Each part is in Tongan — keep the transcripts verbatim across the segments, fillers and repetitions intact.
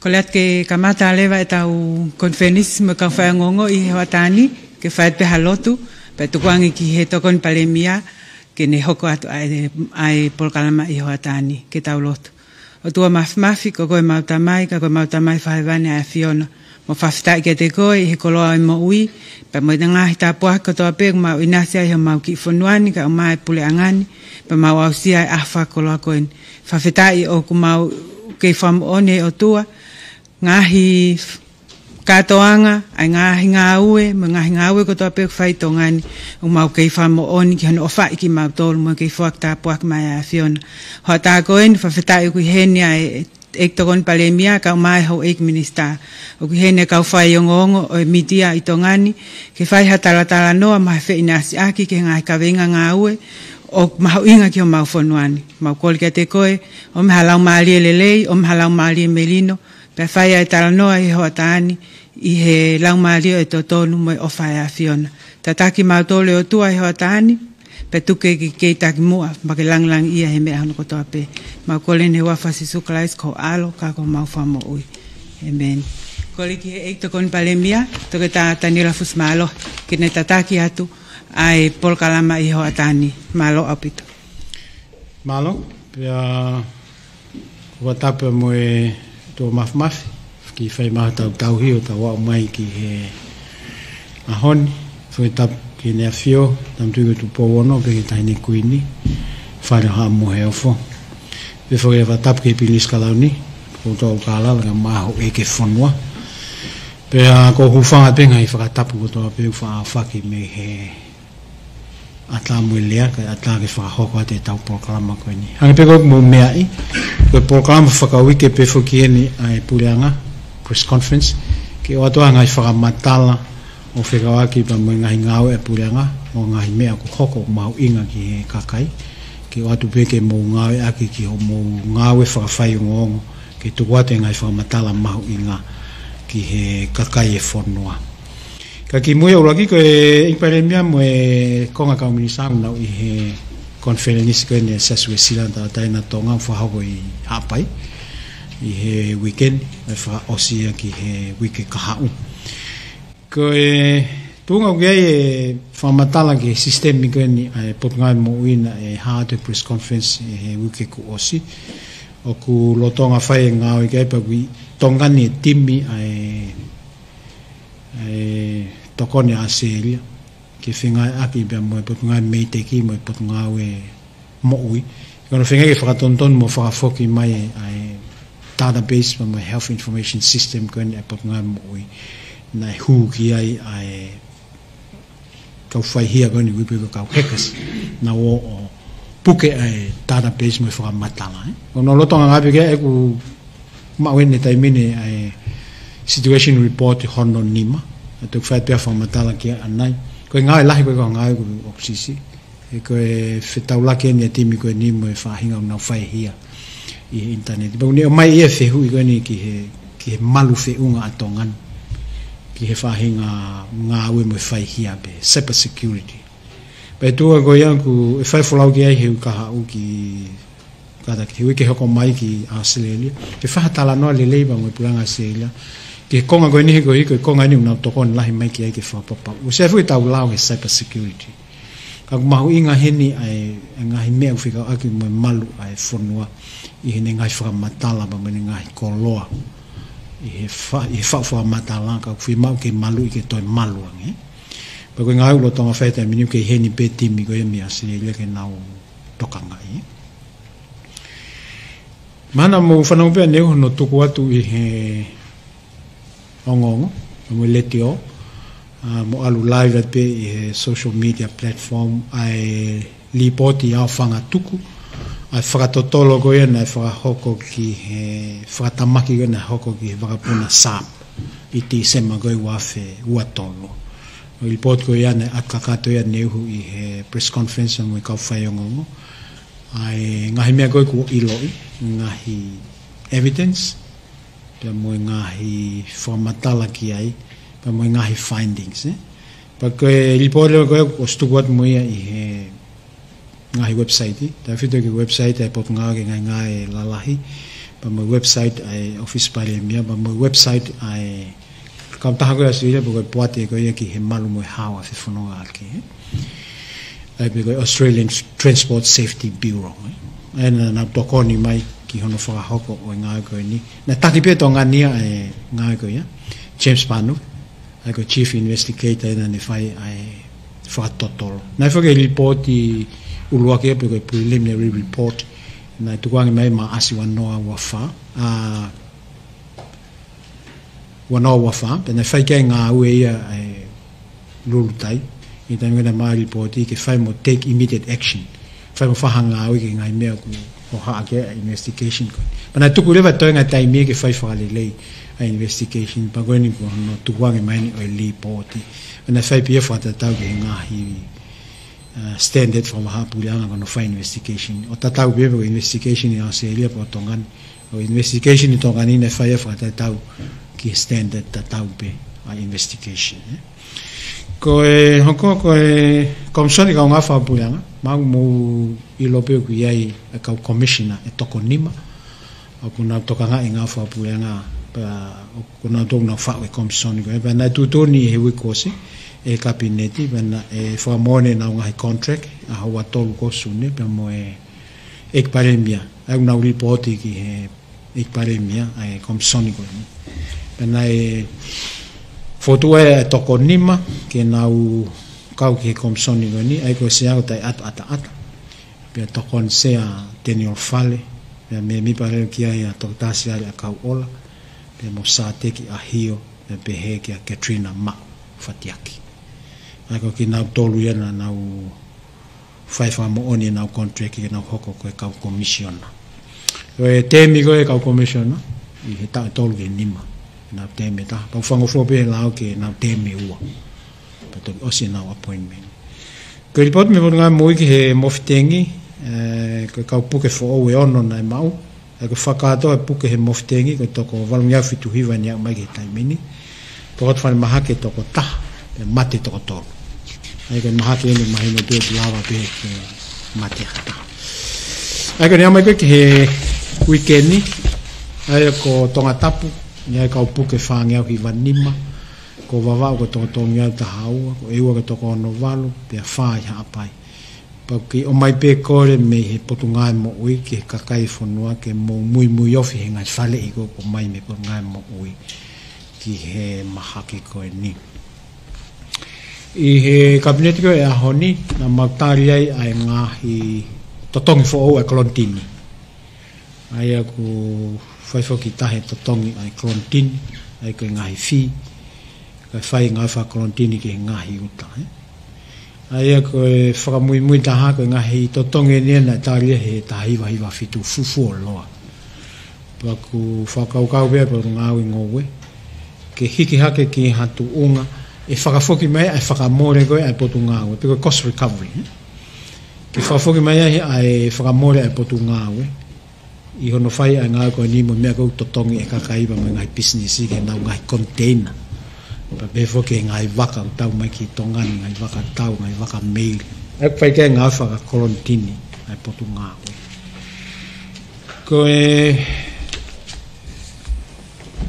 Kole atu ke kamata leva ʻetau konifelenisi mo e kau faiongoongo ʻi he hoʻatā ni, ke fai atu pē ha lotu, pea tukuange ki he Tokoni Palēmia, ke ne hoko atu ʻa e, ʻa e polokalama ʻi he hoʻatā ni, ke tau lotu. ʻOtua Māfimafi, ko koe ʻemau Tamai, ka ko ʻemau Tamai fakahēvani ʻa e ʻAfiona. Mau fakafetaʻi kiate koe ʻi he koloa ʻo e moʻui, pea mo e ngaahi tāpuaki kotoa pē ʻoku mau ʻinasi ai ʻi homau kiʻi fonua ni, kae ʻumaʻā e puleʻanga ni, pea mau aʻusia e ʻaho fakakoloa ko eni. Fakafetaʻi ʻoku mau kei fakamoʻoni, ʻe ʻOtua, ngaahi kātoanga, ʻa e ngaahi ngāue, mo e ngaahi ngāue kotoa pē ʻoku fai ʻi Tonga ni, ʻoku mau kei fakamoʻoni ki hono ʻofaʻi kimautolu, mo kei foaki tāpuaki mai ʻa e ʻAfiona. Hoʻatā ko eni, fakafetaʻi ʻoku ʻi heni ʻa e ʻEiki Tokoni Palēmia, kae ʻumaʻā e houʻeiki minisitā. ʻOku ʻi heni e kau faiongoongo ʻo e mītia ʻi Tonga ni, ke fai ha talatalanoa mo ha feʻinasiʻaki ki he ngaahi kaveinga ngāue ʻoku mahuʻinga ki homau fonua ni. Mau kole kiate koe, ʻomi ha laumālie lelei, ʻomi ha laumālie melino, pea fai ʻa e talanoa ʻi he hoʻatā ni, ʻi he laumālie ʻo e totonu mo e ʻofa ʻa e ʻAfiona. Tataki kimautolu ʻe ʻOtua ʻi he hoʻatā ni, pea tuku ke kei taki muʻa, pea ke langilangiʻia he meʻa hono kotoa pē. Mau kole eni ʻi he huafa ʻo Sīsū Kalaisi ko ho ʻAlo, ka ko homau Fakamoʻui. ʻĒmeni. Kole ki he ʻEiki Tokoni Palēmia, Toketā Taniela Fusimālohi, ke ne tataki atu ʻa e polokalama ʻi he hoʻatā ni. Mālō ʻaupito. Mālō, pea ʻoku ou tapu mo e ʻOtua Māfimafi, ki he fai mai ʻetau tauhi ʻo tau aʻu mai ki he ʻaho ni, foʻi tapu ki Heʻene ʻAfio, Tama Tuʻi ko Tupou Ono, pea ki he Taʻahine Kuini, Fale ʻo Haʻa Moheofo. Pea foki e fakatapu ki he Pilinisi Kalauni, ko Tupou Kalauni, kae ʻumaʻā e houʻeiki ʻo e fonua. Pea ʻoku ou hūfanga pē he ngaahi fakatapu kotoa pē ʻoku faʻa ʻohake mei he ʻatā mo e lea, kae ʻatā ke fakahoko atu ʻetau polokalama ko eni. Hangē pē ko ʻeku meʻa ʻi, ko e polokalama fakauike pē foki eni ʻa e puleʻanga, press conference, ke ʻoatu ʻa e ngaahi fakamatala ʻoku fekauʻaki pea mo e ngaahi ngāue ʻa e puleʻanga, mo e ngaahi meʻa ʻoku hoko ʻoku mahuʻinga ki he kakai, ke ʻoatu pē ke mou ngāueʻaki ki hoʻomou ngāue fakafaiongoongo, ke tuku atu e ngaahi fakamatala mahuʻinga ki he kakai ʻo e fonua. Ka kimuʻa ʻuluaki ko e ʻEiki Palēmia mo e konga kau minisitā ʻoku nau ʻi he konifelenisi ko eni ʻa e Siasi Uēsiliana Tauʻatāina ʻo Tonga ʻoku fakahoko ʻi Haʻapai ʻi he weekend, ʻe fakaʻosi ia ki he uike kahaʻu. Ko e tuʻunga ʻoku ʻi ai e fakamatala ki he sisitemi ko eni ʻa e Potungāue Moʻui naʻe hā atu e press conference ʻi he uike kuo ʻosi. ʻOku lolotonga fai e ngāue ki ai pea ʻoku ʻi Tonga ni e timi ʻa e ʻa e tokoni ʻa ʻAositelēlia, ke fengāueʻaki pea mo e Potungāue Meiteki mo e Potungāue Moʻui. Ko hono feinga ke fakatonutonu mo fakafoki mai ʻa e database pea mo e health information system ko eni ʻa e Potungāue Moʻui. Naʻe hū ki ai ʻa e kau faihia ko eni ʻoku ui pē ko e kau hackers. Naʻa nau ō ʻo puke ʻa e database mo e fakamatala, ē. ʻOku nau lolotonga ngāue pē ki ai, ʻoku maʻu eni he taimi ni ʻa e situation report hono nima. ʻA ia ʻoku fai pē ʻa e fakamatala ki ai ʻanai. Ko e ngāue lahi ko ē ʻoku ngāue ʻoku ʻosi siʻi. He ko e fetaulaki eni ʻa e timi ko eni mo e faʻahinga ʻoku nau faihia ʻi he ʻinitaneti. Pea ʻoku ne ʻomai ʻa e fehuʻi ko eni ki he, ki he malu feʻunga ʻa Tonga ni. Ki he faʻahinga ngāue mo e faihia pē, cyber security. Pea tuʻunga ko ia ʻoku ʻi ai e folau ki ai he uike kahaʻu ki, kātaki he uike hoko mai ki ʻAositelēlia. Ke fai ha talanoa lelei pea mo e puleʻanga ʻAositelēlia. Ki he konga ko eni he ko e, ko e konga eni ʻoku nau tokoni lahi mai ki ai ke fakapapauʻi. ʻOku ʻosi ʻi ai foki ʻetau lao ki he cyber security. Ka ʻoku mahuʻinga heni ʻa e, ʻa e ngaahi meʻa ʻoku fekauʻaki mo e malu ʻa e fonua ʻi heʻene ngaahi fakamatala pea mo ʻene ngaahi koloa. ʻI he fa-, ʻi he fa-, fakamatala ka ʻoku fiemaʻu ke maluʻi ke toe malu ange. Pea ko e ngāue ʻoku lolotonga fai he taimi ni ʻoku ʻi heni pē timi ko ia mei ʻAositelēlia ke nau tokangaʻi. Mahalo mou fanongo pē ʻaneuhu hono tuku atu ʻi he ongoongo, mo e letiō, ʻa, mo ʻalu live pē ʻi he social media platform, ʻa e lipooti ʻa e fanga tuku, ʻa e fakatotolo ko ia naʻe fakahoko ki he fakatamaki ko ia naʻe hoko ki he vakapuna SARP ʻi Tīsema ko e ua afe ua tolu. ʻA e lipooti ko ia naʻe ʻatu kakato ia ʻaneuhu ʻi he press conference mo e kau faiongoongo. ʻA e ngaahi meʻa ko ē kuo ʻiloʻi, ngaahi evidence, pea mo e ngaahi fakamatala ki ai, pea mo e ngaahi findings, ē. Pea ko e lipooti leva ko ē ʻosi tuku atu mo ia ʻi he ngaahi website, tautefito ki he website ʻa e Potungāue ki he Ngaahi Ngāue Lalahi, pea mo e website ʻa e ʻOfisi Palēmia, pea mo e website ʻa e kautaha ko ē ʻAositelēlia, pe ko e poate ko ia ki he malu mo e hao ʻa e fefonongaʻaki, ē. ʻA ia pe ko e Australian Transport Safety Bureau, ē. ʻA ia naʻa nau tokoni mai ki hono fakahoko ʻo e ngāue ko eni. Naʻe taki pē ʻe Tonga ni ʻa e ngāue ko ia, James Panu, ʻa ia ko e Chief Investigator ʻa ia naʻa ne fai ʻa e fakatotolo. Naʻe foki e lipooti ʻuluaki ia pe ko e preliminary report, naʻe tukuange mai Maʻasi ua noa ua fā, ʻa, ua noa ua fā, pea naʻe fai ki ai e ngāue ia ʻa e Lulutai, ʻi he taimi naʻe maʻu ai e lipooti ke fai mo take immediate action. Fai mo fai ha ngāue ki he ngaahi meʻa ʻoku hohaʻa ki ai ʻa e investigation ko ē. Pea naʻe tuku leva e toenga taimi ke fai fakalelei ʻa e investigation, pea ko eni kuo hono tukuange mai eni ʻo e lipooti. Pea naʻe fai pē ia fakatatau ki he ngaahi, uh, standard fakavahaʻapuleʻanga ko hono fai investigation. ʻO tatau pē pe ko e investigation ʻi ʻAositelēlia pe ko Tonga ni. ʻO e investigation ʻi Tonga ni naʻe fai ia fakatatau ki he standard tatau pē ʻa e investigation, ē. Ko e hoko ko e Komisoni Kaungā Fakapuleʻanga, mahalo mou ʻilo pē ʻoku ʻi ai e kau commissioner ʻe toko nima ʻoku nau tokangaʻi e ngāue fakapuleʻanga, pea ʻoku nau tō nau faʻu e komisoni ko ē, pea naʻe tuʻutuʻuni he uike kuo ʻosi ʻe he Kapineti, pea naʻe fakamoʻoni ʻenau ngaahi contract ʻaho ua tolu ko Sune, pea mo e ʻEiki Palēmia, ʻa ia ʻoku nau lipooti ki he ʻEiki Palēmia ʻa e komisoni ko eni. Pea naʻe fokotuʻu ai e toko nima ke nau kau ki he komisoni ko eni, ʻa ia ko e Sea ko Taiʻato ʻAtaʻata, pea Tokoni Sea Daniel Fale, pea mēmipa leva ki ai ʻa Toketā Siale ʻAkauʻola, pea mo Sāteki ʻAhio, pea pehē kia Katrina Maʻu Fatiaki. ʻA ia ko kinautolu ia naʻa nau fai fakamoʻoni ʻenau contract ke nau hoko ko e kau komisiona. Ko e tēmi ko ē kau komisiona, ʻi he taʻu ʻe tolu ki he nima ʻenau tēmi ʻe taha. Pea ʻoku fakangofua pē he lao ke nau tēmi ʻe ua, pea toki ʻosi ʻenau appointment. Ko e lipooti mei he Potungāue Moʻui ki he Mofitengi, ē, ko e kau puke foʻou ʻe ono naʻe maʻu. ʻA ia ko e fakakātoa e puke he Mofitengi, ko e toko valungeau fitu hiva ʻeni ʻoku aʻu mai ki he taimi ni. Toko atu falemahaki ʻe toko taha, pea mate toko tolu. ʻA ia ko e mahaki ʻeni mahino pē ʻoku lava pē ke mate ha taha. ʻA ia ko ʻene aʻu mai ko ē ki he uike ni, ʻa ia ko Tongatapu, ʻi ai e kau puke fāngeau hiva nima, ko Vavaʻu ko e toko tolungeau taha ua, ko ʻEua ko e toko ono valu, pea fā ʻi Haʻapai. Pea ʻoku kei ʻomai pē kole mei he Potungāue Moʻui ki he kakai e fonua ke mou muimui ofi he ngaahi faleʻi ko ē ʻoku ʻomai mei he Potungāue Moʻui ki he mahaki ko eni. ʻI he Kapineti ko ē ʻaho ni, naʻa mau tali ai ʻa e ngaahi totongi foʻou ʻa e kolonitini. ʻA ia ʻoku fai foki taha e totongi ʻa e kolonitini, ʻa ia ko e ngaahi fee, kae fai e ngāue fakakolonitini ki he ngaahi uta, ē. ʻA ia ko e fakamuimui taha, ko e ngaahi totongi ʻeni naʻe tali ia he taha hiva hiva fitu, fufuoloa. Pea ʻoku fakakaukau pē ʻa e Potungāue Ngoue ke hiki hake ki ha tuʻunga ʻe fakafoki mai ʻa e fakamole ko ē ʻa e Potungāue, pe ko e cost recovery, ē. Ke fakafoki mai ai ʻa e fakamole ʻa e Potungāue ʻi hono fai ʻa e ngāue ko eni mo e meʻa ko ē ʻoku totongi ʻe he kakai pea mo e ngaahi pisinisi ki heʻenau ngaahi koniteina. Pea pehē foki ki he ngaahi vaka ʻoku tau mai ki Tonga ni, ngaahi vaka tau, ngaahi vaka meili. ʻA ia ʻoku fai ki ai e ngāue fakakolonitini ʻa e Potungāue. Ko e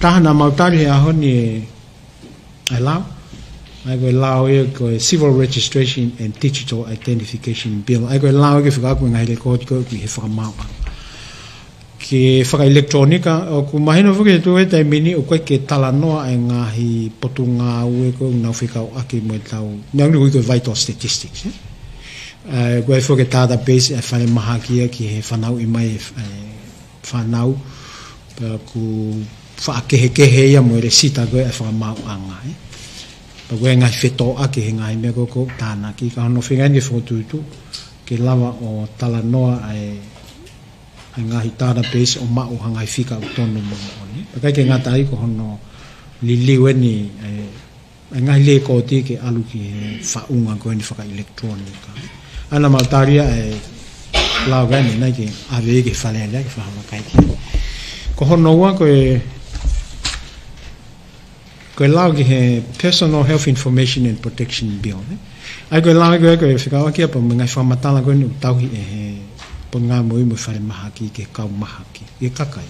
taha naʻa mau tali he ʻaho ni ʻe ʻa e lao. ʻA ia ko e lao ia ko e Civil Registration and Digital Identification Bill. ʻA ia ko e lao ia ke fakaako e ngaahi lekooti ko ē ʻoku ʻi he fakamaauʻanga ke fakaʻilekitulōnika. ʻOku mahino foki he tuʻu he taimi ni ʻoku ʻikai ke talanoa e ngaahi potungāue ko ē ʻoku nau fekauʻaki mo e tau, naʻa nau ui ko e vital statistics, ē? ʻA ia ko e foki e database ʻa e falemahaki ia ki he fanauʻi mai e, e fānau, pea ʻoku faʻa kehekehe ia mo e lesita ko ē ʻa e fakamaauʻanga, ē. Pea ko e ngaahi fetōʻaki he ngaahi meʻa ko ē ʻoku tānaki, ka hono feinga eni ke fokotuʻutuʻu ke lava ʻo talanoa ʻa e, ʻa e ngaahi database ʻo maʻu ha ngaahi fika ʻoku tonu mo moʻoni. Pea ʻikai ke ngata ai ko hono liliu eni, ē, ʻa e ngaahi lekooti ke ʻalu ki he faʻunga ko eni fakaʻilekitulōnika. ʻA ia naʻa mau tali ʻa e lao ko eni naʻe ʻikai ke ʻave ia ki he Fale Alea ke fakavakai ki ai. Ko hono ua ko e, ko e lao ki he Personal Health Information and Protection Bill, ē. ʻA ia ko e lao ko ē ʻoku fekauʻaki ia pea mo e ngaahi fakamatala ko eni ʻoku tauhi ʻe he Potungāue Moʻui mo e Falemahaki ki he kau mahaki, ki he kakai.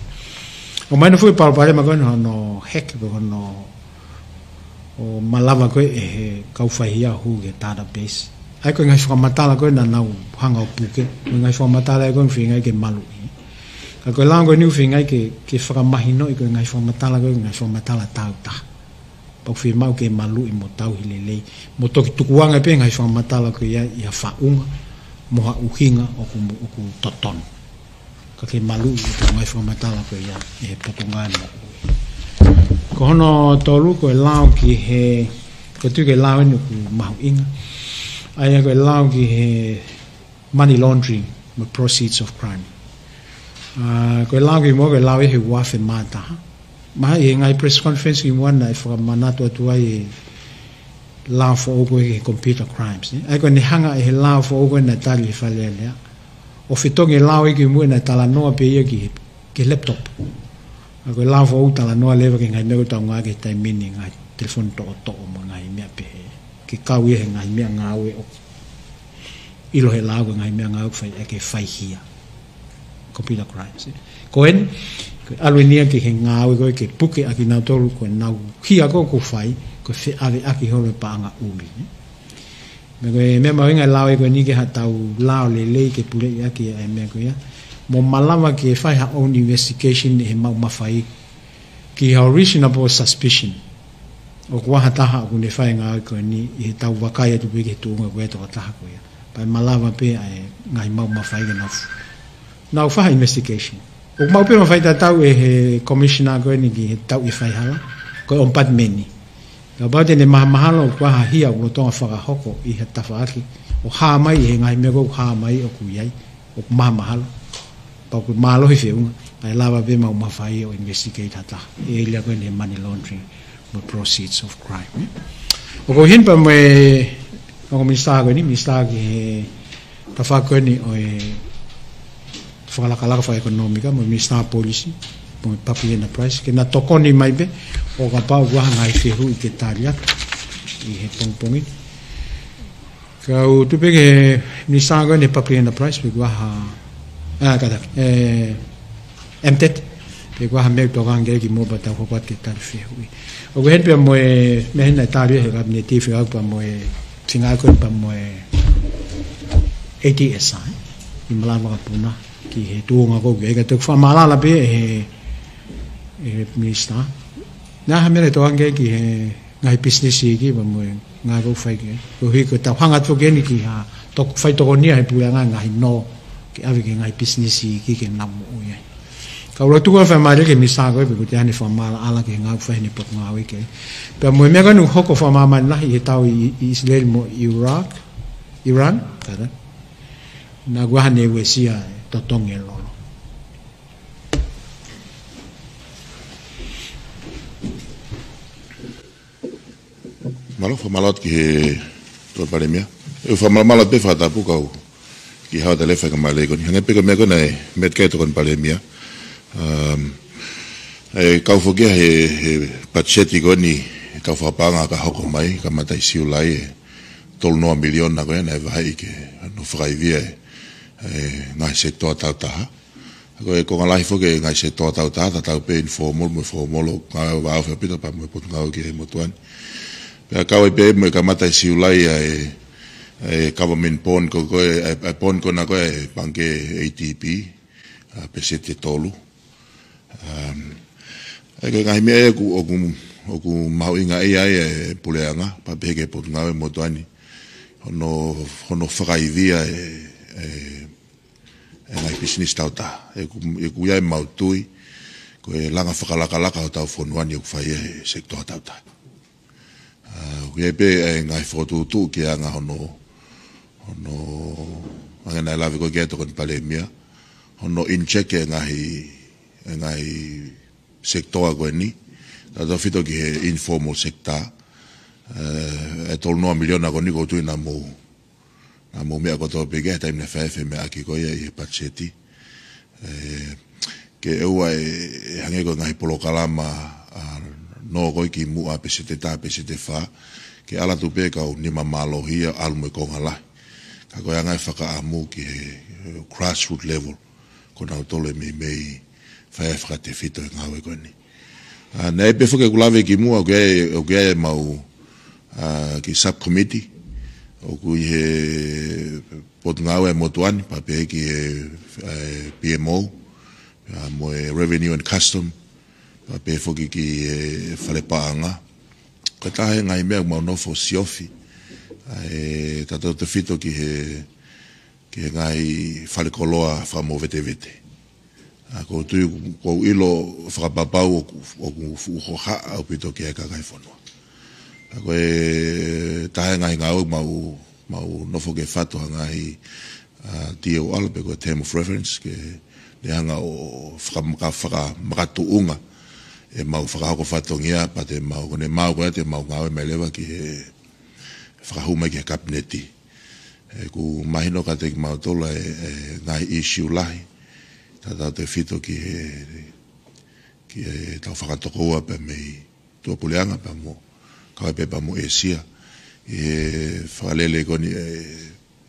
ʻOmai ʻena foʻi palopalema ko ē hono hack, pe ko hono ʻo malava ko ē ʻe he kau faihia ʻo hū ki he database. ʻA ia ko e ngaahi fakamatala ko ē naʻa nau hanga ʻo puke, ko e ngaahi fakamatala ia ko ē ʻoku feingaʻi ke maluʻi. Ka ko e lao ko eni ʻoku feingaʻi ke, ke fakamahinoʻi ko e ngaahi fakamatala ko ē, ngaahi fakamatala tāutaha. Pau fiemaʻu ke maluʻi mo tauhi lelei, mo toki tukuange pē ngaahi fakamatala ko ia ʻi ha faʻunga mo ha ʻuhinga ʻoku, ʻoku totonu. Ka ke maluʻi ʻetau ngaahi fakamatala ko ia ʻe he Potungāue Moʻui. Ko hono tolu, ko e lao ki he, ko e tui ko e lao eni ʻoku mahuʻinga. ʻA ia ko e lao ki he money laundering mo e proceeds of crime. ʻA, ko e lao kimuʻa, ko e lao ia he ua afe mā taha. Mahalo ʻi he ngaahi press conference kimuʻa naʻe fakamanatu atu ai e lao foʻou ko ē he computer crimes, ē? ʻA ia ko ʻene hanga ʻe he lao foʻou ko ē naʻe tali ʻe he Fale Alea ʻo fetongi e lao ia kimuʻa naʻe talanoa pē ia ki he, ki he laptop. ʻA ia ko e lao foʻou talanoa leva ki he ngaahi meʻa ʻoku tau ngāueʻaki he taimi ni, ngaahi telefoni toʻotoʻo mo e ngaahi meʻa pehē. Ke kau ia he ngaahi meʻangāue ʻoku ʻilo he lao ko e ngaahi meʻangāue ʻoku fai, ʻe ke faihia. Computer crimes, ē. Ko eni, ko e ʻalu eni ia ki he ngāue ko ē ke puke ʻaki nautolu ko ʻenau hia ko ē ʻoku fai, ko e feʻaveʻaki holo e paʻanga ʻuli, ē. Meʻa ko e meʻa mahuʻinga e lao ia ko eni ke haʻatau lao lelei ke puleʻi ʻaki e meʻa ko ia. Mo malava ke fai ha own investigation ʻe he maʻu mafai ki ha reasonable suspicion ʻoku ʻi ai ha taha ʻoku ne fai e ngāue ko eni, ʻi heʻetau vakai atu pē ki he tuʻunga ko ē ʻa e tokotaha ko ia. Pea malava pē ʻa e ngaahi maʻu mafai ke nau f-, nau fai ha investigation. ʻOku maʻu pē mafai tatau ʻe he commissioner ko eni ki he tauʻi e faihala, ko e ʻombatmeni. Kapau te ne mahamahalo ʻoku ʻi ai ha hia ʻoku lolotonga fakahoko ʻi ha tafaʻaki, ʻo hā mai ʻi he ngaahi meʻa ko ē ʻoku hā mai ʻoku ʻi ai, ʻoku mahamahalo. Pau ʻoku mālohi feʻunga, ʻe lava pē maʻu mafai ʻo investigate ha taha. ʻI he ʻēlia ko eni he money laundering mo e proceeds of crime, ē. ʻOku ou ʻi heni pea mo e ongo minisitā ko eni, minisitā ki he tafaʻaki ko eni ʻo e fakalakalaka fakaʻekonōmika, mo e minisitā polisi, mo e public enterprise, ke na tokoni mai pē, ʻo kapau ʻoku ʻi ai ha ngaahi fehuʻi ke tali atu ʻi he pongipongi ni. Kau tuʻu pē ki he minisitā ko eni he public enterprise, pe ʻoku ʻi ai ha, ʻa, kātaki, ē, MTET, pe ʻoku ʻi ai ha meʻa ʻoku tokanga ki ai kimuʻa pea tau hoko atu ke tali fehuʻi. ʻOku ʻi heni pea mo e, meʻa ʻi heni naʻe tali ʻe he Kapineti fekauʻaki pea mo e, fekauʻaki pea mo e ATS, ē, ʻi Malaʻe Vakapuna, ki he tuʻunga ko ē, ka te u fakamālala pē ʻe he, ʻe he minisitā. Naʻe ʻi ai ha meʻa naʻe tokanga ki ai ki he ngaahi pisinisi iiki pea mo e ngaahi ʻoku fai ki ai. Koeʻuhi ko ʻetau hanga atu ki heni ki ha tok-, faitokonia he puleʻanga ngaahi nō ke ʻave ki he ngaahi pisinisi iiki ke nau moʻui ai. Ka ʻoku ou tuku ʻa e fakamālō ki he minisitā ko ē pe ʻoku toe ʻi ai haʻane fakamaʻalaʻala ki he ngāue ʻoku fai ʻe heʻene potungāue ki ai. Pea mo e meʻa ko eni ʻoku hoko fakamāmani lahi he tau ʻi, ʻi ʻIsileli mo Iraq, Iran, kātaki. Naʻa ʻoku ʻi ai haʻane uesia e totongi e lolo. Mālō, fakamālō atu ki he Tokoni Palēmia. ʻE fakamālō pē fakatapu kau ki he Haʻa Taliafi Fakamālō ko eni. Hangē pē ko e meʻa ko ē naʻe meʻa ki ai e Tokoni Palēmia. Um, ʻe kau foki ia he, he patiseti ko eni, ʻetau fakapaʻanga ka hoko mai, kamata ʻi Siulai, e tolu noa miliona ko ē naʻe vaheʻi ke nau fakaivia e, e ngaahi sekitoa tāutaha. Ko e konga lahi foki e ngaahi sekitoa tāutaha, tatau pē informal mo e formal, ʻoku ngāue vāofi ʻaupito pea mo e Potungāue ki he motuʻa ni. Pea kau ai pē mo e kamata ʻi Siulai ʻa e, e government bond ko, ko e, e, e bond ko ena ko e pangikē ADB, ʻa, peseti ʻe tolu. Um, ʻa ia ko e ngaahi meʻa ia ʻoku, ʻoku, ʻoku mahuʻingaʻia ai e puleʻanga, pea pehē ki he Potungāue motuʻa ni. Hono, hono fakaivia e, e, e ngaahi pisinisi tāutaha. ʻOku, ʻoku ʻi ai ʻemau tui, ko e langa fakalakalaka hotau fonua ni ʻoku fai ia he sekitoa tāutaha. ʻA, ʻoku ʻi ai pē e ngaahi fokotuʻutuʻu ki he anga hono, hono, hangē naʻe lave ko ē ki ai e Tokoni Palēmia, hono inject e ngaahi, e ngaahi sekitoa ko eni, tautautefito ki he informal sector, e, e tolu noa miliona ko eni ʻoku ou tui naʻa mou, naʻa mou meʻa kotoa pē ki ai he taimi naʻe fai ai e femeʻaʻaki ko ia ʻi he patiseti. ʻE, ke ʻoua ʻe, ʻe hangē ko e ngaahi polokalama, ʻa, nō ko ē kimuʻa peseti ʻe taha, peseti ʻe fā, ke ʻalu atu pē kau nima mālohi ia ʻo ʻalu mo e konga lahi. Ka ko e anga e fakaʻamu ki he grassroot level, ko nautolu ʻe meimei fai ai e fakatefito e ngāue ko eni. ʻA, naʻe pehē foki ʻeku lave kimuʻa, ʻoku ʻi ai, ʻoku ʻi ai ʻemau, ʻa, kiʻi subcommittee, ʻoku ʻi he Potungāue ʻa e motuʻa ni, pea pehē ki he, ʻa, P M O, ʻa, mo e Revenue and Custom, pea pehē foki ki he Fale Paʻanga. Ko e taha e ngaahi meʻa ʻoku mau nofo siofi, ʻa, ʻe tautautefito ki he, ki he ngaahi fale koloa fakamovetevete. ʻA, ʻoku ou tui, ʻoku ou ʻilo fakapapau ʻoku, ʻoku fuʻu hohaʻa ʻaupito ki ai e kakai e fonua. ʻA, ko e taha e ngaahi ngāue ʻoku mau, mau nofo ke fatu ha ngaahi, ʻa, T O R pe ko e term of reference ke ne hanga ʻo fakamaka-, fakamakatuʻunga ʻemau fakahoko fatongia pea te mau, ko ʻene maʻu ko ia te mau ngāue mai leva ki he fakahū mai ki he Kapineti. ʻOku mahino kiate kimautolu e, e ngaahi ʻīsiu lahi, tautautefito ki he, ki heʻetau fakatokoua pea mei tuʻapuleʻanga pea mo, kae pehē pea mo ʻĒsia. ʻI he fakalele ko eni e,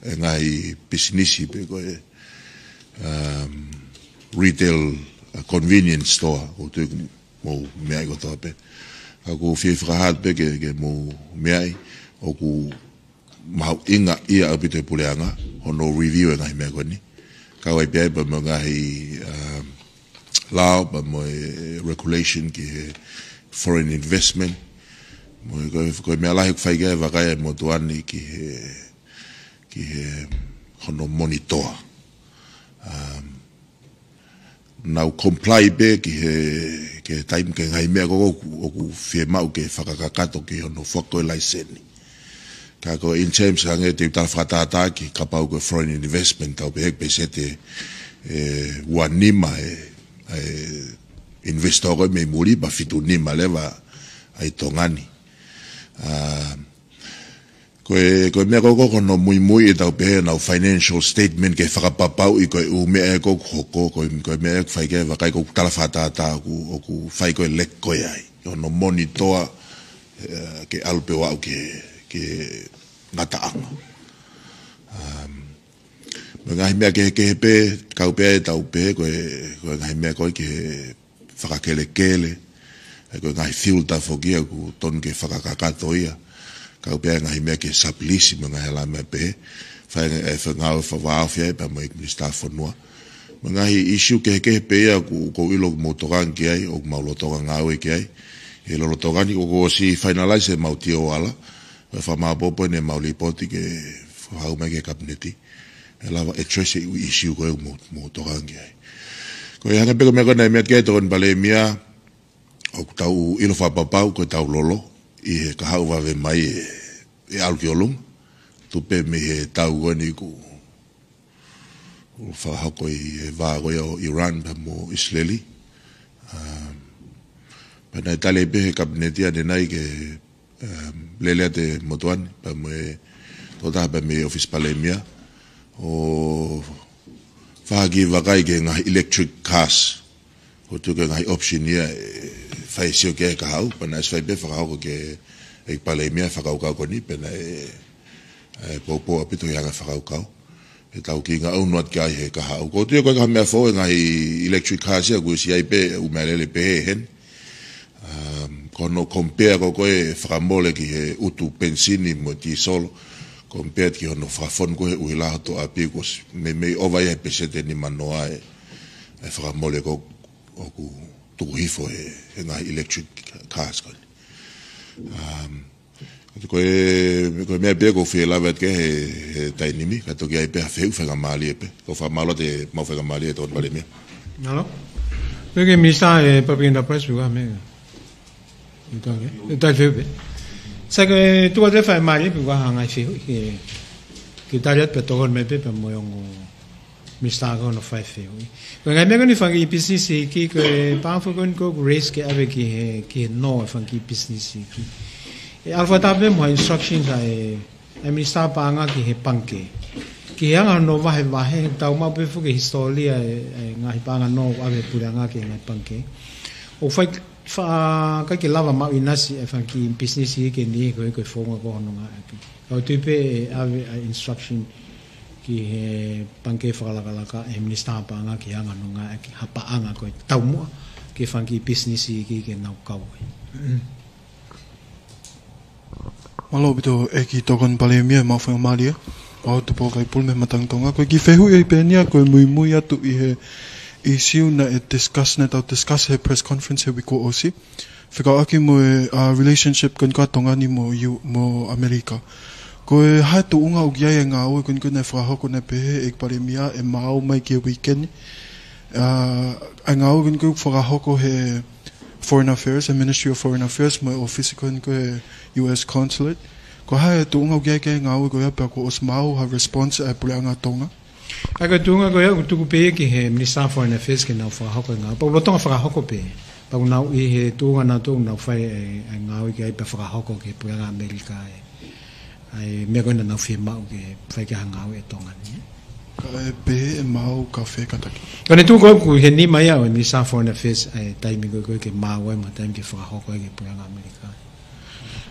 e ngaahi pisinisi pe ko e, um, retail, uh, convenience store, ʻoku ou tui ʻoku mou meaʻi kotoa pē. Ka ʻoku ou fie fakahā atu pē ke, ke mou meaʻi, ʻoku mahuʻinga ia ʻaupito e puleʻanga hono review e ngaahi meʻa ko eni. Kau ai pē ai pea mo e ngaahi, um, lao, pea mo e regulation ki he foreign investment. Mo e ko e, ko e meʻa lahi ʻoku fai ki ai e vakai ʻa e motuʻa ni ki he, ki he hono monitor. Um, nau comply pē ki he, ki he taimi, ki he ngaahi meʻa ko ē ʻoku, ʻoku fiemaʻu ke fakakakato ki hono foaki ko ē e laiseni. Ka ko e in terms hangē te u tala fakatātā ki he kapau ko e foreign investment tau pehē ʻoku peseti ʻe uanima e, e investor ko ē mei muli pea fitunima leva ʻa e Tonga ni. ʻA, ko e, ko e meʻa ko ē ʻoku, ko hono muimui ʻetau pehē ʻenau financial statement ke fakapapauʻi ko e ʻū meʻa ē ʻoku hoko, ko e, ko e meʻa ē ʻoku fai ki ai e vakai ʻoku tala fakatātā ʻoku, ʻoku fai ko ē e leki ko ē ai. Hono monitor, eh, ke ʻalu pē ʻo aʻu ki he, ki he ngataʻanga. Um, mo e ngaahi meʻa kehekehe pē, kau pē ʻetau pehē, ko e, ko e ngaahi meʻa ko ē ki he fakakelekele, ʻa ia ko e ngaahi filter foki ia ʻoku totonu ke fakakakato ia. Kau pē ʻa e ngaahi meʻa ki he sublease mo e ngaahi hala meʻa pehē. Fai e, e fai ngāue fakavāofi ai pea mo e Minisitā Fonua. Mo e ngaahi ʻīsiu kehekehe pē ia ʻoku, ʻoku ou ʻilo ʻoku mou tokanga ki ai, ʻoku mau lolotonga ngāue ki ai. ʻI he lolotonga ni ʻoku ʻosi finalize ʻemau T O R, ʻo e fakamāʻopoʻopo ʻeni ʻemau lipooti ke fakahū mai ki he Kapineti. ʻE lava address e ʻū ʻīsiu ko ē ʻoku mou, mou tokanga ki ai. Ko e hangē pē ko e meʻa ko ē naʻe meʻa ki ai e Tokoni Palēmia, ʻoku tau ʻilo fakapapau ko ʻetau lolo ʻi he kahaʻu vave mai ʻe, ʻe ʻalu ki ʻolunga. Tupu pē mei he tau ko eni ʻoku, ʻoku fakahoko ʻi he vā ko ia ʻo Iran pea mo ʻIsileli. Um, pea naʻe tali pē ʻe he Kapineti ʻanenai ke, um, lele atu e motuʻa ni, pea mo e tokotaha pea mei he ʻŌfisi Palēmia, ʻo fai ha kiʻi vakai ki he ngaahi electric cars. ʻOku ou tui ko e ngaahi option ia ʻe fai e sio ki ai e kahaʻu, pea naʻe ʻosi fai pē e fakahoko ki he ʻEiki Palēmia e fakakaukau ko eni, pea naʻe, ʻe, poupou ʻaupito ke hanga e fakakaukau. ʻE tau kiʻi ngaʻunu atu ki ai he kahaʻu. ʻOku ou tui ko e ngaahi meʻa foʻou e ngaahi electric cars ia, ʻoku ʻosi ʻi ai pē ʻū meʻalele pehē heni. Um, ko hono compare ko ē ko e fakamole ki he utu penisini mo e tīsolo, compare ki hono fakafonu ko ē he ʻuhila hoto ʻapi, ʻoku ʻosi meimei ʻova ia he peseti ʻe nimanoa e, e fakamole ko ē ʻoku tuku hifo he, he ngaahi electric cars ko eni. Um, ko e, ko e meʻa pē ʻoku ou fie lave atu ki ai he, he taimi ni, ka toki ʻi ai pē ha fehuʻi faingamālie pē. Ko e fakamālō atu ʻemau faingamālie ʻe Tokoni Palēmia. Mālō. Pea ki he Minisitā ʻo e Public Enterprise, pea ko e meʻa. ʻE tali, ʻe tali fehuʻi pē. Sai, ko e tuku atu e faingamālie pē ko e hanga e fehuʻi ke, ke tali atu pē ʻe Tokoni mai pē pea mo e ongo Minisitā ko ē hono fai e fehuʻi. Ko e ngaahi meʻa ko eni fanga kiʻi pisinisi iiki, ko e paʻanga foki ko eni ʻoku raise ke ʻave ki he, ki he nō e fanga kiʻi pisinisi iiki. ʻE ʻalu fakataha pē mo e instructions ʻa e, ʻa e Minisitā Paʻanga ki he pangikē. Ki he anga hono vahevahe, tau maʻu pē foki e hisitōlia e, e ngaahi paʻanga nō ʻoku ʻave ʻe he puleʻanga ki he ngaahi pangikē. ʻOku fai, fa-, ʻikai ke lava maʻu ʻinasi e fanga kiʻi pisinisi iiki ni ko e, ko e founga ko hono ngāueʻaki. Ka ʻoku ou tui pē ʻe ʻave ʻa e instruction ki he pangikē fakalakalaka ʻe he Minisitā Paʻanga ki he anga nonga ʻaki ha paʻanga ko e taumuʻa ki he fanga kiʻi pisinisi iiki ke nau kau ai. Mālō ʻaupito ʻEiki Tokoni Palēmia, mau fakamālō. Pau Tupou Vaipulu mei Matangi Tonga. Ko e kiʻi fehuʻi pē eni ia, ko e muimui atu ʻi he ʻīsiu naʻe discuss, naʻa tau discuss he press conference he uike kuo ʻosi, fekauʻaki mo e, uh, relationship ko eni ʻa Tonga ni mo ʻIu-, mo ʻAmelika. Ko e hā e tuʻunga ʻoku ʻi ai e ngāue ko eni ko eni naʻe fakahoko, naʻe pehē ʻe he Palēmia ʻe maau mai ki he uike ni, uh, ʻa e ngāue ko eni ko eni ʻoku fakahoko he Foreign Affairs, he Ministry of Foreign Affairs, mo e ʻōfisi ko eni ko e U S Consulate. Ko e hā e tuʻunga ʻoku ʻi ai e ngāue ko ia pea kuo ʻosi maau ha response ʻa e Puleʻanga Tonga? ʻA ia ko e tuʻunga ko ia ʻoku tuku pē ia ki he Minisitā Foreign Affairs ke nau fakahoko e ngāue. Pea ʻoku lolotonga fakahoko pē. Pea ʻoku nau ʻi he tuʻunga naʻa nau fai e, e ngāue ki ai pea fakahoko ki he Puleʻanga ʻAmelika e, ʻa e meʻa ko ē naʻa nau fiemaʻu ke fai ki ai ha ngāue ʻe Tonga ni. Kae pehē ʻe maau ka fē kātaki? Ko ʻene tuʻu ko ē ʻoku ʻi he nima ia ʻo e Minisitā Foreign Affairs e taimi ko ē ko ē ke maau ai mo e taimi ke fakahoko ai ki he Puleʻanga ʻAmelika.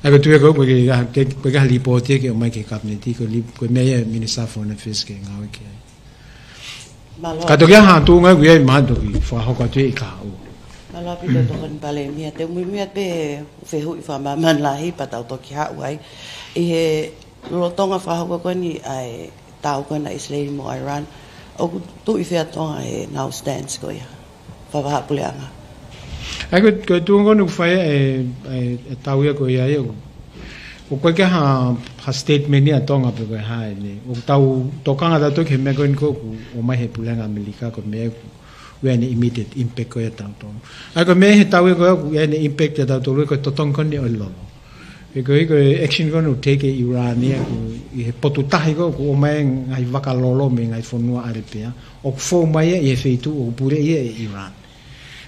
ʻA ia ko e tuʻu ia ko ē ʻoku ʻikai ke, ke, ke ʻikai ha lipooti ke ʻomai ki he Kapineti, ko e li-, ko e meʻa ia ʻa e Minisitā Foreign Affairs ke ngāue ki ai. Mālō. Ka toki ʻi ai ha tuʻunga ʻoku ʻi ai mahalo toki fakahoko atu ia ʻi he kahaʻu. Mālō ʻaupito Tokoni Palēmia, te u muimui atu pē he fehuʻi fakamāmani lahi pea tau toki haʻu ai. ʻI he lolotonga fakahoko ko eni ʻa e tau ko ena ʻa ʻIsileli mo Iran, ʻoku tuʻu ʻi fē ʻa Tonga heʻenau stance ko ia? Fakavahaʻapuleʻanga. ʻA ia ko, ko e tuʻunga ko eni ʻoku fai e, e, e tau ia ko ia ia ʻoku, ʻoku ʻikai ke ʻi ai ha, ha statement ia ʻa Tonga pe ko e hā eni. ʻOku tau tokanga tautolu ki he meʻa ko eni ko ē ʻoku ʻomai he Puleʻanga ʻAmelika ko e meʻa ʻoku ʻi ai ʻene immediate impact ko ia ʻia tautolu. ʻA ia ko e meʻa he tau ia ko ē ʻoku ʻi ai ʻene impact ʻia tautolu ko e totongi ko eni ʻo e lolo. He ko e, ko e action ko eni ʻoku take ʻe ʻIuran ia ʻoku ʻi he potu tahi ko ē ʻoku ʻomai e ngaahi vaka lolo mei he ngaahi fonua ʻAlepea. ʻOku fou mai ia ʻi he feituʻu ʻoku puleʻi ia ʻe ʻIuran.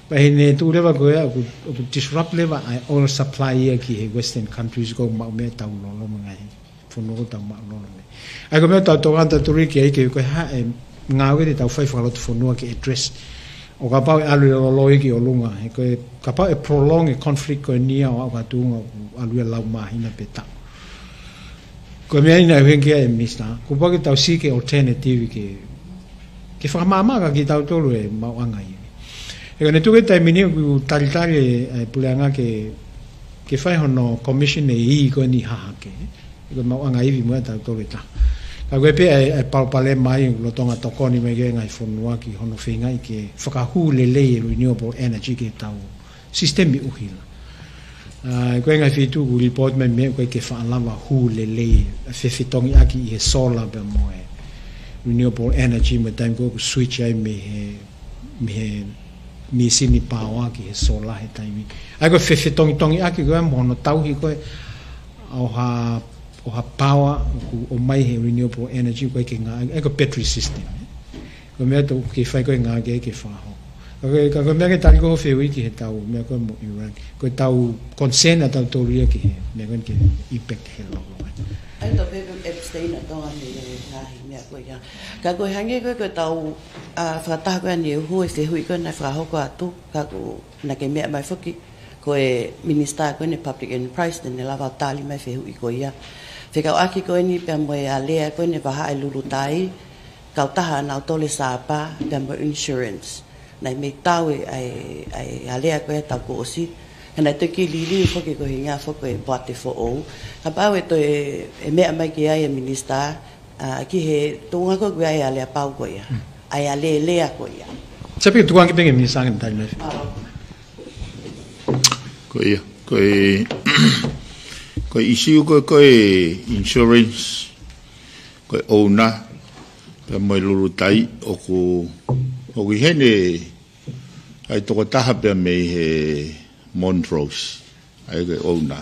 Pea ʻi heʻene tuʻu leva ko ia ʻoku, ʻoku disrupt leva ʻa e oil supply ia ki he Western countries ko ē ʻoku maʻu mei ai e tau lolo mo e ngaahi fonua ko ē ʻoku tau maʻu lolo mei ai. ʻA ia ko e meʻa ʻoku tau tokanga tautolu ki ai ko e, ko e hā e ngāue te tau fai fakalotofonua ke address. ʻO kapau ʻe ʻalu e lolo ia ki ʻolunga, he ko e kapau ʻe prolong e conflict ko eni ia ʻo aʻu ki ha tuʻunga ʻoku ʻalu ia lau māhina pe taʻu. Ko e meʻa ia naʻe ʻuhinga ki ai e Minisitā, kuo pau ke tau seek e alternative ke, ke fakamaʻamaʻa kia kitautolu e maʻuʻanga ivi. He ko ʻene tuʻu ki he taimi ni ʻoku talitali e, e Puleʻanga ke, ke fai hono commission e ivi ko eni ʻi Hahake. He ko e maʻuʻanga ivi mo ia ʻa tautolu ʻe taha. Ka ko e pē ʻa e, ʻa e palopalema ia ʻoku lolotonga tokoni mai ki ai e ngaahi fonua ki hono feingaʻi ke fakahū lelei e renewable energy ki heʻetau sisitemi ʻuhila. ʻA, ko e ngaahi feituʻu ʻoku report mai mei ai ʻoku ʻikai ke faʻa lava hū lelei e fefetongiʻaki ʻi he solar pea mo e renewable energy mo e taimi ko ē ʻoku switch ai mei he, mei he mīsini power ki he solar he taimi. ʻA ia ko e fefetongitongiʻaki ko ē mo hono tauhi ko ē ʻo ha, ʻo ha power ʻoku ʻomai he renewable energy ʻoku ʻikai ke ngāueʻaki, ʻa ia ko e battery system. Ko e meʻa ʻoku kei fai ko ē ngāueʻaki ke fakahoko. Ka ko e, ka ko e meʻa ke tali ko ē hoʻo fehuʻi ki he tau meʻa ko ē mo ʻIuran. Ko ʻetau concern ʻa tautolu ia ki he meʻa ko eni ke impact he lolo. ʻA ia tau pehē ke abstain ʻa Tonga mei he ngaahi meʻa ko ia. Ka ko e hangē ko ē ko ʻetau, ʻa, fakataha ko eni ʻi he uhu e fehuʻi ko ē naʻe fakahoko atu, ka ʻoku, naʻa ke meʻa mai foki, ko e Minisitā ko eni Public Enterprise te ne lava ʻo tali mai e fehuʻi ko ia. Fekauʻaki ko eni pea mo e alea ko eni vahaʻa e Lulutai, kautaha ʻa nautolu e sāpā, pea mo e insurance. Naʻe mei tau e, ʻa e, ʻa e alea ko ē ʻa e taʻu kuo ʻosi. Ka naʻe toe kiʻi liliu foki ko e ʻuhinga foki ko e poate foʻou. Kapau ʻe toe, ʻe meʻa mai ki ai e Minisitā, ʻa, ki he tuʻunga ko ē ʻoku ʻi ai e aleapau ko ia. Hmm. ʻA e alēlea ko ia. Sai pē, tuku ange pē ki he Minisitā ke ne tali mai. Mālō. Ko ia, ko e, ko e ʻīsiu ko ē, ko e insurance, ko e ʻouna, pea mo e Lulutai, ʻoku, ʻoku ʻi heni ʻa e tokotaha pea mei he Montrose, ʻa ia ko e ʻouna.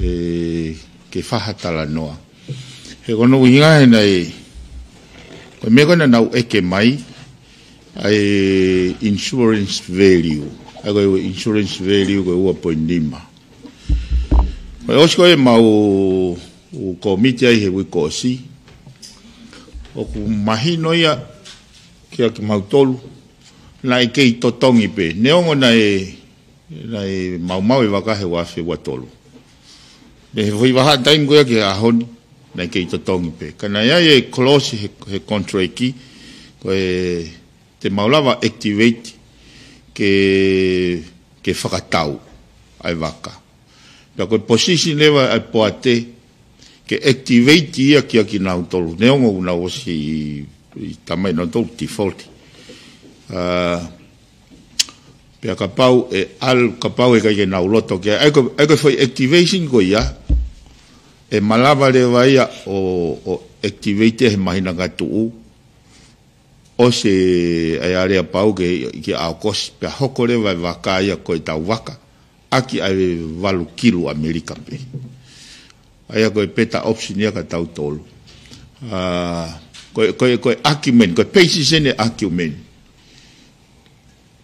ʻE, ke fai ha talanoa. He ko hono ʻuhinga he naʻe, ko e meʻa ko ē naʻa nau ʻeke mai, ʻa e insurance value. ʻA ia ko e insurance value ko e ua poini nima. Ko e ʻosi ko ē ʻemau ʻū kōmiti ai he uike kuo ʻosi, ʻoku mahino ia kia kimautolu, naʻe kei totongi pē. Neongo naʻe, naʻe maumau e vaka he ua afe ua tolu. Mei he foʻi vahaʻa taimi ko ia ki he ʻaho ni, Naʻe kei totongi pē. Ka naʻe ʻi ai e clause he, he contract, ko e te mau lava activate ke, ke fakatau ʻa e vaka. Pea ko e position leva ʻa e poate ke activate ia kia kinautolu. Neongo ʻoku nau ʻosi ʻi, ʻi tamai nautolu default. Ah, pea kapau ʻe ʻalu, kapau ʻe ʻikai ke nau loto ke, ʻa ia ko, ʻa ia ko e foʻi activation ko ia, ʻe malava leva ia ʻo, ʻo activate he māhina ka tuʻu, ʻosi ʻa e aleapau ke, ke ʻAokosi, pea hoko leva e vaka ia ko e tau vaka, ʻaki ʻa e valu kilu ʻAmelika pē. ʻA ia ko e better option ia kia tautolu. Ah, ko e, ko e, ko e argument, ko e basis ʻene argument.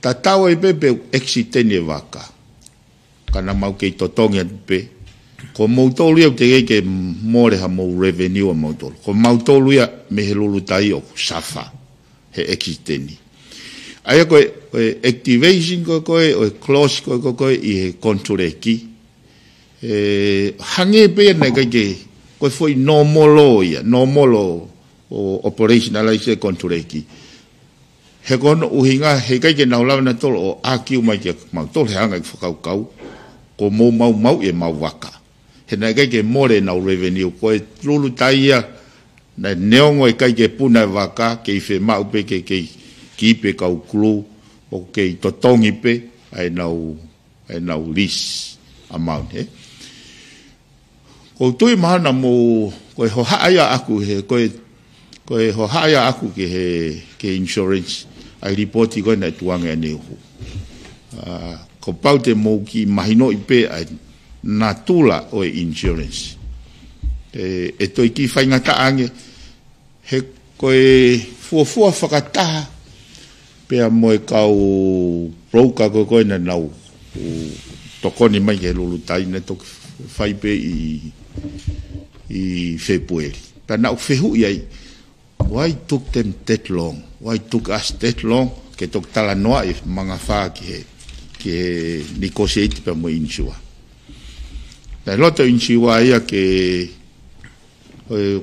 Tatau ai pē pe ʻoku extend e vaka. Ka naʻa mau kei totongi atu pē. Ko moutolu ia ʻoku teʻeki ke mole ha mou revenue ʻa moutolu. Ko moutolu ia mei he Lulutai ʻoku suffer he extend. ʻA ia ko e, ko e activation ko ē, ko e, ʻo e clause ko ē, ko ē, ko ē ʻi he contract. ʻE, hangē pē ia naʻe ʻikai ke, ko e foʻi normal ia, normal ʻo, ʻo operationalize e contract. He ko hono ʻuhinga, he ʻikai ke nau lava nautolu ʻo argue mai kia mautolu, he anga e fakakaukau, ko mou maumauʻi ʻemau vaka. He naʻe ʻikai ke mole ʻenau revenue, ko e Lulutai ia, naʻe neongo ʻikai ke puna e vaka, kei fiemaʻu pē ke, kei kiʻi pē kau kulu, ʻo kei totongi pē ʻa ʻenau, ʻa ʻenau lease amount, he. ʻOku ou tui mahalo naʻa mou, ko e hohaʻa ia ʻaʻaku he, ko e, ko e hohaʻa ia ʻaʻaku ki he, ki he insurance, ʻa e lipoti ko ē naʻe tuʻu ange ʻaneuhu. Ah, kuo pau te mou kiʻi mahinoʻi pē ʻa e natula ʻo e insurance. ʻE, ʻe toe kiʻi faingataʻa ange, he ko e fuofua fakataha, pea mo e kau broker ko ē ko ē naʻa nau, ʻū, tokoni mai ki he Lulutai naʻe toki fai pē ʻi, ʻi Fēpueli. Pea naʻa ku fehuʻi ai, why took them that long? Why took us that long? Ke toki talanoaʻi e mangafā ki he, ki he negotiate pea mo e insurer. Naʻe loto e insurer ia ke, ʻo,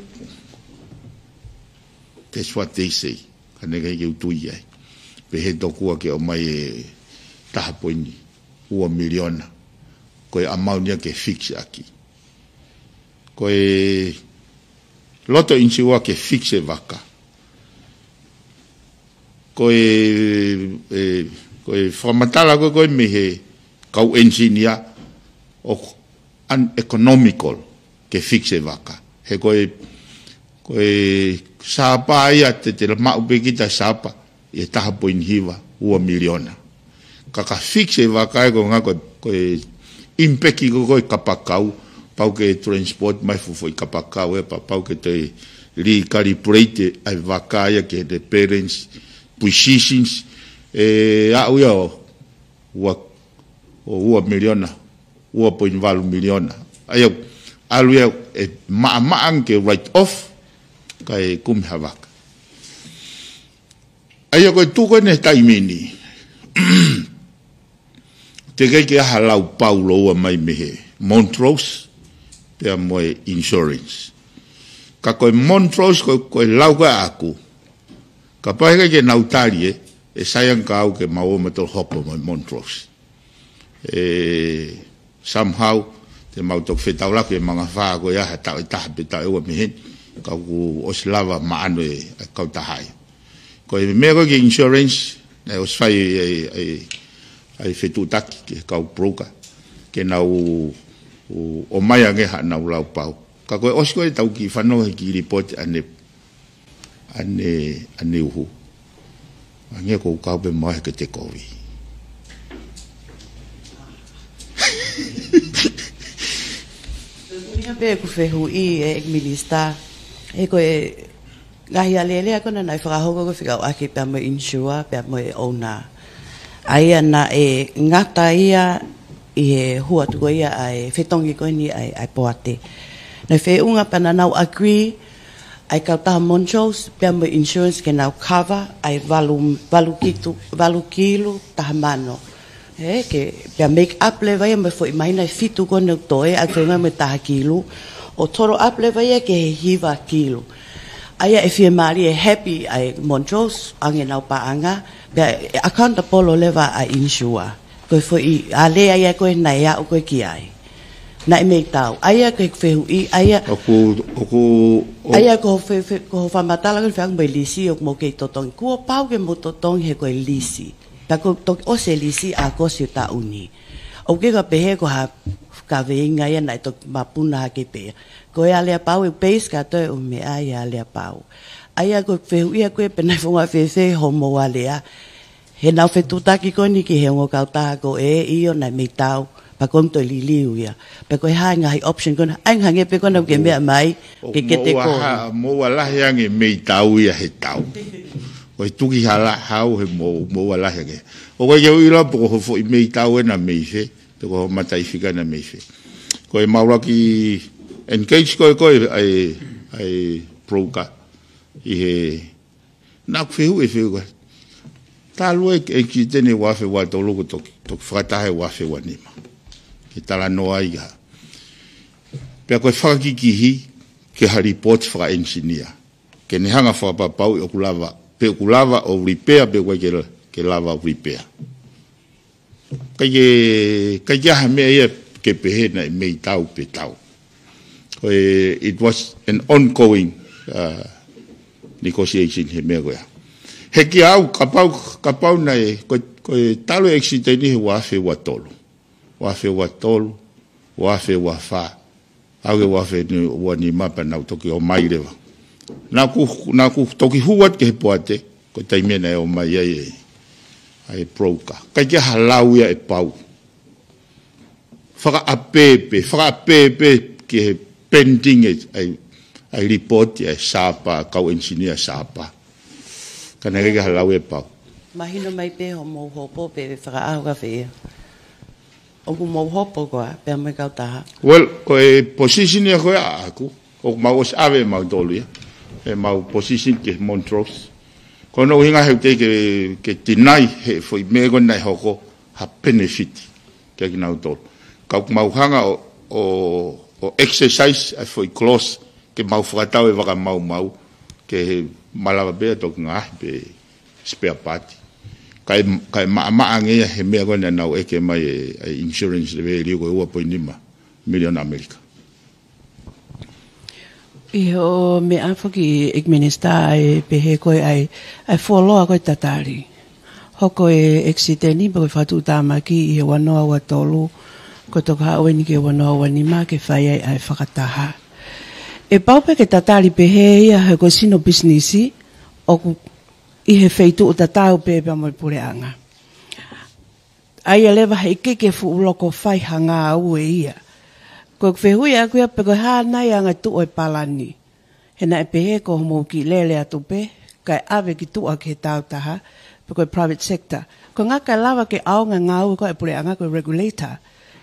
that's what they say. Ka naʻe ʻikai ke u tui ai. Pehē tokua ke ʻomai e taha poini ua miliona. Ko e amount ia ke fix ʻaki. Ko e loto e insurer ke fix e vaka. Ko e, e, ko e fakamatala ko ē, ko ē mei he kau engineer ʻoku uneconomical ke fix e vaka. He ko e, ko e sapa ia te, te maʻu pē kita sapa ʻi he taha poini hiva ua miliona. Ka ka fix e vaka ē ko e ʻuhinga ko e, ko e impact ko ē ko ē kapakau, pau ke transport mai fuʻu foʻi kapakau ē, pea pau ke toe recalibrate ʻa e vaka ia ki he balance positions, ʻe aʻu ia ʻo ua, ʻo ua miliona, ua poini valu miliona. ʻA ia, ʻalu ia ʻe maʻamaʻa ange ke write off, kae kumi ha vaka. ʻA ia ko e tuʻu ko eni he taimi ni. Teʻeki ke ʻi ai ha lau pau lōua mai mei he Montrose, pea mo e insurance. Ka ko e Montrose, ko, ko e lau ko ē ʻaʻaku. Kapau he ʻikai ke nau tali ē, ʻe sai ange kia au ke mau ō mautolu hopo mo e Montrose. ʻE, somehow, te mau toki fetaulaki e mangafā ko ia ha taʻu ʻe taha pe taʻu ʻe ua mei heni, ka kuo ʻosi lava maʻano e, e kautaha ia. Ko e meʻa ko ē ki he insurance, naʻe ʻosi fai e, e, e, e fetuʻutaki ki he kau broker, ke nau ō, ō, ʻomai ange haʻanau lau pau. Ka ko e ʻosi ko ē ʻetau kiʻi fanongo he kiʻi lipoti ʻane, ʻane, ʻaneuhu. Ange ko u kau pē mai ke te kovi. Ia pē ʻeku fehuʻi ʻe Minisitā. ʻE ko e ngaahi alēlea ko ena naʻe fakahoko ko e fekauʻaki pea mo e insurer, pea mo e owner. ʻA ia naʻe ngata ia ʻi he hū atu ko ia ʻa e fetongi ko eni ʻa e, ʻa e poate. Naʻe feʻunga pea naʻa nau agree ʻa e kautaha Montrose, pea mo e insurance ke nau cover ʻa e valu, valu kitu, valu kilu taha mano. He, ke, pea make up leva ia mo e foʻi māhina ʻe fitu ko ena ʻoku toe, ʻa e feʻunga mo e taha kilu. ʻO total up leva ia ki he hiva kilu. ʻA ia ʻe fiemālie ʻe happy ʻa e Montrose, ʻoange ʻenau paʻanga, pea ʻe accountable leva ʻa e insurer. Ko e foʻi alea ia ko ē naʻe aʻu ko ē ki ai. Naʻe meitau. ʻA ia ko e fehuʻi, ʻa ia ʻOku, ʻoku, ʻo ʻA ia ko e fe-, fe-, ko e fakamatala ko ē fekauʻaki mo e lisi ʻoku mou kei totongi. Kuo pau ke mou totongi he ko e lisi. Pea ko e toki ʻosi e lisi ʻAokosi ʻo e taʻu ni. ʻOku ʻikai ke pehē ko ha kaveinga ia naʻe toki mapuna hake pē ia. Ko e aleapau ʻe base kātoa ʻo e meʻa ʻi he aleapau. ʻA ia ko e fehuʻi ia ko ē pe naʻe founga fēfē hoʻomou alea. He naʻa nau fetuʻutaki ko eni ki he ongo kautaha ko ē ʻio naʻe meitau. Pea ko eni toe liliu ia. Pea ko e hā e ngaahi option ko ena. ʻA ia hangē pē ko ena ʻoku ke meʻa mai. ʻOku Ke kete mou ko ʻa ha, mou ʻa lahi ange meitau ia he tau. Ko e tuki hala hau he mou, mou ʻa lahi ange. ʻOku ʻikai ke u ʻilo pe ko hoʻo foʻi meitau ena mei fē. Pe ko hoʻo mataʻifika ena mei fē. Ko e mau laki engage ko ē ko ē ʻa e, ʻa e broker. ʻI he naʻa ku fehuʻi e fehuʻi ko ē. Talu e, e ki tene ua afe ua tolu ko e toki, toki fakataha he ua afe ua nima. Ke talanoa ai ha. Pea ko e fakakikihi ke ha report fakaenisinia. Ke ne hanga fakapapauʻi ʻoku lava, pe ʻoku lava ʻo repair, pe ʻoku ʻikai ke, ke lava ʻo repair. ʻIkai ke, ʻikai ke ʻi ai ha meʻa ia ke pehē naʻe meitau pe tau. Ko e, it was an ongoing, uh, negotiation he meʻa ko ia. He kia au, kapau, kapau naʻe, ko, ko e talu e accident he ua afe ua tolu. Ua afe ua tolu, ua afe ua fā. Aʻu ki he ua afe ua nima pea nau toki ō mai leva. Naʻa ku, naʻa ku toki hū atu ki he poate, ko e taimi naʻe ō mai ai e, ʻa e broker. ʻIkai ke ʻi ai ha lau ia ʻe pau. Fakaʻapē pē, fakaʻapē pē ki he pending e, ʻa e, ʻa e report, ʻa e sapa, kau enisinia sapa. Ka naʻe ʻikai ke ʻi ai ha lau ia ʻe pau. Mahino mai pē hoʻomou hopo pe fakaʻaho ka fē ia. ʻOku mou hopo koā, pea mo e kautaha? Well, ko e position ia ko ē ʻaʻaku, ʻoku mau ʻosi ʻave ʻemau tolu ia, ʻemau position ki he Montrose. Ko hono ʻuhinga he ʻoku teʻeki ke, ke deny he foʻi meʻa ko ē naʻe hoko ha benefit kia kinautolu. Ka ʻoku mau hanga ʻo, ʻo, ʻo exercise ʻa e foʻi clause ke mau fakatau e fakamaumau, ke malava pē ʻa e toki ngaahi pē spare part. Kae, kae maʻamaʻa ange ia he meʻa ko ē naʻa nau ʻeke mai e, e insurance leveliu ko e ua poini nima miliona ʻAmelika. ʻI hoʻo meʻa foki ʻEiki Minisitā ʻa e pehē ko ē ʻa e, ʻa e fuoloa ko ē tatali. Hoko e accident pe ko e fakatuʻutāmaki ʻi he ua noa ua tolu, ko e toki haʻu eni ki he ua noa ua nima ke fai ai ʻa e fakataha. ʻE pau pē ke tatali pehē ia he ko e sino pisinisi, ʻoku ʻi he feituʻu tatau pē pea mo e puleʻanga. ʻA ia leva he ʻikai ke fuʻu loko fai ha ngāue ia. Ko e fehuʻi ʻaʻaku ia pe ko e hā nai ʻa e anga tuʻu e palani. He naʻe pehē ko hoʻomou kiʻi lele atu pē, kae ʻave ki tuʻa ki he taautaha, pe ko e private sector. Ko e ʻuhinga kae lava ke ʻaonga e ngāue ko ē ʻa e puleʻanga ko e regulator.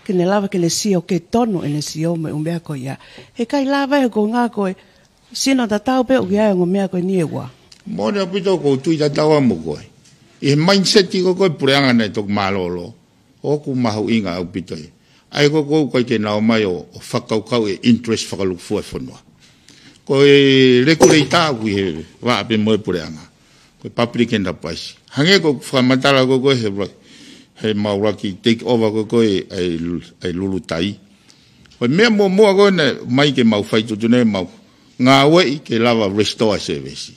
Ke ne lava ke ne sio ke tonu ʻene sio mo e ʻū meʻa ko ia. He ʻikai lava he ko e ʻuhinga ko e sino tatau pē ʻoku ʻi ai e ongo meʻa ko eni ʻe ua. Moʻoni ʻaupito, ʻoku ou tui tatau mo koe. ʻI he mindset ko ē ko ē puleʻanga naʻe toki mālōlō, ʻoku mahuʻinga ʻaupito ia. ʻA ia ko ē ʻoku ʻikai ke nau ō mai ʻo, ʻo fakakaukau e interest fakalūkufua e fonua. Ko e regulator ʻoku ʻi he vaʻa pē mo e puleʻanga. Ko e public enterprise. Hangē ko e fakamatala ko ē ko ē he, he mau laki take over ko ē ko ē ʻa e, ʻa e Lulutai. Ko e meʻa muʻomuʻa ko ē naʻe ʻomai ke mau fai, tuʻutuʻuni ke mau ngāueʻi ke lava restore service.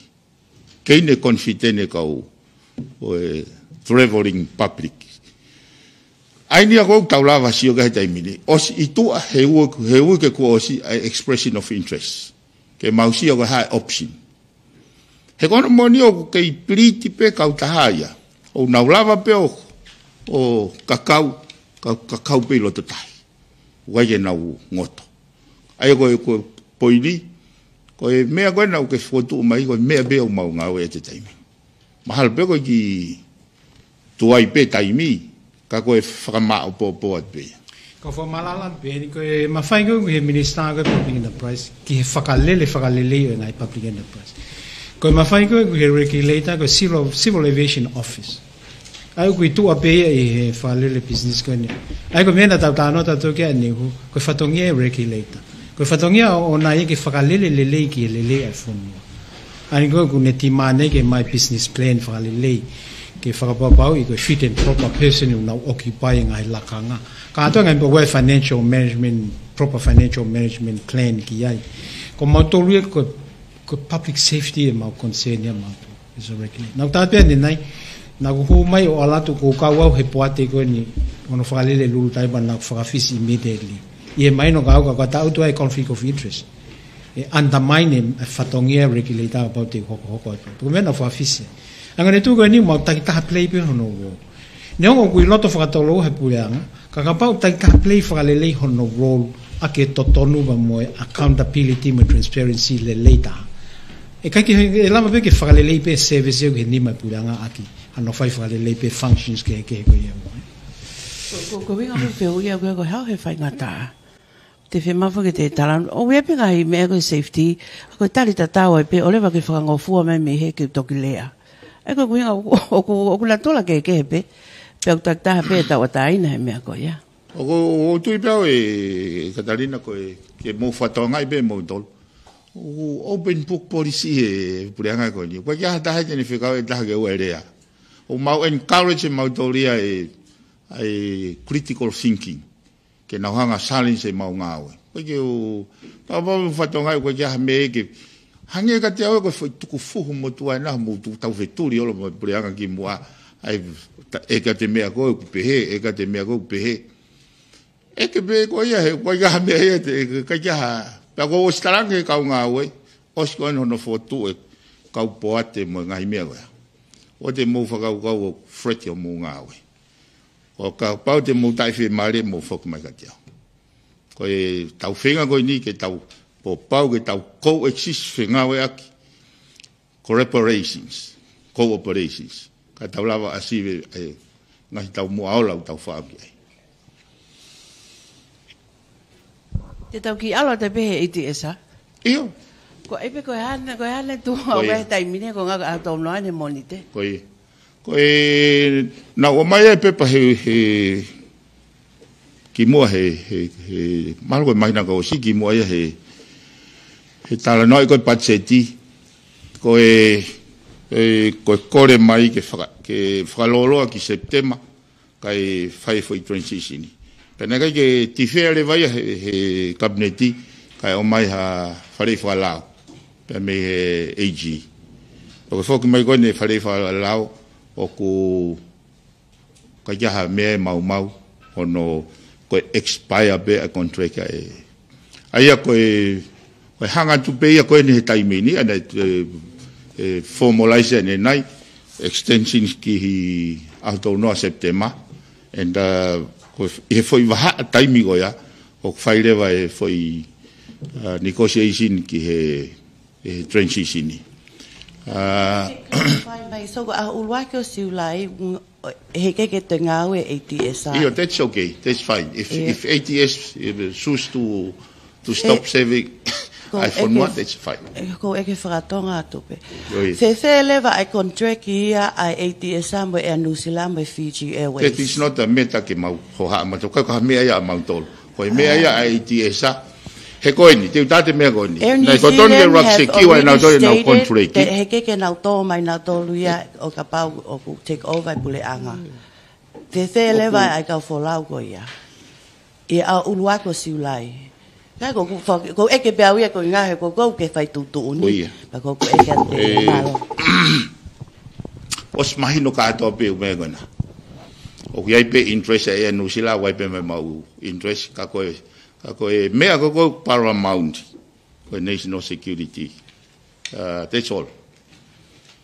Ke ʻi ai e confidence e kau ʻo e traveling public. ʻA ia ʻoku tau lava sio ki ai he taimi ni. ʻOsi ʻi tuʻa he ua, he uike kuo ʻosi ʻa e expression of interest. Ke mau sio ko e hā e option. He ko hono moʻoni ʻoku kei piliti pē kautaha ia. ʻOku nau lava pē ʻo, ʻo kakau, ka-, kakau pē ʻi loto tahi. ʻIkai ke nau ngoto. ʻA ia ko e, ko e poini, ko e meʻa ko ē naʻa ke fokotuʻu mai, ko e meʻa pē ʻoku mau ngāue ʻi he taimi. Mahalo pē ko e kiʻi tuai pē taimi, ka ko e fakamāʻopoʻopo atu pē ia. Ko e fakamālala pē eni, ko e mafai ko ē ʻoku ʻi he Minisitā ko ē Public Enterprise, ki he fakalele, fakalelei ʻo e ngaahi public enterprise. Ko e mafai ko ē ʻoku ʻi he regulator, ko e Civil, Civil Aviation Office. ʻA ia ʻoku ʻi tuʻa pē ia ʻi he fakalele business ko eni. ʻA ia ko e meʻa naʻa tau talanoa tautolu ki ai ʻaneuhu, ko e fatongia e regulator. Ko e fatongia ʻoʻona ia ke fakalele lelei ki he lelei ʻa e fonua. ʻA eni ko ē ʻoku ne demand ai ke ʻomai business plan fakalelei, ke fakapapauʻi ko e fit and proper person ʻoku nau occupy e ngaahi lakanga. Kātoa e ngaahi pau ʻa e financial management, proper financial management plan ki ai. Ko mautolu ia ko, ko public safety ʻemau concern ia mautolu. It's a regular. Naʻa ku tala pē ʻanenai, naʻa ku hū mai ʻo ʻalu atu ʻo kau au he poate ko eni, ʻo ne fakalele Lulutaipa, naʻa ku fakafisi immediately. ʻI he mahino ka au ka, ka taʻu atu ai conflict of interest. ʻE undermine e fatongia regulator kapau te u hokohoko atu. Ko e meʻa naʻa ku fakafisi. Hangē ko e tuʻu ko eni, mau takitaha play pē hono role. Neongo ʻoku ʻi loto fakatouloua he puleʻanga, ka kapau takitaha play fakalelei hono role ʻaki e totonu pea mo e accountability mo e transparency lelei taha. ʻE ʻikai ke, ʻe lava pē ke fakalelei pē service ia ki he nima e puleʻanga ʻaki hano fai fakalelei pē functions kehekehe ko ia mo e. Ko, ko, ko e ʻuhinga mo e fehuʻi ia ko e, ko e hā e faingataʻa. Te fiemaʻu ke te talanoa, ʻoku ʻi ai pē ngaahi meʻa ko e safety, ko e tali tatau ai pē, ʻoua leva ke fakangofua mai mei he ke toki lea. ʻE ko e ʻuhinga ʻoku, ʻoku, ʻoku natula kehekehe pē, pea ʻoku takitaha pē tauʻatāina he meʻa ko ia. ʻOku, ʻoku ou tui pē au ʻe, ʻe Katalina ko e, ke mou fakatokangaʻi pē moutolu. ʻOku open book policy he puleʻanga ko eni. ʻOku ʻikai ke ʻi ai ha taha ia te ne fekau e taha ke ʻoua ʻe lea. ʻOku mau encourage ʻe mautolu ia e, e critical thinking. Ke nau hanga challenge ʻemau ngāue. Ko e ke u, tau pau fakatokangaʻi ko e ke ha meʻa ke, hangē kiate au ko e foʻi tukufuhu motuʻa ena mo tu tau fetuli ʻolo mo e puleʻanga kimuʻa. ʻAi, ta, ʻe ka te meʻa ko ē ʻoku pehē, ʻe ka te meʻa ko ē ʻoku pehē. ʻE ke pehē ko ia he, ko e ke ha meʻa ia te, ʻe ka ke ha, pea ko ʻosi talange kau ngāue, ʻosi ko eni hono fotu e kau poate mo e ngaahi meʻa ko ia. ʻOua te mou fakakaukau ʻoku threat ʻemau ngāue. ʻO kapau te mou taʻefiemālie mou foki mai kiate au. Ko e tau feinga ko eni ke tau pōpau ke tau coexist fengāueʻaki. Collaborations, cooperations. Ka tau lava ʻo sivi e ngaahi taumuʻa ola ʻoku tau fāʻaki ai. Te tau kiʻi ʻalu atu pē he ATS, ʻa? ʻIo. Ko e pē ko e hā ne, ko e hā ne tuʻu ʻa e taimi ni ko e ngaahi ʻaho tolu noa ne Mōnite. Ko e, ko e, naʻa ku ʻomai e pepa he, he, kimuʻa he, he, he, mahalo ko e māhina kuo ʻosi kimuʻa ia he, he talanoaʻi ko e patiseti, ko e, e, ko e kole mai ke faka-, ke fakalōloa ki Sepitema, kae fai e foʻi transition. Pea naʻe ʻikai ke tifea leva ia he, he kapineti, kae ʻomai ha faleʻi fakalao, pea mei he AG. ʻOku foki mai ko eni e faleʻi fakalao, ʻoku ʻikai ke ʻi ai ha meʻa ʻe maumau, hono ko e expire pē ʻa e contract ʻa e. ʻA ia ko e, ko e hanga atu pē ia ko eni he taimi ni, ʻa ena, e, e, formalize ʻanenai, extension ki he ʻaho tolu noa Sepitema, and, uh, ko e, ʻi he foʻi vahaʻa taimi ko ia, ʻoku fai leva e foʻi, uh, negotiation ki he, e transition ni. Uh, Fai mai, so ko e ʻuluaki ʻo Siulai, mm, he ʻikai ke te ngāue ATS, ʻa? ʻIo, that's okay. That's fine. If, ʻIo. if ATS, if it choose to, to stop E, serving, ko I phone ʻEke, one, that's fine. E, ko ʻEke fakatonga atu pē. ʻIo. Fēfē leva ʻa e contract ia ʻa e ATS mo e Air New Zealand mo e Fiji Airways? That is not a matter ke mau hohaʻa mautolu. Ka ko ha meʻa ia ʻa mautolu. Ko e meʻa ia ʻa e ATS, ʻa? He ko eni, te u tala e meʻa ko eni. Air New Zealand have already stated that he ʻikai ke nau tō mai nautolu ia ʻo kapau ʻoku take over e puleʻanga. Fēfē leva ʻa e kau folau ko ia? ʻI he ʻuluaki ʻo Siulai. Ka ko, ko, ko ʻEke pē au ia ko e ngaahi ko, ko ke fai tuʻutuʻuni. Ko ia. Ka ko, ko ʻEke atu pē, e, mālō. ʻOsi mahino kātoa pē ʻū meʻa ko ena. ʻOku ʻi ai pē interest ʻa e Air New Zealand, ʻoku ʻi ai pē mo ʻemau interest, ka ko e Ka ko e meʻa ko ē ʻoku paramount, ko e national security. Uh, that's all.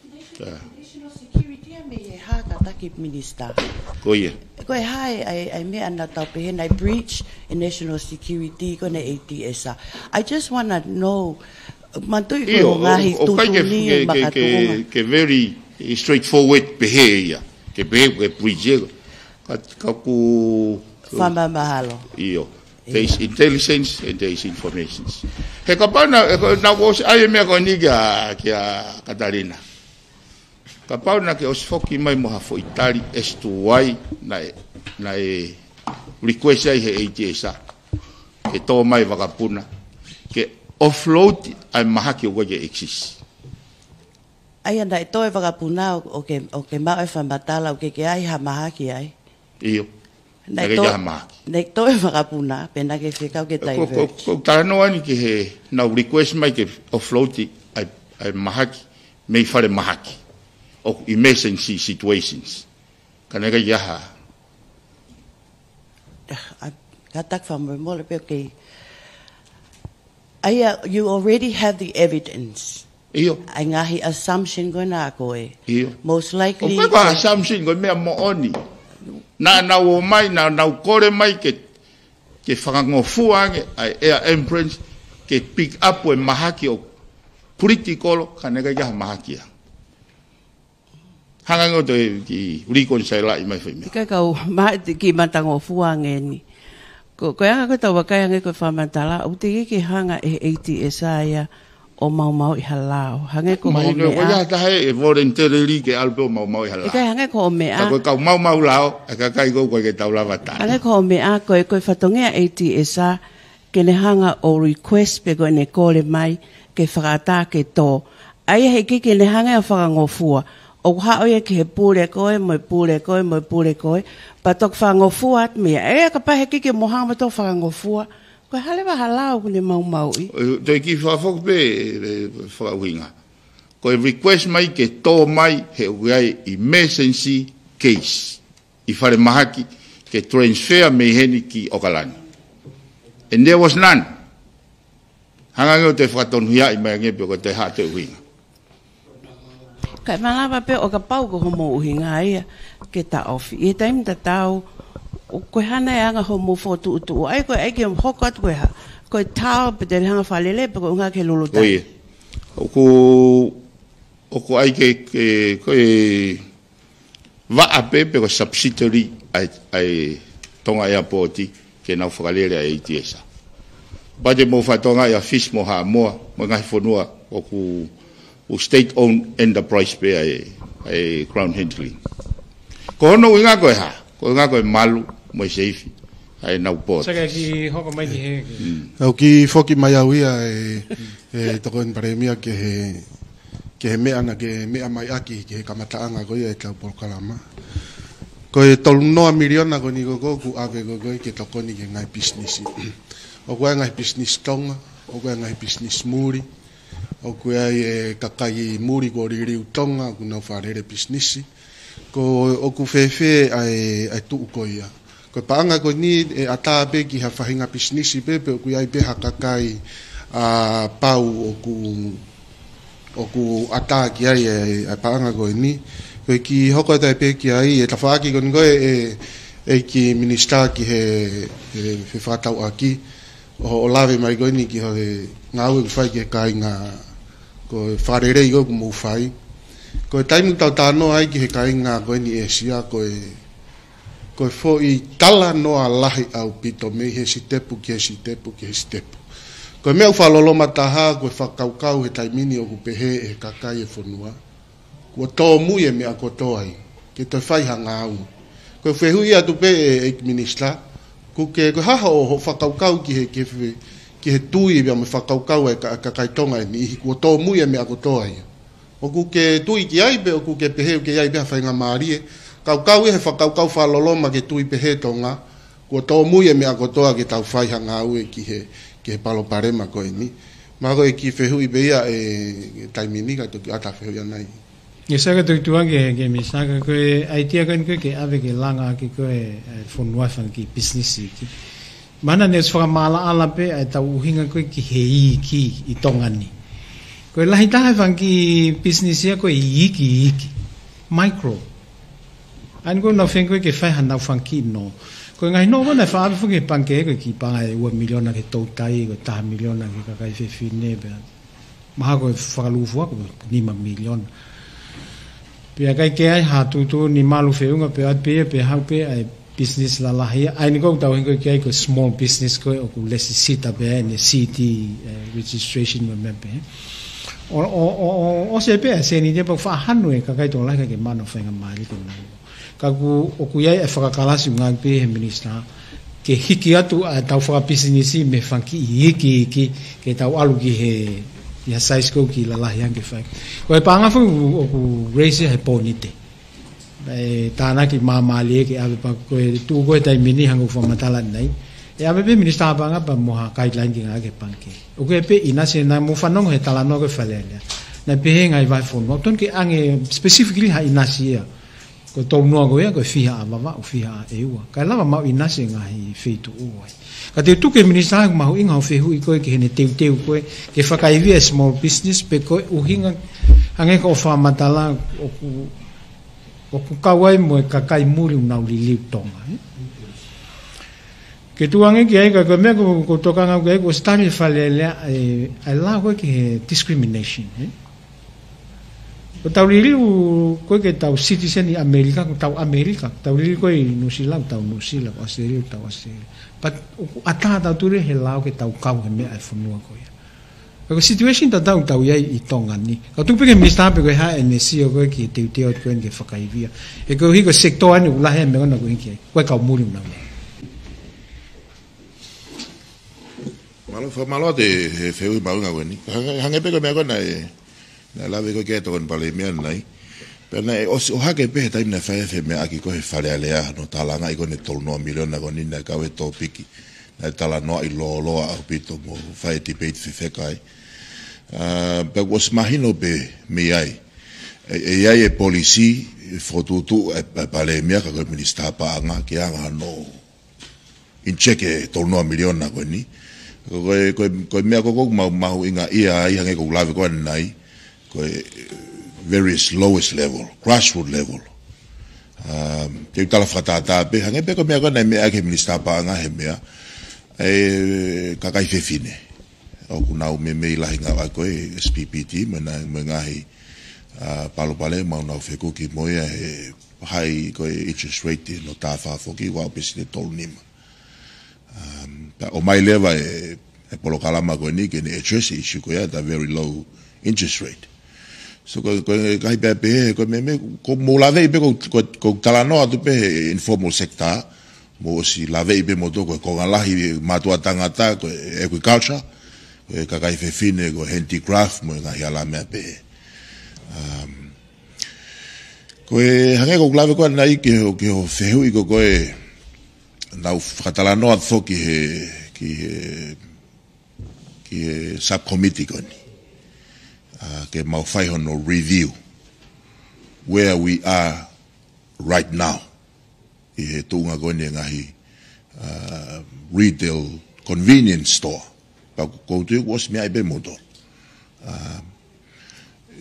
National, uh, national security ʻa mei he hā, kātaki Minister? Ko ia. Ko e hā e, e, e meʻa naʻa tau pehē naʻe breach e national security ko ena e ATS, ʻa? I just wanna know, manatuʻi ko e ʻIo, ngaahi ʻo, ʻo ʻikai ke, tuʻutuʻuni ke, ke, ke, makatuʻunga. Ke very straightforward pehē ia. Ke pehē, ke breach ia. Ka, ka ʻoku Fakamahalo. ʻIo. There is intelligence and there is information. He kapau naʻa, he ka, naʻa ku ʻosi ʻai e meʻa ko eni kia, kia Katalina. Kapau naʻa ke ʻosi foki mai mo ha foʻi tali as to why naʻe, naʻe request ai he ATS, ʻa? Ke tō mai e vakapuna. ke offload ʻa e mahaki ʻoku ʻikai ke exist. ʻA ia naʻe toe fakapuna ʻo, ʻo ke, ʻo ke maʻu e fakamatala ʻoku ʻikai ke ʻi ai ha mahaki ai. ʻIo. Naʻe Naʻe ʻikai toe, ke ha mahaki. Naʻe toe fakapuna, pea naʻe ʻikai fekau ke Ko, ko, divert. Ko talanoa ni ki he, nau request mai ke offload ʻa e, ʻa e mahaki, mei fale mahaki. ʻOku emergency situations. Ka naʻe ʻikai ke ha. Ah, ah, kātaki fakamolemole pē, okay. ʻA ia, you already have the evidence. ʻIo. ʻA e ngaahi assumption ko ena ʻa koe. ʻIo. Most likely, ʻOku ʻikai ko e assumption, ko e meʻa moʻoni. Naʻa nau ō mai, naʻa nau kole mai ke, ke fakangofua ange ʻa e air ambulance, ke pick up e mahaki ʻoku critical, ka naʻe ʻikai ke ha mahaki ia. Hanga ange ʻo toe kiʻi reconcile ʻi mai fai meʻa. ʻIkai kau ma-, kiʻi matangofua ange ni. Ko, ko e anga ko e tau vakai ange ko e fakamatala, ʻoku teʻeki ke hanga ʻe he ATSR ia ʻo maumauʻi ha lao. Hangē ko hoʻo Mahino, ko meʻa. ia taha e voluntarily ke ʻalu pē ʻo maumauʻi ha lao. ʻIkai hangē ko hoʻo meʻa. Ka ko e kau maumau lao, ʻa e kakai ko ē ʻoku ʻikai ke tau lava tali. Hangē ko hoʻo meʻa, ko e, ko e fatongia ATSR, ke ne hanga ʻo request pe ko ʻene kole mai, ke fakaʻatā ke tō. ʻA ia he ʻikai ke ne hanga ʻo fakangofua. ʻOku haʻu ia ki he pule ko ē, mo e pule ko ē, mo e pule ko ē. Pea toki fakangofua atu mei ai. ʻA ia kapau he ʻikai ke mo hanga mo toe fakangofua. Ko e hā leva ha lao ʻoku ne maumauʻi. ʻE, toe kiʻi fakafoki pē, ʻe, fakaʻuhinga. Ko e request mai ke tō mai he ʻoku ʻi ai emergency case ʻi fale mahaki ke transfer mei heni ki ʻOkalani. And there was none. Hanga ange ʻo toe fakatonuhiaʻi mai ange pe ko e toe hā toe ʻuhinga. Kae malava pē ʻo kapau ko hoʻomou ʻuhinga ia ke taʻofi. ʻI he taimi tatau, ʻoku ʻi ai hano anga hoʻomou fokotuʻutuʻu. ʻA ia ko e ʻai ke hoko atu ko e hā. Ko e tau pe te hanga fakalele pe ko e ʻuhinga ke lulu Ko tai. ia. ʻOku, ʻoku ʻai ke, ke, ko e vaʻa pē pe ko e subsidiary ʻa e, ʻa e Tonga Airport ke nau fakalele ʻa e ATSR. Pea te mou fakatokangaʻi ʻa Fisi mo Haʻamoa, mo e ngaahi fonua ʻoku, ʻoku state owned enterprise pē ʻa e, ʻa e ground handling. Ko hono ʻuhinga ko e hā, ko e ʻuhinga ko e malu, mo e seifi, ʻa e nau port. Saka ki hoko mai ki he, ki Mm. Au kiʻi foki mai au ia e, e tokoni palēmia ki he, ki he meʻa naʻa ke meʻa mai ʻaki, ki he kamataʻanga ko ia e tau polokalama. Ko e tolu noa miliona ko eni ko ē ʻoku ʻave ko ē ke tokoni ki he ngaahi pisinisi. ʻOku ʻi ai e ngaahi pisinisi Tonga, ʻoku ʻi ai e ngaahi pisinisi muli, ʻoku ʻi ai e kakai muli ko Liliu Tonga, ʻoku nau fakalele pisinisi. Ko ʻoku fēfē ʻa e, ʻa e tuʻu ko ia. Ko e paʻanga ko eni ʻe ʻatā pē ki ha faʻahinga pisinisi pē, pe ʻoku ʻi ai pē ha kakai ʻa pau ʻoku, ʻoku ʻatā ki ai e, e paʻanga ko eni. Ko e kiʻi hoko atu ai pē ki ai, e tafaʻaki ko eni ko ē, e, ʻEiki Minisitā ki he, he, he fefakatauʻaki, ʻo, ʻo lave mai ko eni ki he ngāue ʻoku fai ki he kāinga, ko e fakalelei ko ē ʻoku mou fai. Ko e taimi ʻoku tau talanoa ai ki he kāinga ko eni ʻĒsia, ko e, ko e foʻi talanoa lahi ʻaupito mei he sitepu ki he sitepu ki he sitepu. Ko e meʻa ʻoku fakaloloma taha, ko e fakakaukau he taimi ni ʻoku pehē ʻe he kakai e fonua, kuo tōmui e meʻa kotoa ia, ke toe fai ha ngāue. Ko e fehuʻi atu pē ʻe, ʻEiki Minisitā, ʻoku ke, ko e hā hoʻo, hoʻo fakakaukau ki he, ki he fe-, ki he tui pea mo e fakakaukau ʻa e ka-, kakai Tonga ʻe niʻihi kuo tōmui e meʻa kotoa ia. ʻOku ke tui ki ai pe ʻoku ke pehē ʻoku ʻi ai pē ha faingamālie. Kaukau ia he fakakaukau fakaloloma ke tui pehē Tonga, kuo tōmui e meʻa kotoa ke tau fai ha ngāue ki he, ki he palopalema ko eni. Ma ko e kiʻi fehuʻi pē ia e taimi ni ka toki ʻatā fehuʻi ʻanai. ʻIo, Saka, toki tuʻu ange ki he, ki he Minisitā, ko e ʻaitia ko eni ko ē ke ʻave ke langa ʻaki ko ē, e fonua fanga kiʻi pisinisi iiki. Mahalo naʻe ʻosi fakamaʻalaʻala pē ʻa e tau ʻuhinga ko ē ki he iiki ʻi Tonga ni. Ko e lahi taha e fanga kiʻi pisinisi ia ko e iiki, iiki. Micro. ʻA eni ko ē nau feinga ko ē ke fai hanau fanga kiʻi nō. Ko e ngaahi nō ko ē naʻe faʻa ʻave foki ki he pangikē ko e kiʻi paʻanga ʻe ua miliona ki he toutai, ko e taha miliona ki he kakai fefine pea. Mahalo ko e fakalūkufua ko e nima miliona. Pea ʻikai ke ʻi ai ha tuʻutuʻuni malu feʻunga pea ʻoatu pē ia pea haʻu pē ʻa e business lalahi ia. ʻA eni ko ē ʻoku tau ʻuhinga ki ai ko e small business ko ē ʻoku lesisita pē ʻene C T, eh, registration mo e meʻa pehē. ʻO, ʻo, ʻo, ʻo, ʻosi pē ʻa e sēniti ia pea fakahanu e kakai tokolahi ʻikai ke maʻu ha faingamālie ke nau. Ka ʻoku, ʻoku ʻi ai e fakakalasi ʻoku ngāueʻaki pē ʻe he Minisitā. ke hiki atu ʻa e tau fakapisinisi mei he fanga kiʻi iiki, ke tau ʻalu ki he, ʻi ha size ko ē ke lalahi ange ke fai. Ko e paʻanga foki ʻoku, ʻoku raise ia he Pōnite. ʻE tānaki māmālie ke ʻave pea ko e tuʻu ko ē he taimi ni hangē ko e fakamatala ʻanenai. ʻE ʻave pē minisitā paʻanga pea mo ha guideline ke ngāueʻaki ʻe he pangikē. ʻOku ʻi ai pē ʻinasi naʻa mou fanongo he talanoa ko ē Fale Alea. Naʻe pehē ʻe he ngaahi vahefonua, tonu ke ʻange specifically ha ʻinasi ia. Ko e tolu noa ko ia, ko e fiha ʻa Vavaʻu, fiha ʻa ʻEua. Kae lava maʻu ʻinasi e ngaahi feituʻu ai. Ka te u tuku ki he minisitā ʻoku mahuʻinga hoʻo fehuʻi ko ē ki heʻene teuteu ko ē, ke fakaivia e small business, pe ko e ʻuhinga hangē ko hoʻo fakamatala ʻoku, ʻoku kau ai mo e kakai muli ʻoku nau liliu Tonga, ē? Ke tuʻu ange ki ai, ka ko e meʻa ko, ko e tokanga ki ai, ko e study Fale Alea, ʻe, ʻe lao ko ē ki he discrimination, ē? Ko ʻetau liliu ko ē ke tau citizen ʻi ʻAmelika, ko ʻetau ʻAmelika, ko ʻetau liliu ko ē ʻi Nuʻusila, ko ʻetau Nuʻusila, ko ʻAositelēlia, ko ʻetau ʻAositelēlia. But ʻoku ʻatā ʻetau tui he lao ke tau kau he meʻa ʻa e fonua ko ia. Ko e situation tatau ʻoku tau ʻi ai ʻi Tonga ni. Ka tuku pē ki he minisitā pe ko e hā ʻene sio ko ē ki he teuteu ko ē ke fakaivia. He koeʻuhi ko e sector ʻeni ʻoku lahi e meʻa ko ena ʻoku ʻi ai ki ai. Ko e kau muli ʻoku nau ʻi ai. Mālō, fakamālō atu he fehuʻi mahuʻinga ko eni. Hangē, hangē pē ko e meʻa ko ena ē, naʻe lave ko ē ki ai e Tokoni Palēmia ʻanenai. Pea naʻe ʻosi ʻohake pē he taimi naʻe fai ai e femeʻaʻaki ko ē he Fale Alea, hono tālangaʻi ko ē ʻene tolu noa miliona ko eni naʻe kau he tōpiki. Naʻe talanoaʻi lōloa ʻaupito mo fai e debate fefeka ai. Ā, pea kuo ʻosi mahino pē mei ai. ʻE, ʻe ʻi ai e policy, ʻe fokotuʻutuʻu ʻe, ʻe he Palēmia ka ko e minisitā paʻanga ke anga hano in check e tolu noa miliona ko eni. Ko e, ko e, ko e meʻa ko ē ʻoku mahu, mahuʻingaʻia ai hangē ko ʻeku lave ko ē ʻanenai, ko e various lowest level, grassroots level. Um, te u tala fakatātā pē, hangē pē ko e meʻa ko ē naʻe meʻa ki he minisitā paʻanga he meʻa, e kakai fefine. ʻOku nau meimei lahi ngāue ko ē S P P T, mo e ngaahi, ā, palopalema ʻoku nau fekuki mo ia he high ko ē interest rate ʻi hono taha fā foki, ua ʻo peseti ʻe tolu nima. Um, pea ʻomai leva e, e polokalama ko eni ke ne address e issue ko ia, the very low interest rate. So ko, ko e ngaahi pea pehē, ko e meʻa, meʻa, ʻoku mou laveʻi pē ko, ko, ko e talanoa atu pē he informal sector, mou ʻosi laveʻi pē moutolu ko e konga lahi mātuʻa tangata, ko e agriculture, ko e kakai fefine, ko e handicraft, mo e ngaahi hala meʻa pehē. Um, ko e hangē ko ʻeku lave ko ē ʻanenai ki he, ki hoʻo fehuʻi ko ē, naʻa ku fakatalanoa atu foki he, ki he, ki he subcommittee ko eni. Ā, ke mau fai hono review where we are right now ʻi he tuʻunga ko eni e ngaahi, ā, retail convenience store. Pea ʻoku ou tui kuo ʻosi meaʻi pē moutolu. Ā,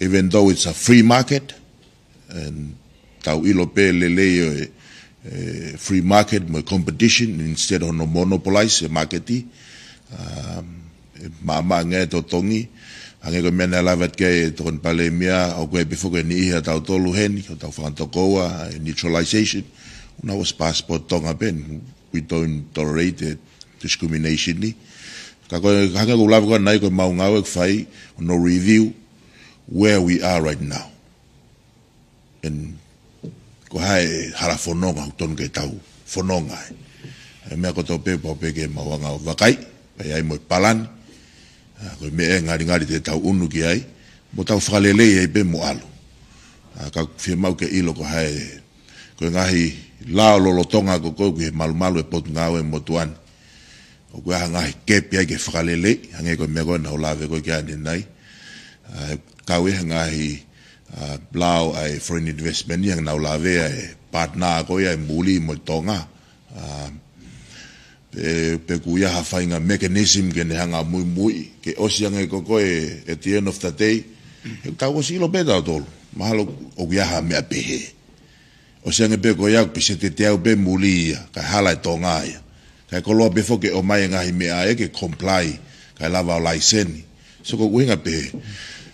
even though it's a free market, and tau ʻilo pē lelei ʻo e, e, free market mo e competition instead hono monopolize e maketi. Um, ʻe maʻamaʻa ange e totongi, hangē ko e meʻa naʻe lave atu ki ai e Tokoni Palēmia, ʻoku ʻi ai pē foki e niʻihi ʻatautolu heni, ko hotau fanga tokoua, e neutralization, ʻoku nau ʻosi passport Tonga pē, we don't tolerate the discrimination ni. Ka ko e, hangē ko ʻeku lave ko ē ʻanenai ko e mau ngāue ʻoku fai, hono review where we are right now. And ko e hā e hala fononga ʻoku tonu ke tau fononga ai. E meʻa kotoa pē, pau pē ke mau hanga ʻo vakai, pea ʻi ai mo e palani. Ā, ko e meʻa ʻe ngalingali te tau ʻunu ki ai, mo tau fakalelei ai pē mo ʻalu. Ā, ka ʻoku fiemaʻu ke ʻilo ko e hā e, ko e ngaahi lao lolotonga ko ē ʻoku ʻi he malumalu e Potungāue Motuʻa ni. ʻOku ʻi ai ha ngaahi kepi ai ke fakaleleiʻi, hangē ko e meʻa ko ē naʻa ku lave ko ē ki ai ʻanenai. Ā, kau ʻi he ngaahi, ā, lao ʻa e foreign investment ni, hangē naʻa ku lave ʻa e partner ko ia ʻa e muli mo Tonga. Ā, pe, pe ʻoku ʻi ai ha faʻahinga mechanism ke ne hanga muimui, ke ʻosi ange ko ē, at the end of the day, he ʻoku tau ʻosi ʻilo pē tautolu. Mahalo ʻoku ʻi ai ha meʻa pehē. ʻOsi ange pē ko ia, ʻoku peseti ʻe teau pē muli ia, kae hala ʻe Tonga ia. Kae koloa pē foki ke ʻomai e ngaahi meʻa ia ke comply, kae lava ʻo laiseni. So ko e ʻuhinga pē,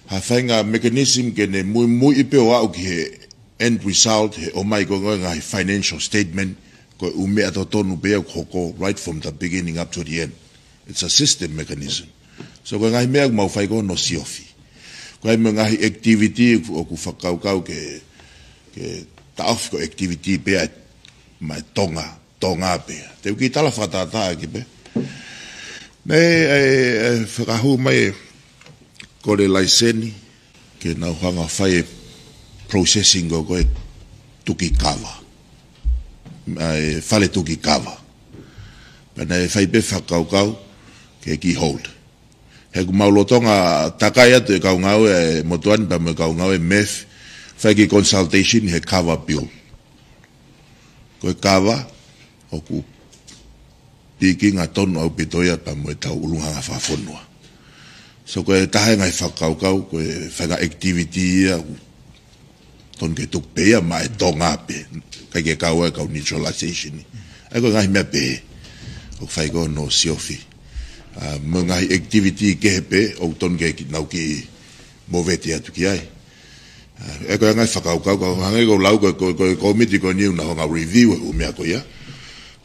ha faʻahinga mechanism ke ne muimui pē ʻo aʻu ki he end result, he ʻomai ko ē ngaahi financial statement, ko e ʻū meʻa totonu pē ia ʻoku hoko right from the beginning up to the end. It's a system mechanism. So ko e ngaahi meʻa ʻoku mau fai ko hono siofi. Ko e hā mo e ngaahi activity ʻoku, ʻoku fakakaukau ke, ke taʻofi ko e activity pē ia maʻa Tonga. Tonga pē. Te u kiʻi tala fakatātā ʻaki pē. Naʻe, e, e, fakahū mai e kole laiseni ke nau hanga fai e processing ko ē ko e tuki kava. ʻA e fale tuki kava. Pea naʻe fai pē fakakaukau ke kiʻi hold. He ʻoku mau lolotonga takai atu e kau ngāue e motuʻa ni pea mo e kau ngāue e MEF, fai kiʻi consultation he kava bill. Ko e kava ʻoku pikinga tonu ʻaupito ia pea mo e tau ʻulungaanga fakafonua. So ko e taha e ngaahi fakakaukau, ko e faʻahinga activity ia ʻoku tonu ke tuku pē ia maʻa e Tonga pē, ʻikai ke kau ai e kau neutralization. ʻA ia ko e ngaahi meʻa pē ʻoku fai ko ē ʻo siofi. ʻA, mo e ngaahi activity kehe pē ʻoku tonu ke ki-, nau kiʻi movete atu ki ai. ʻA, ʻa ia ko e ngaahi fakakaukau, ka hangē ko e lau ko e, ko e, ko e kōmiti ko eni ʻoku nau hanga ʻo review e ʻū meʻa ko ia.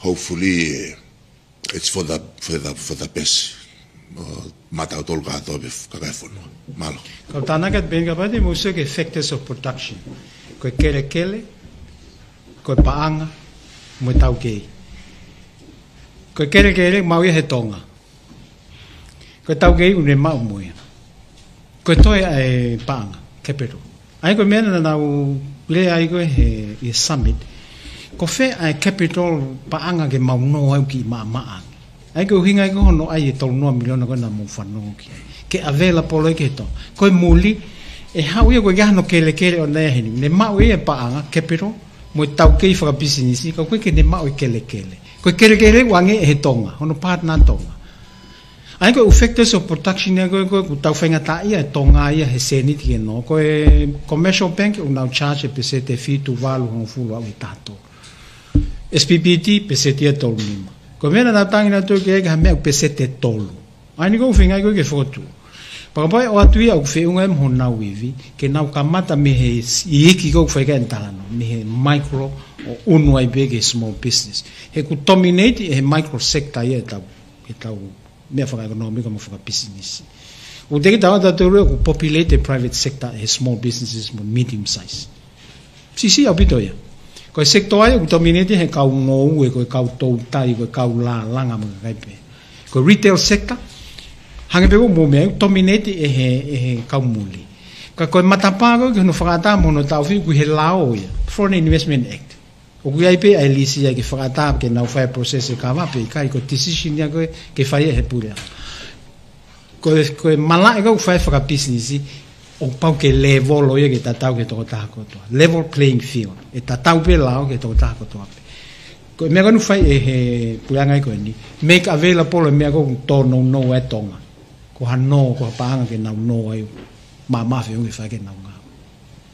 Hopefully, eh, it's for the, for the, for the best. ʻO maʻatautolu kātoa pē kakai e fonua. Mālō. Kau tānaki atu pē eni kapau te mou sio ki he factors of production. Ko e kelekele, ko e paʻanga, mo e taukei. Ko e kelekele maʻu ia he Tonga. Ko e taukei ʻoku ne maʻu mo ia. Ko e toe ʻa e paʻanga, capital. ʻA ia ko e meʻa naʻa nau lea ai ko ē he, he summit. Ko fē ʻa e capital paʻanga ke mau nō ai ʻo kiʻi maʻamaʻa ange. ʻA ia ko e ʻuhinga ia ko hono ʻai e tolu noa miliona ko ē naʻa mou fanongo ki ai. Ke available ai ki he Tonga. Ko e muli, ʻe haʻu ia ko e ʻikai hano kelekele ʻoʻona ia heni. Ne maʻu ia e paʻanga, capital, mo e taukei fakapisinisi, ka ʻoku ʻikai ke ne maʻu e kelekele. Ko e kelekele ʻoku ʻoange ʻe he Tonga, hono partner Tonga. ʻA ia ko e ʻū factors of production ia ko ē, ko ē ʻoku tau faingataʻaʻia e Tonga ia he sēniti ke nō. Ko e Commercial Bank ʻoku nau charge e peseti ʻe fitu valu hongofulu ʻa e taha tolu. S P P T peseti ia ʻe tolu nima. Ko e meʻa naʻa nau tangi nautolu ki ai ko ha meʻa ʻoku peseti ʻe tolu. ʻA ia eni ko e ʻuhinga ia ko ē ke fokotuʻu. Pea kapau ʻe ʻoatu ia ʻoku feʻunga ia mo honau ivi, ke nau kamata mei he s-, iiki ko ē ʻoku fai ki ai ʻene talanoa, mei he micro ʻo ʻunu ai pē ki he small business. He ʻoku dominate ʻe he micro sector ia e tau, e tau meʻa fakaʻekonōmika mo fakapisinisi. ʻOku teʻeki taua tautolu ʻoku populate e private sector ʻe he small businesses mo medium size. Siʻisiʻi ʻaupito ia. Ko e sector ia ʻoku dominate he kau ngoue, ko e kau toutai, ko e kau lālanga mo e kakai pehē. Ko e retail sector, hangē pē ko hoʻomou meʻa, ʻoku dominate ʻe he, ʻe he kau muli. Ka ko e matapā ko ē ki hono fakaʻatā mo hono taʻofi ʻoku ʻi he lao ia, Foreign Investment Act. ʻOku ʻi ai pē ʻa e lisi ia ke fakaʻatā ke nau fai e process e kava pe ʻikai, ko e decision ia ko ē ke fai ʻe he puleʻanga. Ko e, ko e malaʻe ko ē ʻoku fai fakapisinisi, ʻoku pau ke level ʻo ia ke tatau ki he tokotaha kotoa. Level playing field. ʻE tatau pē lao ki he tokotaha kotoa pē. Ko e meʻa ko ē naʻe fai ʻe he puleʻanga ia ko eni, make available e meʻa ko ē ʻoku tōnounou ai e Tonga. Ko ha nō, ko ha paʻanga ke nau nō ai, maʻamaʻa feʻunga ke fai ke nau ngāue.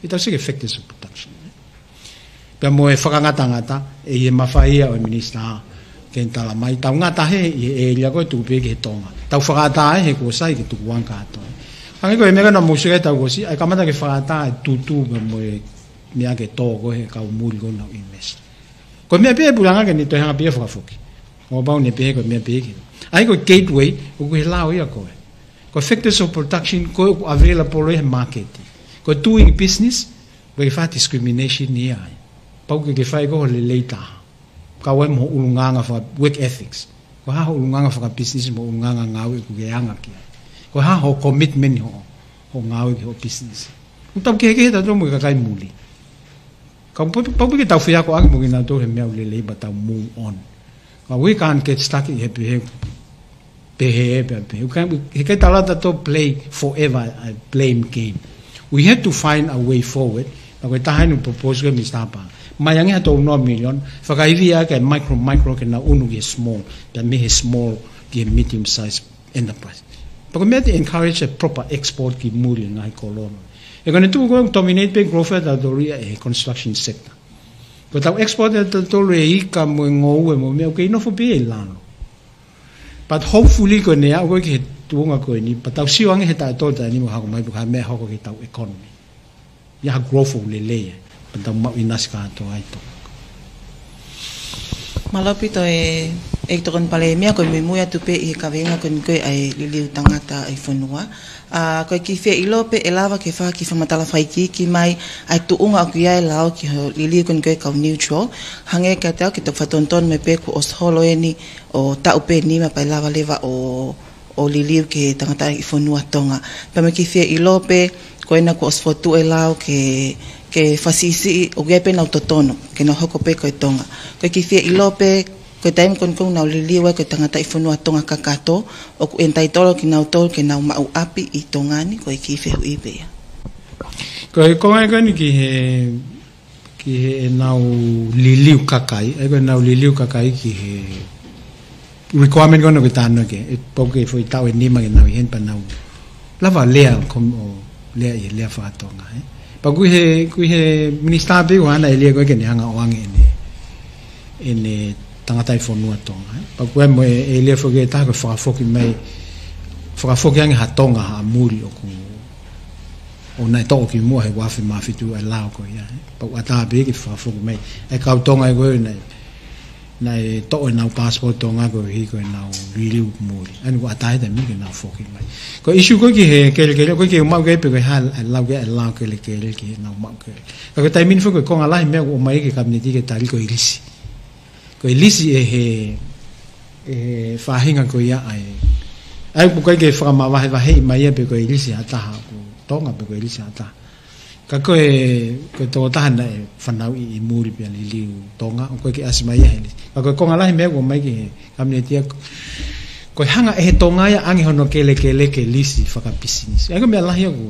ʻE tau sio ki he factors of production. Pea mo e fakangatangata, ʻe ʻi ai e mafai ia ʻo e minisitā ke ne tala mai, tau ngata hē ʻi he ʻēlia ko ē tuku pē ki he Tonga. Tau fakaʻatā ai he kuo sai ke tukuange kātoa. Hangē ko e meʻa ko ē naʻa mou sio ki ai he taʻu kuo ʻosi, ʻa e kamata ke fakaʻatā e tutu pea mo e meʻa ke tō ko ē he kau muli ko ē ʻoku nau invest. Ko e meʻa pē ia ʻa e puleʻanga ke ne toe hanga pē ia ʻo fakafoki. ʻO pau ne pehē ko e meʻa pē ia ke. ʻA ia ko e gateway, ʻoku ʻi he lao ia ko ē. Ko e factors of production, ko ē ʻoku available ia he market. Ko e doing business, ʻoku ʻikai ke fai ha discrimination ia ai. Pau ke ke fai ko ē ho lelei taha. Kau ai mo ho ʻulungaanga faka-, work ethics. Ko e hā ho ʻulungaanga fakapisinisi mo e ʻulungaanga ngāue ʻoku ke anga ki ai. Ko e hā ho commitment ho, ho ngāue ki ho business. ʻOku tau kehekehe tautolu mo e kakai muli. Ka pau, pau pē ke tau feakoʻaki mo kinautolu he meʻa ʻoku lelei pea tau move on. Ka we can't get stuck ʻi he pehē, pehē, pehē, pehē. We can't, we, he ʻikai taua tautolu play forever a blame game. We have to find a way forward. Pea ko e taha eni ʻoku propose ko ē ʻe Minisitā Paʻanga. ʻOmai ange ha tolu noa miliona, fakaivia ʻaki e micro, micro ke nau ʻunu ki he small, pea mei he small ki he medium size enterprise. Pea ko e meʻa te encourage e proper export ki muli e ngaahi kolo. He ko ʻene tuʻu ko ē ʻoku dominate pē growth ʻa tautolu ia ʻe he construction sector. Ko ʻetau export ʻa tautolu e ika mo e ngoue mo e meʻa ʻoku kei nofo pē ia ʻi lalo. But hopefully ko ʻene aʻu ko ē ki he tuʻunga ko eni, pea tau sio ange he taʻu ʻe tolu taʻu ʻe nima ʻoku hoko mai pe ko e hā e meʻa ʻe hoko ki heʻetau economy. ʻI ai ha growth ʻoku lelei ai, pea tau maʻu ʻinasi kātoa ai tō. Mālō ʻaupito e ʻEiki Tokoni Palēmia, ko e muimui atu pē ʻi he kaveinga ko eni ko ē ʻa e liliu tangata ʻi fonua. ʻA, ko e kiʻi fie ʻilo pē ʻe lava ke fai ha kiʻi fakamatala fakaikiiki mai ʻa e tuʻunga ʻoku ʻi ai e lao ki hono liliu ko eni ko ē kau neutral. Hangē kiate au, ke toki fakatonutonu mai pē kuo ʻosi holo eni ʻo taʻu pē nima pea lava leva ʻo ʻo liliu ki he tangata ʻi fonua Tonga. Pea mo e kiʻi fie ʻilo pē, ko ena kuo ʻosi fokotuʻu e lao ke, ke fakasiʻisiʻi, ʻoku ʻi ai pē ʻenau totonu ke nau hoko pē ko e Tonga. Ko e kiʻi fie ʻilo pē, ko e taimi ko eni ʻoku nau liliu ai ko e tangata ʻi fonua Tonga kakato, ʻoku entitled kinautolu ke nau maʻu ʻapi ʻi Tonga ni, ko e kiʻi fehuʻi pē ia. Ko e konga ko eni ki he ki heʻenau liliu kakai, ʻa ia ko ʻenau liliu kakai ki he requirement ko ena ʻoku ke talanoa ki ai, ʻe pau ke foʻi taʻu ʻe nima ke nau ʻi heni pea nau lava lea ko ē ʻo lea ʻi he lea faka-Tonga, ē. Pea ʻoku ʻi he, ʻoku ʻi he minisitā pē ʻoku ʻi ai ʻene ʻēlia ko ē ke ne hanga ʻo ʻoange ʻene, ʻene tangata ʻi fonua Tonga, ē. Pea ʻoku ʻi ai mo e ʻēlia foki ʻe taha ko e fakafoki mai, fakafoki ange ha Tonga ʻa muli ʻoku ʻo naʻe toʻo kimuʻa he uaafe mā fitu ʻa e lao ko ia, ē. Pea ʻoku ʻatā pē ke fakafoki mai ʻa e kau Tonga ē ko ē naʻe, naʻe toʻo ʻenau passport Tonga koeʻuhi ko ʻenau liliu muli. ʻA ia ʻoku ʻatā he taimi ni ke nau foki mai. Ko e issue ko ē ki he kelekele, ʻoku ʻikai ke u maʻu ki ai pe ko e hā e lau ki ai e lao kelekele ki heʻenau maʻu kelekele. Ka ko e taimi ni foki ko e konga lahi e meʻa ʻoku ʻomai ki he Kapineti ke tali ko e lisi. Ko e lisi ʻe he, ʻe he faʻahinga ko ia ʻa e, ʻa ia ʻoku ʻikai ke fakamavahevaheʻi mai ia pe ko e lisi ha taha ʻoku Tonga pe ko e lisi ha taha. Ka ko e, ko e tokotaha naʻe fanauʻi ʻi muli pea liliu Tonga, ʻoku ʻikai ke ʻasi mai ia he lisi. Ka ko e konga lahi e meʻa ʻoku ʻomai ki he Kapineti ia, ko e hanga ʻe he Tonga ia ʻo ʻoange hono kelekele ke lisi fakapisinisi. ʻA ia ko e meʻa lahi ʻoku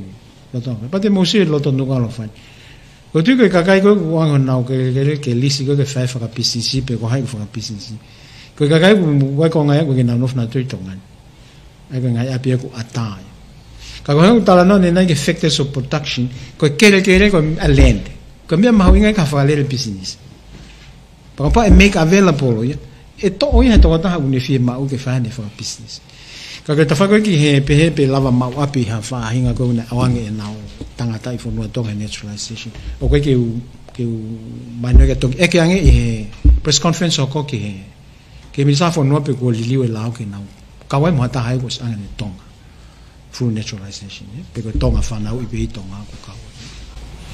loto, pea te mou sio loto nuka lo fai. ʻOku ou tui ko e kakai ko ē ʻoku ʻoange honau kelekele ke lisi ko ē ke fai fakapisinisi pe ko hai ʻoku fakapisinisi. Ko e kakai ʻoku, ʻoku ʻi ai e konga ia ʻoku ʻikai ke nau nofo nautolu ʻi Tonga ni. ʻA ia ko e ngaahi ʻapi ia ʻoku ʻatā ia. Ka ko e hā ʻoku talanoa ʻanenai ki he factors of production, ko e kelekele ko e land. Ko e meʻa mahuʻinga ia ki ha fakalele pisinisi. Pea kapau ʻe make available ia, ʻe toʻo ia he tokotaha ʻoku ne fiemaʻu ke fai haʻane fakapisinisi. Ka ko e tafaʻaki ko ē ki he pehē pe lava maʻu ʻapi ʻi ha faʻahinga ko ē ʻoku nau ʻoange ʻenau tangata ʻi fonua Tonga he naturalization. ʻOku ʻikai ke u, ke u mahino ke toki ʻeke ange ʻi he press conference ʻoku hoko ki he, ki he Minisitā Fonua pe kuo liliu e lao ke nau kau ai mo ha taha ia kuo ʻosi ʻoange ʻene Tonga through naturalization, ē? Pe ko e Tonga fanauʻi pē ʻi Tonga ʻoku kau ai.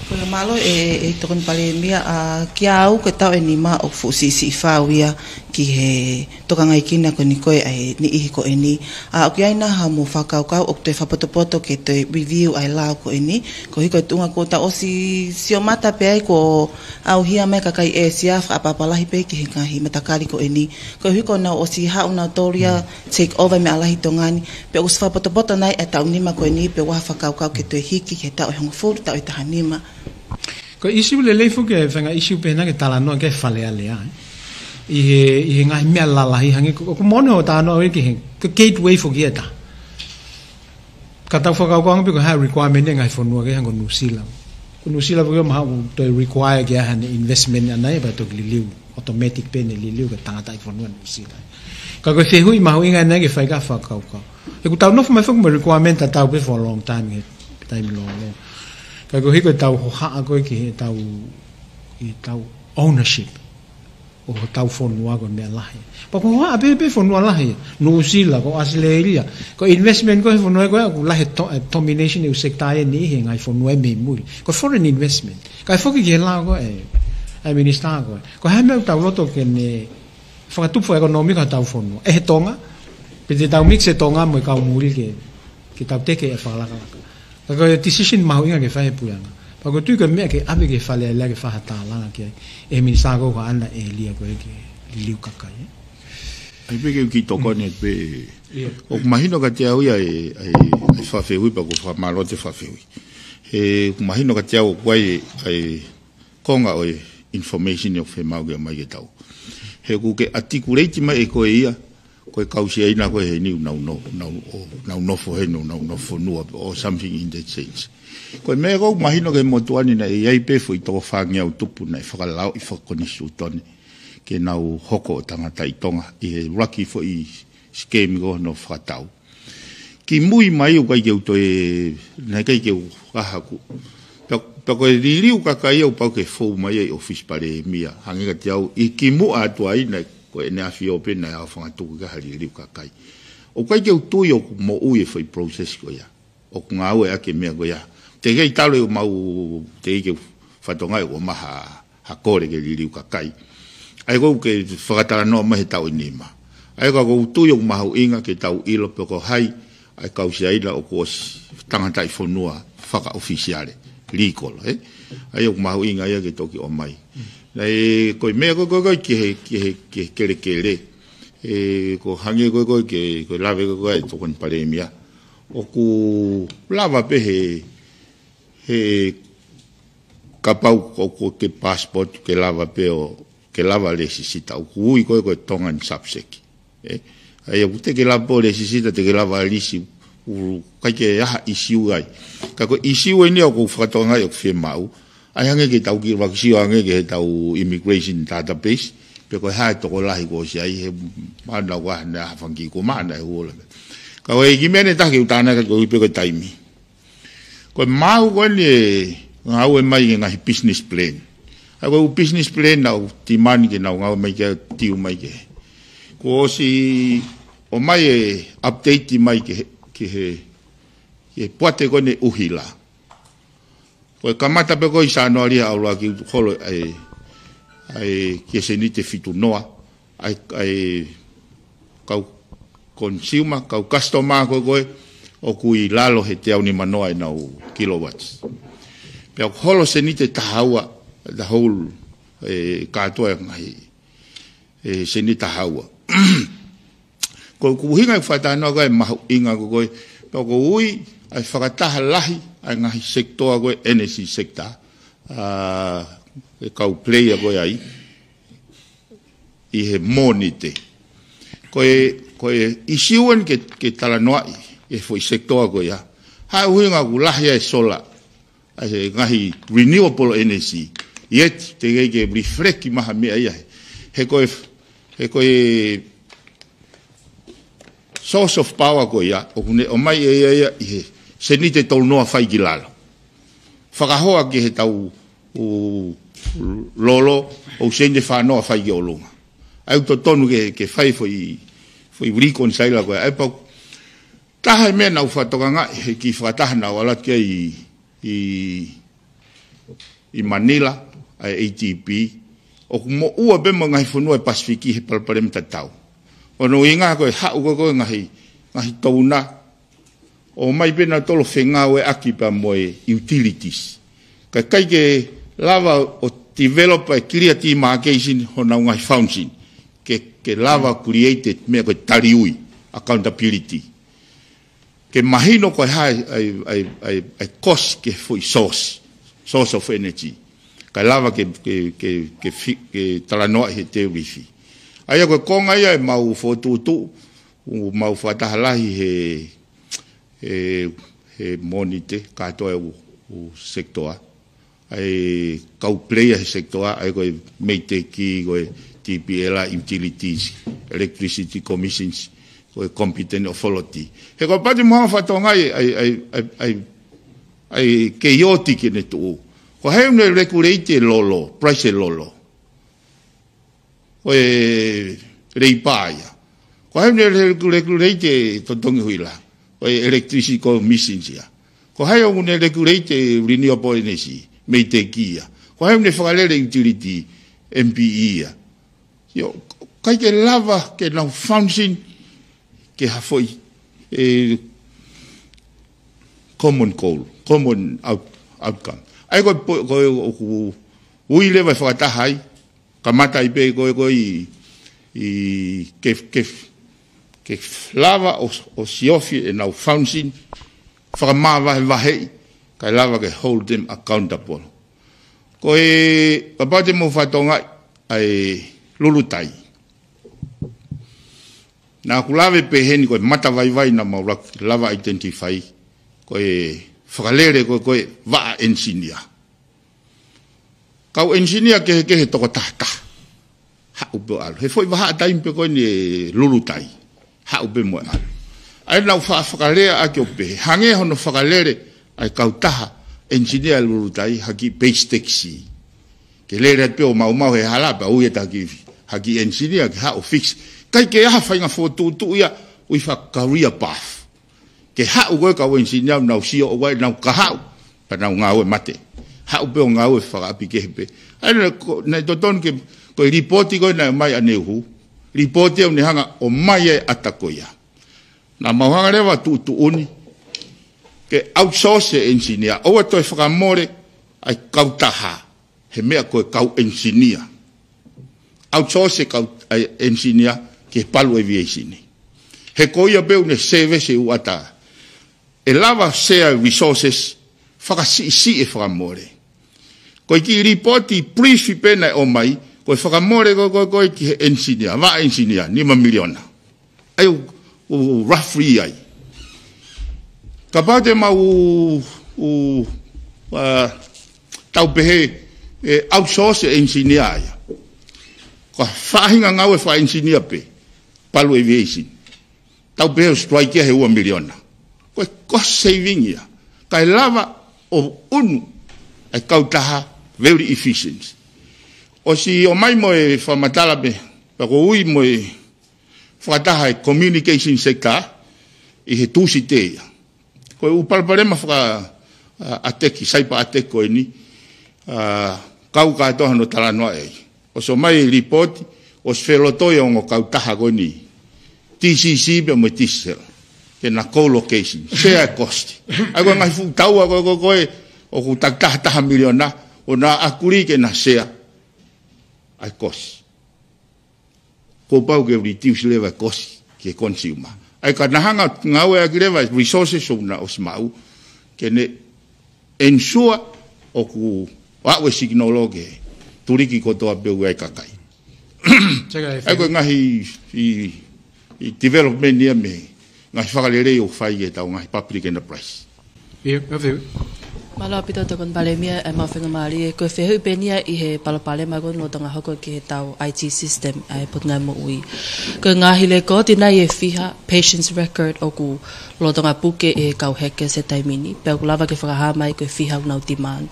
Ko ia, mālō ʻEiki Tokoni Palēmia, ʻa, kiate au ko e taʻu ʻe nima ʻoku fuʻu siʻisiʻi fau ia ki he tokangaʻi kinautolu ko eni ko ē ʻa e niʻihi ko eni. ʻA, ʻoku ʻi ai nai haʻamo fakakaukau ʻoku toe fakapotopoto ke toe review ʻa e lao ko eni. Koeʻuhi ko e tuʻunga kuo tau ʻosi sio mata pē ai kuo ʻauhia mai e kakai ʻĒsia fakaʻapaʻapa lahi pē ki he ngaahi matakali ko eni. Koeʻuhi ko ʻenau ʻosi haʻu nautolu ia take over e meʻa lahi ʻi Tonga ni. Pea ʻoku ʻosi fakapotopoto nai e taʻu nima ko eni pe ʻoku ʻi ai ha fakakaukau ke toe hiki ki he taʻu ʻe hongofulu, taʻu ʻe taha nima. Ko e issue lelei foki e faʻahinga issue pehē naʻa ke talanoa ki ai Fale Alea, ē. ʻI he, ʻi he ngaahi meʻa lalahi hangē ko, ʻoku mono ʻo talanoa ʻo ki he, ko e gateway foki ʻe taha. Ka tau fakakaukau ange pē ko e hā e requirement ʻa e ngaahi fonua kehe hangē ko Nuʻusila. Ko Nuʻusila foki ʻoku mahalo ʻoku toe require ke ʻi ai haʻane investment ʻana ia pea toki liliu, automatic pē ʻene liliu ki he tangata ʻi fonua Nuʻusila. Ka ko e fehuʻi mahuʻinga ʻanenai ke fai ki ai ha fakakaukau. He ʻoku tau nofo mai foki mo e requirement tatau pē for a long time, he taimi lōloa. Ka koeʻuhi ko ʻetau hohaʻa ko ē ki heʻetau, ʻetau ownership ʻo hotau fonua ko e meʻa lahi. Pea ko e hohaʻa pē, pē fonua lahi. Nuʻusila, ko ʻAositelēlia. Ko e investment ko ē he fonua ko ē, ʻoku lahi e to-, e domination ʻa e sector ʻe niʻihi he ngaahi fonua ʻe mei muli. Ko e foreign investment. Kae foki ki he lao ko ē, ʻa e minisitā ko ē. Ko e hā e meʻa ʻoku tau loto ke ne fakatupu fakaʻekonōmika hotau fonua. ʻE he Tonga, pe te tau mix e Tonga mo e kau muli ke, ke tau teke e fakalakalaka. Ka ko e decision mahuʻinga ke fai he puleʻanga. Pea ʻoku ou tui ko e meʻa ke ʻave ki Fale Alea ke fai ha tālanga ki ai. ʻE he minisitā ko ē ʻoku ʻi ai ʻena ʻēlia ko ē ke liliu kakai, ē. ʻAi pē ke u kiʻi tokoni pē. ʻIo. ʻOku mahino kiate au ia e, e, e fakafehuʻi pea ʻoku ou fakamālō atu e fakafehuʻi. He ʻoku mahino kiate au ʻoku ʻi ai e, e konga ʻo e information ʻoku fiemaʻu ke ʻomai ke tau. He ʻoku ke articulate mai ʻe koe ia, ko e kau Siaina ko ē heni ʻoku nau no-, nau, ʻo, nau nofo heni, ʻoku nau nofo fonua, or something in that sense. Ko e meʻa ʻoku mahino ki he motuʻa ni naʻe ʻi ai pē foʻi toko fāngeau tupu naʻe fakalaoʻi fakakonisitūtone ke nau hoko ʻo tangata ʻi Tonga ʻi he ʻuluaki foʻi scheme ko hono fakatau. Kimui mai ʻoku ʻikai ke u toe, naʻe ʻikai ke u ʻahaku. Pea, pea ko e liliu kakai ʻoku pau ke fou mai ai ʻi he ʻōfisi palēmia, hangē kiate au, ʻi kimuʻa atu ai naʻe ko ʻEne ʻAfio pē naʻe ʻaofangatuku ki ha liliu kakai. ʻOku ʻikai ke u tui ʻoku moʻui e foʻi process ko ia. ʻOku ngāueʻaki e meʻa ko ia. Teʻeki ai talu ʻemau, teʻeki ke u fakatokangaʻi ʻoku ʻomai ha, ha kole ke liliu kakai. ʻA ia ko ē ke fakatalanoa mai he taʻu ʻe nima. ʻA ia ka ʻoku ou tui ʻoku mahuʻinga ke tau ʻilo pe ko hai ʻa e kau Siaina ʻoku ʻosi tangataʻi fonua fakaʻofisiale, legal, ē? ʻA ia ʻoku mahuʻinga ia ke toki ʻomai. Naʻe, ko e meʻa ko ē, ko ē, ko ē ki he, ki he, ki he kelekele. ʻE, ko e hangē ko ē, ko ē, ke, ko e lave ko ē, ko ē, ʻa e Tokoni Palēmia. ʻOku lava pē he, he kapau ko, ko e passport ke lava pē ʻo, ke lava lēsisita. ʻOku ui ko ē, ko e Tongan subject. Ē? ʻA ia ʻoku teʻeki lava pē ʻo lēsisita, teʻeki lava lisi, ʻoku ʻikai ke ʻi ai ha ʻisiū ai. Ka ko e ʻisiū eni ʻoku ou fakatokangaʻi ʻoku fiemaʻu. ʻA ia hangē ke tau kiʻi fakasio ange ki he tau immigration database, pe ko e hā e tokolahi kuo ʻosi ʻi ai, he mana ua ne ha fanga kiʻi kuo mana e huola. Ka ko e kiʻi meʻa ʻe taha ke u tānaki atu koeʻuhi pē ko e taimi. Ko e maau ko eni ʻe ngāue mai ki he ngaahi business plan. ʻA ia ko e ʻū business plan naʻa ku demand ke nau ngāue mai ki ai, tiu mai ki ai. Kuo ʻosi ʻomai e update mai ki he, ki he, ki he poate ko eni ʻuhila. Ko e kamata pē ko ē ʻi Sānuali ʻa e ʻuluaki ʻoku holo ai, ai ki he seniti ʻe fitu noa, ai, ai kau consumer, kau customer ko ē ko ē, ʻoku ʻi lalo he teau nima noa ʻenau kilowatts. Pea ʻoku holo seniti ʻe taha ua, the whole, ē, kātoa e ngaahi, ē, seniti ʻe taha ua. Ko ʻeku ʻuhinga ʻeku fakatalanoa ko ē mahuʻinga ko ē ko ē, pea ʻoku ui ʻa e fakataha lahi ʻa e ngaahi sekitoa ko ē, energy sector, ʻa e kau player ko ē ai, ʻi he Mōnite. Ko e, ko e ʻisiū eni ke, ke talanoaʻi e foʻi sekitoa ko ia. Hā e ʻuhinga ʻoku lahi ai e sola, ʻa e ngaahi renewable energy. Yet, teʻeki ke reflect mai ha meʻa ia. He ko e, he ko e source of power ko ia, ʻoku ne ʻomai ʻe ia ia ʻi he seniti ʻe tolu noa fai ki lalo. Fakahoa ki he tau ʻū lolo, ʻū seniti ʻe fā noa fai ki ʻolunga. ʻA ia ʻoku totonu ke, ke fai foʻi, foʻi reconcile ko ē. ʻA ia pau, taha e meʻa naʻa ku fakatokangaʻi he kiʻi fakataha naʻa ku ʻalu atu ki ai ʻi, ʻi, ʻi Manila, ʻa e ADB, ʻoku moʻua pē mo e ngaahi fonua ʻi he Pasifiki he palopalema tatau. ʻO ne ʻuhinga ko e haʻu ko ē ko ē ngaahi, ngaahi touna, ʻomai pē nautolu ʻo fengāueʻaki pea mo e utilities. Ka ʻikai ke lava ʻo develop e clear demarcation honau ngaahi function. Ke, ke lava create e meʻa ko e taliui, accountability. Ke mahino ko e hā e, e, e, e, e cost ki he foʻi source, source of energy. Kae lava ke, ke, ke, ke fi-, ke talanoaʻi he tarifi. ʻA ia ko e konga ia ʻemau fokotuʻutuʻu, ʻoku mau fakataha lahi he, he, he Mōnite, kātoa e ʻū, ʻū sekitoa. ʻA e kau player he sekitoa, ʻa ia ko e MEIDECC, ko e TPL, utilities, electricity commissions, ko e competent authority. He ko e pati mo ha fakatokangaʻi, ʻa e, ʻa e, ʻa e, ʻa e, ʻa e kei oti ke ne tuʻu. Ko hai ʻoku ne regulate e lolo, price e lolo. Ko e leipa ia. Ko hai ʻoku ne re-, regulate e totongi huila. Ko e electricity commissions ia. Ko hai ʻoku ne regulate e renewable energy, MEIDECC ia. Ko hai ʻoku ne fakalele utility, MPE ia. ʻIo, ʻikai ke lava ke nau function ke ha foʻi, e, common goal, common out-, outcome. ʻA ia ko e po-, ko e ʻoku ui leva e fakataha ai, kamata ai pē ko ē ko ē ʻi, ʻi ke, ke, ke lava ʻo, ʻo siofi ʻenau function, fakamavahevaheʻi, kae lava ke hold them accountable. Ko e, kapau te mou fakatokangaʻi ʻa e Lulutai. Naʻa ku lave pē heni ko e matavaivai naʻa mau lak-, lava identify, ko e fakalele ko ē, ko e vaʻa engineer. Kau engineer kehekehe toko taha taha. Haʻu pē ʻo ʻalu. He foʻi vahaʻa taimi pē ko eni e Lulutai. Haʻu pē mo e ʻalu. ʻA ia naʻa ku fa-, fakalea ʻaki ʻo pehē. Hangē hono fakalele ʻa e kautaha engineer Lulutai ha kiʻi base taxi. Ke lele atu pē ʻo maumau he hala pea ui atu ha kiʻi ha kiʻi engineer ke haʻu ʻo fix. ʻIkai ke ʻi ai ha faʻahinga fokotuʻutuʻu ia ʻoku ʻi ai ha career path. Ke haʻu ko ē kau engineer ʻo nau sio ʻoku ʻi ai ʻenau kahaʻu, pea nau ngāue mate. Haʻu pē ʻo ngāue fakaʻapi kehe pē. ʻA ia naʻe ko-, naʻe totonu ke, ko e lipooti ko ē naʻe ʻomai ʻaneuhu. Lipooti ʻoku ne hanga ʻo ʻomai e ʻata ko ia. Naʻa mau hanga leva ʻo tuʻutuʻuni ke outsource e engineer, ʻoua toe fakamole ʻa e kautaha he meʻa ko e kau engineer. Outsource e kau, ʻa e engineer ki he Palu Aviation. He ko ia pē ʻoku ne service e ʻū ʻata. ʻE lava share resources, fakasiʻisiʻi e fakamole. Ko e kiʻi lipooti brief pē naʻe ʻomai, ko e fakamole ko, ko, ko ē ki he engineer, vaʻa engineer, nima miliona. ʻA ia ʻoku, ʻoku roughly ai. Kapau te mau, ʻoku, ʻa, tau pehē, ʻe outsource e engineer ia. Ko e faʻahinga ngāue fakaengineer pē, Palu Aviation. Tau pehē ʻoku strike ia he ua miliona. Ko e cost saving ia. Kae lava ʻo ʻunu ʻa e kautaha very efficient. ʻOsi ʻomai mo e fakamatala pē, pea ko e ui mo e fakataha e communication sector ʻi he Tūsite ia. Ko e ʻū palopalema faka, ʻa, attack, cyber attack ko eni, ʻa, kau kātoa hono talanoa ʻe ia. ʻOsi ʻomai e lipooti, ʻosi felotoi e ongo kautaha ko eni, T C C pea mo e Digicel. Ke na co-location, share cost. ʻA ia ko e ngaahi fuʻu taua ko ē, ko ē, ko ē, ʻoku takitaha taha miliona, ʻo na agree ke na share ʻa e cost. Kuo pau ke reduce leva e cost ki he consumer. ʻA ia ka na hanga ngāueʻaki leva e resources ʻoku na ʻosi maʻu, ke ne ensure ʻoku aʻu e signal ʻo ke tuliki kotoa pē ʻa e kakai. Seka e ʻA ia ko e ngaahi ʻi, ʻi development ia mei he ngaahi fakalelei ʻoku fai ki heʻetau ngaahi public enterprise. ʻIo, ʻio, ʻio. Mālō ʻaupito Tokoni Palēmia, ʻa e maʻu faingamālie, ko e fehuʻi pē eni ia ʻi he palopalema ko ē lolotonga hoko ki heʻetau I T system, ʻa e Potungāue Moʻui. Ko e ngaahi lekooti nai ʻe fiha, patients record ʻoku lolotonga puke ʻe he kau hackers he taimi ni, pea ʻoku lava ke fakahā mai ko e fiha ʻoku nau demand.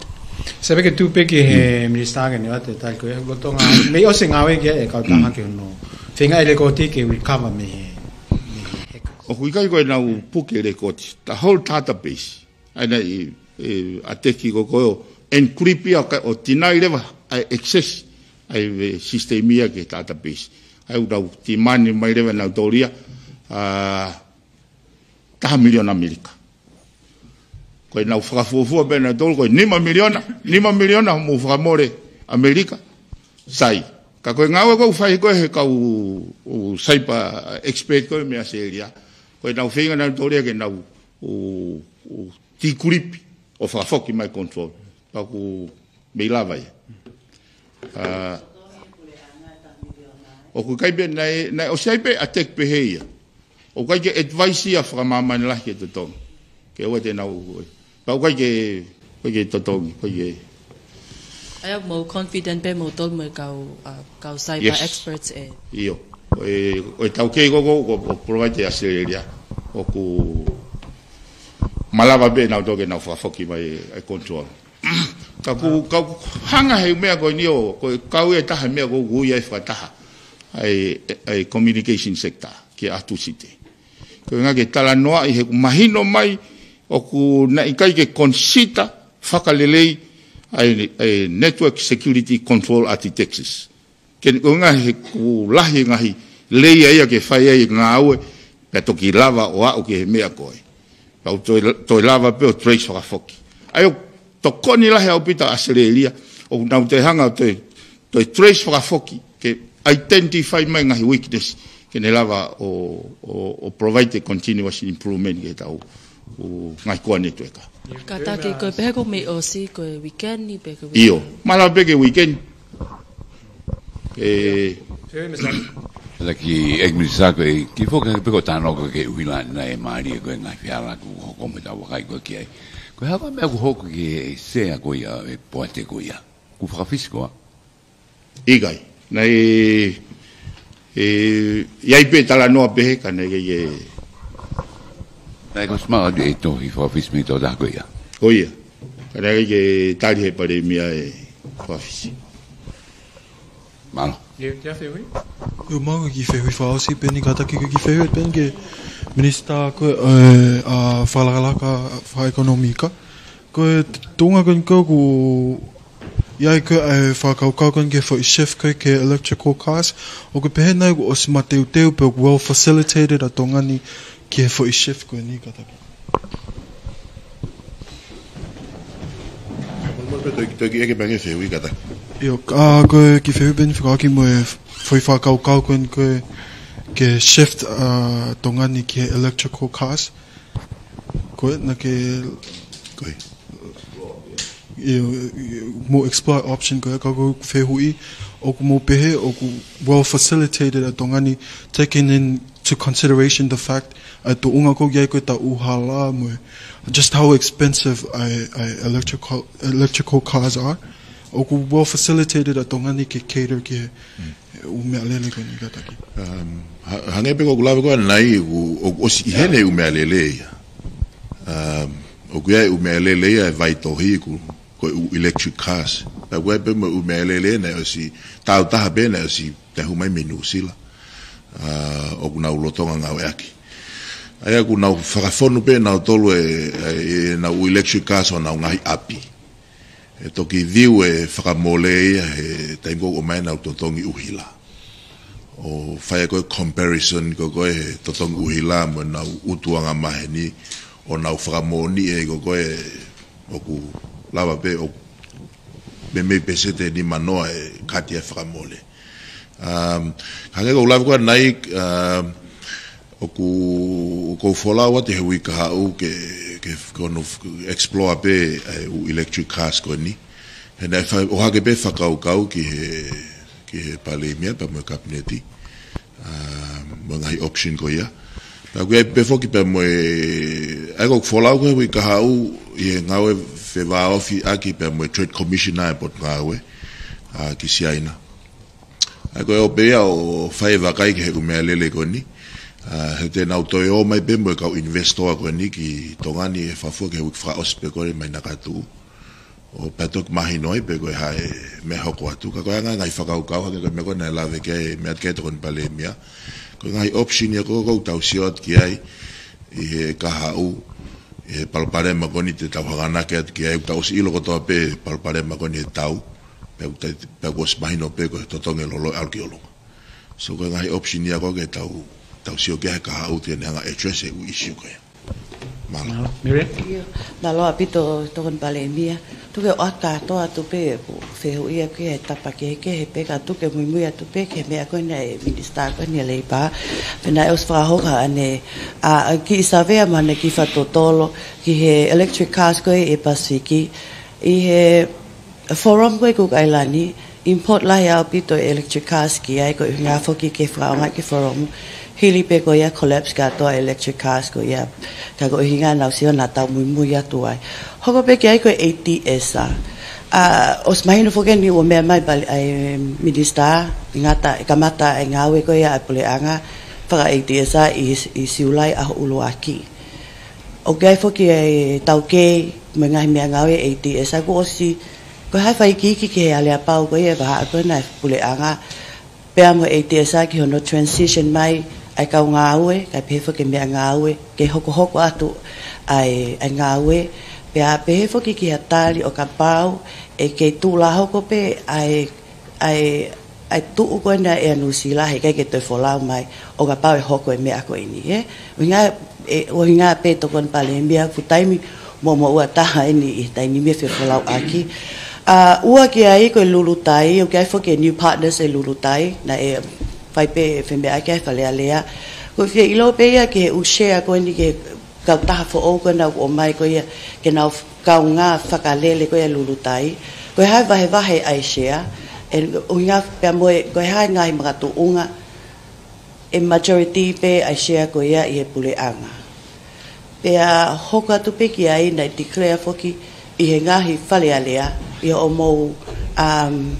Sai pē ke tuʻu pē ki he minisitā ke ne ʻoatu e tali ko ē, lolotonga, mei ʻosi e ngāue ki ai e kautaha ki hono feinga e lekooti ke recover mei he, mei he hackers. ʻOku ʻikai ko ʻenau puke lekooti, the whole database. ʻA ia naʻe, ʻe, attack ko ē ʻo encrypt ia ʻo ka, ʻo deny leva ʻa e access ʻa e system ia ki he database. ʻA ia ʻoku nau demand mai leva ʻe nautolu ia, ʻa, taha miliona ʻAmelika. Ko ʻenau fakafuofua pē ʻe nautolu, ko e nima miliona, nima miliona mou fakamole ʻAmelika, sai. Ka ko e ngāue ʻoku fai ko ē ʻe he kau, ʻū cyber expert ko ē mei ʻAositelēlia, ko ʻenau feinga ʻe nautolu ia ke nau, ʻū, ʻū decrypt ʻo fakafoki mai control. Pea ʻoku mei lava ia. ʻA, ʻoku ʻikai pē naʻe, naʻe ʻosi ʻi ai pē attack pehē ia. ʻOku ʻikai ke advice ia fakamāmani lahi ki he totongi. Ke ʻoua te nau, pea ʻoku ʻikai ke, ʻikai ke totongi, ʻikai ke. ʻA ia mou confident pē moutolu mo e kau, ʻa, kau cyber Yes. experts ē. ʻIo. ʻO e, ʻo e taukei ko ē ʻoku, ʻoku provide ʻe ʻAositelēlia. ʻOku malava pē ʻe nautolu ke nau fakafoki mai e control. Ka ʻoku, ka ʻoku hanga he meʻa ko eni ʻo, ko e kau ia ʻe taha meʻa ʻoku ui ai fakataha ʻa e, ʻa e communication sector ki ʻAtūsite. Ko e ʻuhinga ke talanoaʻi he ʻoku mahino mai ʻoku naʻe ʻikai ke consider fakalelei ʻa e, ʻa e network security control architectures. Ke ne ʻuhinga he ʻoku lahi e ngaahi layer ia ke fai ai e ngāue, pea toki lava ʻo aʻu ki he meʻa ko ē. Pea ʻoku toe, toe lava pē ʻo trace fakafoki. ʻA ia ʻoku tokoni lahi ʻaupito ʻAositelēlia, ʻoku nau toe hanga ʻo toe, toe trace fakafoki, ke identify mai ngaahi weakness, ke ne lava ʻo, ʻo, ʻo provide e continuous improvement ki heʻetau, ʻū, ngaahi core network. Kātaki, ko e pehē ko e mei ʻosi, ko e weekend ni pe ko e ʻIo, weekend? Malava pē ke weekend. ʻE, Sio, Mister. Laki, ʻEiki Minisitā, ko e kiʻi foki pē ko e talanoa ko ē ki he ʻuhila naʻe mālie ko e ngaahi fiala ʻoku hoko mo ʻetau vakai ko ē ki ai. Ko e hā e meʻa ʻoku hoko ki he sea ko ia e poate ko ia? Kuo fakafisi koā? ʻIkai. Naʻe, ʻe, ʻi ai pē talanoa pehē ka naʻe ʻikai ke. Naʻe ʻosi maʻu atu e tohi fakafisi mei he tokotaha ko ia? Ko ia. Ka naʻe ʻikai ke tali ʻe he Palēmia e fakafisi. Mālō. ʻIo, kiʻi fehuʻi? ʻIo, mau kiʻi fehuʻi fakaʻosi pē eni kātaki, kiʻi fehuʻi pē eni ki he Minisitā ko ē, ē, ʻa e Fakalakalaka Fakaʻekonōmika. Ko e tuʻunga ko eni ko ē ʻoku ʻi ai ko ē ʻa e fakakaukau ko eni ki he foʻi shift ko ē ki he electrical cars. ʻOku pehē nai ʻoku ʻosi mateuteu pe ʻoku well facilitated ʻa Tonga ni ki he foʻi shift ko eni kātaki? Mo, mo, pe toki, toki ʻeke pē ange fehuʻi kātaki. ʻIo, ʻa, ko e kiʻi fehuʻi pē eni fekauʻaki mo e foʻi fakakaukau ko eni ko ē ki he shift ʻa Tonga ni ki he electrical cars. Ko e, naʻa ke, ko e, ʻio, ʻio, mo explore option ko e, ka ko e fehuʻi, ʻoku mou pehē ʻoku well facilitated ʻa Tonga ni, taking into consideration the fact ʻa e tuʻunga ko ē ʻoku ʻi ai ko ē ʻetau hala mo e, just how expensive ʻa e, ʻa e electrical, electrical cars are. ʻOku well facilitated ʻa Tonga ni ke cater ki he, he ʻū meʻalele ko eni kātaki. Um, ha-, hangē pē ko ʻeku lave ko ē ʻanenai, ʻoku, ʻoku ʻosi ʻi heni e ʻū meʻalele ia. Um, ʻoku ʻi ai e ʻū meʻalele ia ʻe vaitohi ko, ko e ʻū electric cars. Pea ʻoku ʻi ai pē mo e ʻū meʻalele naʻe ʻosi, taautaha pē naʻe ʻosi taʻehumai mei Nuʻusila. Uh, ʻoku nau lolotonga ngāueʻaki. ʻA ia ʻoku nau fakafonu pē nautolu e, e, ʻenau ʻū electric cars ʻo honau ngaahi ʻapi. ʻE toki viu e fakamole ia he taimi ko ē ʻoku ʻomai ʻenau totongi ʻuhila. ʻO fai ko e comparison ko ē he totongi ʻuhila mo ʻenau ʻutuʻanga maheni ʻo nau fakamoʻoniʻi ko ē ʻoku lava pē ʻo meimei peseti ʻe nimanoa e kati e fakamole. Um, hangē ko ʻeku lave ko ē ʻanenai, um, ʻoku, ʻoku ou folau atu he uike kahaʻu ke, ke, ke ono f-, explore pē ʻa e ʻū electric cars ko eni. He naʻe fai, ʻohake pē fakakaukau ki he, ki he Palēmia pea mo e Kapineti. Um, mo e ngaahi option ko ia. Pea ʻoku ʻi ai pē foki pea mo e, ʻa ia ko ʻeku folau ko ē he uike kahaʻu ʻi he ngāue fevāofi ʻaki pea mo e Trade Commissioner e Potungāue, ʻa, ki Siaina. ʻA ia ko e ʻope ia ʻo fai e vakai ki he ʻū meʻalele ko eni. ʻA, he te nau toe ō mai pē mo e kau investor ko eni ki Tonga ni he fafua ki he uike fakaʻosi pē ko ē ʻe Maina Katu. ʻO pea toki mahino ai pe ko e hā e meʻa hoko atu. Ka ko e anga e ngaahi fakakaukau hangē ko e meʻa ko ē naʻe lave ki ai, meʻa ki ai e Tokoni Palēmia. Ko e ngaahi option ia ko ē ʻoku tau sio atu ki ai ʻi he kahaʻu, ʻi he palopalema ko eni te tau hanganaki atu ki ai, ʻoku tau ʻosi ʻilo kotoa pē palopalema ko eni he tau, pea ʻoku ta-, pea ʻoku ʻosi mahino pē ko e totongi e lolo ʻalu ki ʻolunga. So ko e ngaahi option ia ko ē ke tau, tau sio ki ai he kahaʻu te ne hanga address e ʻū issue ko ia. Mālō. Mālō. Mire? ʻIo, mālō ʻaupito Tokoni Palēmia. Tuku ke u ʻoatu atu pē ʻeku fehuʻi ʻaʻaku ki he tapa kehekehe pē ka tuku ke muimui atu pē ki he meʻa ko eni ʻa e Minisitā ko eni ʻa e Leipa. Pea naʻe ʻosi fakahoko ʻanenai, ʻa, ʻa e kiʻi savea mo ʻene kiʻi fakatotolo ki he electric cars ko ē ʻi Pasifiki. ʻI he forum ko ē ʻi Cook Island, import lahi ʻaupito e electric cars ki ai, ko e ʻuhinga foki ke fakaʻaongaʻi ki he forum. Hili pē ko ia collapse kātoa e electric cars ko ia. Ka ko e ʻuhinga naʻa ku sio naʻa tau muimui atu ai. Hoko pē ki ai ko e ATS ʻa. ʻA, ʻosi mahino foki eni ʻoku meʻa mai pē ʻa e Minisitā, ngata, ʻe kamata e ngāue ko ia ʻa e puleʻanga faka-ATS ʻi, ʻi Siulai ʻaho ʻuluaki. ʻOku ʻi ai foki e taukei mo e ngaahi meʻangāue ATS ʻoku ʻosi, ko e hā e fakaikiiki ki he aleapau ko ia e vahaʻa ko ena e puleʻanga, pea mo ATS ki hono transition mai ʻa e kau ngāue, kae pehē foki e meʻangāue, ke hokohoko atu ʻa e, ʻa e ngāue, pea pehē foki ki ha tali ʻo kapau ʻe kei tuʻulahoko pē ʻa e ʻa e, ʻa e tuʻu ko ena ʻa Nuʻusila, heʻikai ke toe folau mai, ʻo kapau ʻe hoko e meʻa ko eni, ē? ʻUhinga, ē, ʻuhinga pē Tokoni Palēmia, ko e taimi muʻomuʻa taha eni ʻi he taimi ni ʻe fefolauʻaki. ʻA, ua ki ai ko e Lulutai, ʻoku ʻi ai foki e new partners ʻi Lulutai, naʻe fai pē femeʻaʻaki ʻa e Fale Alea. ʻOku ou fie ʻilo pē ia ki he ʻū share ko eni ki he kautaha foʻou ko ena ʻoku ʻomai ko ia, ke nau kaungā fakalele ko ia Lulutai. Ko e hā e vahevahe ʻa e share, ʻe ʻuhinga pea mo e, ko e hā e ngaahi makatuʻunga, ʻe majority pē ʻa e share ko ia ʻi he puleʻanga. Pea hoko atu pē ki ai naʻe declare foki ʻi he ngaahi Fale Alea, ʻi hoʻomou, um,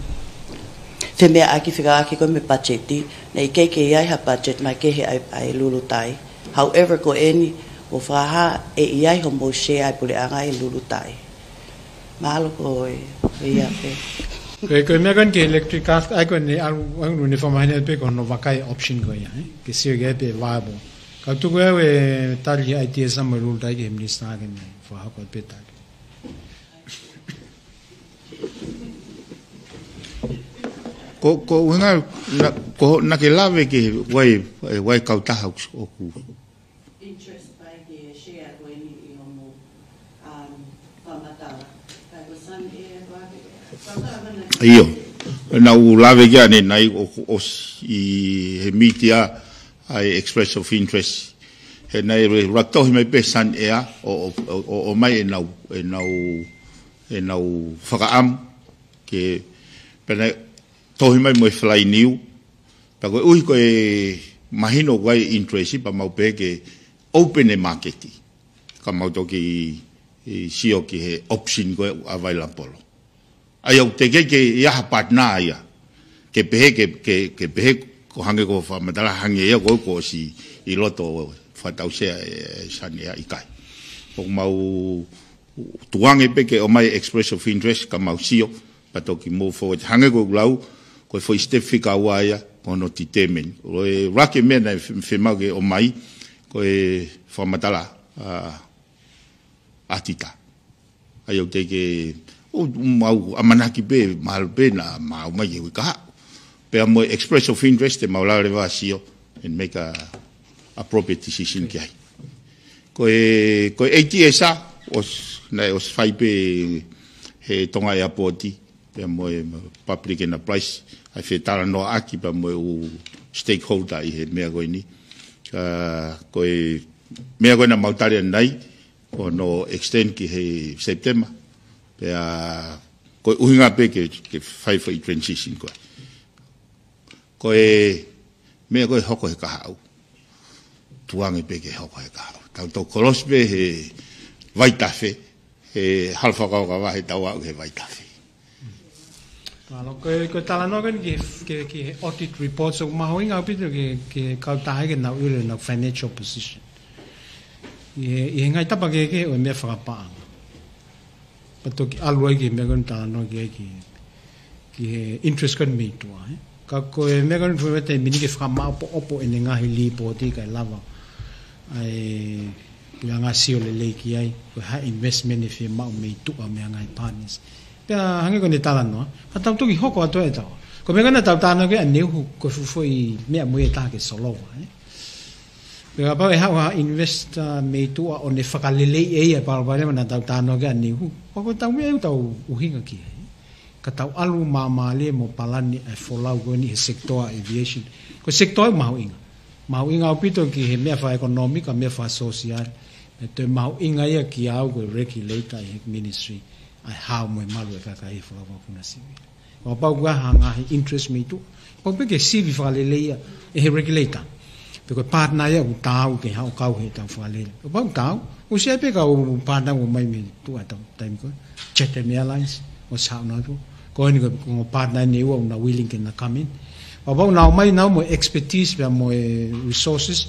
femeʻaʻaki fekauʻaki ko ē mo e patiseti, naʻe ʻikai ke ʻi ai ha budget makehe ʻa e, ʻa e Lulutai. However, ko eni, ʻoku fakahā ʻe ʻi ai hoʻomou share ʻa e puleʻanga ʻi Lulutai. Mālō ko e, ko ia pē. Ko e, ko e meʻa ko eni ki he electric car, ʻa ia ko eni ʻalu, ʻalu ne fakamahino pē ko hono vakai option ko ia, ē? Ke sio ki ai pe viable. Ka tuku ʻe au e tali ʻa e I T S mo e Lulutai ki he minisitā ke ne fakahoko pē tali. Ko, ko e ʻuhinga, na, ko, naʻa ke lave ki he ʻoku ʻi ai, ʻoku ʻi ai e kautaha ʻoku, ʻoku interest pai ki he share ko eni ʻi hoʻomo, um, fakamatala. Ka ko Sun Air ko ake, fakamatala. ʻIo. Naʻa ku lave ki ai ʻanenai ʻo, ʻo s-, ʻi he mītia ʻa e express of interest. He naʻe re-, ʻuluaki tohi mai pē Sun Air ʻo, ʻo, ʻo, ʻo, ʻomai ʻenau, ʻenau, ʻenau fakaʻamu ke, pea naʻe tohi mai mo e Fly Niu. Pea koeʻuhi ko e mahino ko e interest pea mau pehē ke open e market. Ka mau toki, ʻi, sio ki he option ko ē ʻoku available. ʻA ia ʻoku teʻeki ke ʻi ai ha partner ia. Ke pehē, ke, ke, ke pehē ko e hangē ko e fakamatala hangē ia ko ē kuo ʻosi ʻi loto ʻo fakatausia ʻe, ʻe Sun Air, ʻikai. ʻOku mau tukuange pē ke ʻomai express of interest ka mau sio, pea toki move forward. Hangē ko ʻeku lau, ko e foʻi step fika ua ia, ko hono determine. Ko e ʻuluaki meʻa naʻe f-, fiemaʻu ke ʻomai, ko e fakamatala, ʻa, ʻatita. ʻA ia ʻoku teʻeki ke, ʻoku mau ʻamanaki pē, mahalo pē naʻa mau ō mai ki he uike kahaʻu. Pea mo e express of interest te mau lava leva ʻo sio and make a appropriate decision ki ai. Ko e, ko e A T S ʻoku, naʻe ʻosi fai pē he Tonga Airport, pea mo e public enterprise, ʻa e fetalanoaʻaki pea mo e ʻū stakeholder ʻi he meʻa ko eni. Ka ko e meʻa ko ē naʻa mau tali ʻanenai, ko hono extend ki he September. Pea ko e ʻuhinga pē ke, ke fai foʻi transition ko ē. Ko e meʻa ko ē hoko he kahaʻu. Tukuange pē ke hoko he kahaʻu. Tau toki kolosi pē he Vaitafe, he hala fakakaukau he tau aʻu he Vaitafe. Mālō, ko e, ko e talanoa ko eni ki he, ki he, ki he audit reports ʻoku mahuʻinga ʻaupito ki he, ki he kautaha ke nau ʻilo ʻenau financial position. ʻI he, ʻi he ngaahi tapa kehekehe ʻo e meʻa fakapaʻanga. Pea toki ʻalu ai ki he meʻa ko eni talanoa ki ai ki, ki he interest ko eni mei tuʻa, ē. Ka ko e meʻa ko eni fuimete mini ke fakamāʻopoʻopo ʻene ngaahi lipooti kae lava ʻa e puleʻanga sio lelei ki ai, ko e hā e investment ʻe fiemaʻu mei tuʻa mei he ngaahi partners. Pea hangē ko ʻene talanoa, ka tau toki hoko atu ʻe tau. Ko e meʻa ko ena tau talanoa ki ai ʻaneuhu, ko e fuʻu foʻi meʻa mo ia ʻe taha ke solova, ē. Pea kapau ʻe haʻu ha investor mei tuʻa ʻo ne fakaleleiʻi ʻe ia e palopalema naʻa tau talanoa ki ai ʻaneuhu. Pea ko ʻetau meʻa ʻoku tau ʻuhinga ki ai. Ka tau ʻalu māmālie mo palani e folau ko eni he sector aviation. Ko e sector ʻoku mahuʻinga. Mahuʻinga ʻaupito ki he meʻa fakaʻekonōmika, meʻa fakasōsiale. Pea toe mahuʻinga ia kiate au ko e regulator ʻi he ministry. ʻA e hao mo e malu e kakai he folau vakapuna sivili. Kapau ko e hā e ngaahi interest mei tuʻa, pau pē ke sivi fakalelei ia ʻe he regulator. Pe ko e partner ia ʻoku taau ke haʻu ʻo kau he tau fakalele. Kapau taau, ʻosi ʻi ai pē kau partner ʻoku ō mai mei tuʻa he taimi ko ē. Chatham Airlines, ʻosi haʻu nautolu. Ko eni ko e ongo partner eni ʻe ua ʻoku na willing ke na come in. Kapau na ō mai nau mo e expertise pea mo e resources,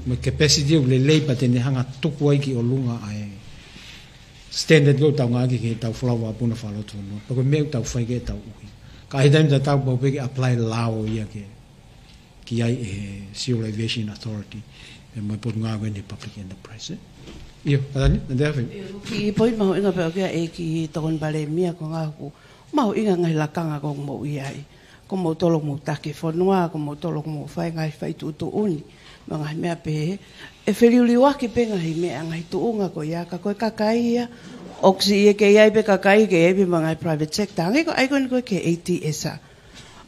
mo e capacity ʻoku lelei pea te ne hanga ʻo tuku ai ki ʻolunga ʻa e standard ko ē ʻoku tau ngāueʻaki ki he tau folau vakapuna fakalotofonua. Pea ko e meʻa ʻoku tau fai ki ai ʻetau ʻuhinga. Ka ʻi he taimi tatau pau pē ke apply lao ia ke, ki ai ʻe he Civil Aviation Authority, ʻe mo e Potungāue ʻa e Public Enterprise, ē? ʻIo, Katani, na te afe. ʻIo, kiʻi poini mahuʻinga pē ʻoku ʻi ai ʻEiki Tokoni Palēmia ko e ngaahi ʻoku mahuʻinga ngaahi lakanga ʻoku mou ʻi ai. Ko moutolu ʻoku mou taki fonua, ko moutolu ʻoku mou fai ngaahi fai tuʻutuʻuni. Mo e ngaahi meʻa pehē, ʻe feliuliuaki pē ngaahi meʻa, ngaahi tuʻunga ko ia, ka ko e kakai ia, ʻoku siʻi ʻi ai pē kakai, ʻi ai pē mo e ngaahi private sector. Hangē ko e ʻai ko eni ko ē ki he A T S.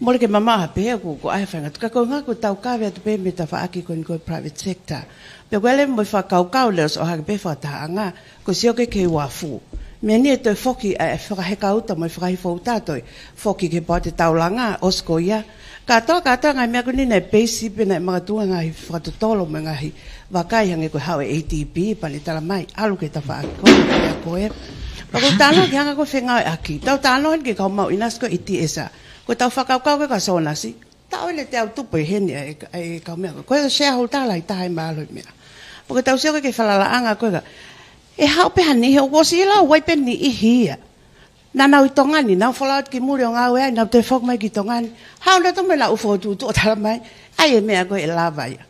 Mole ke mamaʻo ha pehē ʻoku, ʻoku ʻi ai ha faʻahinga tuʻu, ka ko e ʻuhinga ʻoku tau kave atu pē mei he tafaʻaki ko eni ko e private sector. Pea ko e lele mo e fakakaukau leva ʻosi ʻohake pē fakatahaʻanga, ko e sio ki he uafu. Meʻa ni ʻe toe foki ʻa e fakaheka uta mo e fakahifo uta toe foki ki he poate taulanga ʻosi ko ia. Kātoa, kātoa ngaahi meʻa ko eni naʻe peisi pē naʻe makatuʻunga ngaahi fakatotolo mo e ngaahi vakai hangē ko e haʻu e A D B, pea ne tala mai, ʻalu ki he tafaʻaki ko ē, ko e. Pea ko e talanoa ki he anga ko e fengāueʻaki. Tau talanoa ki he kau maʻu ʻinasi ko e A T S. Ko e tau fakakaukau ko ē ka Sonasi. Taʻu ʻe teau tupu ʻi heni ʻa e, ʻa e kau meʻa ko ē. Ko e shareholder lahi taha ʻi mālō ʻi meʻa. Pea ko e tau sio ki he falalaʻanga ko ē ka. ʻE haʻu pē ha niʻihi ʻoku ʻosi lau ai pē niʻihi ia. Naʻa nau ʻi Tonga ni, nau folau atu ki muli ʻo ngāue ai, nau toe foki mai ki Tonga ni. Haʻu nautolu mo ʻenau fokotuʻutuʻu ʻo talamai, ʻai e meʻa ko ē ʻe lava ia.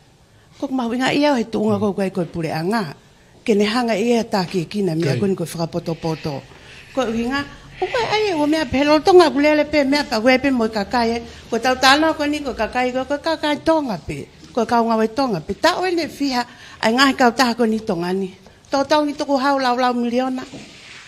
Ko ʻeku mahuʻingaʻia au he tuʻunga ko ē ʻoku ʻi ai ko e puleʻanga. Ke ne hanga ʻe ia ʻo tākiekina e meʻa ko eni ko e fakapotopoto. Ko e ʻuhinga, ʻoku ʻai ʻe ia ʻo meʻa pē he lolotonga ʻoku lele pē meʻa pea ʻoku ʻi ai pē mo e kakai ē. Ko ʻetau talanoa ko eni ko e kakai ko, ko e kakai Tonga pē. Ko e kau ngāue Tonga pē. Taʻu eni ʻe fiha ʻa e ngaahi kautaha ko eni ʻi Tonga ni. Totongi tukuhau laulau miliona.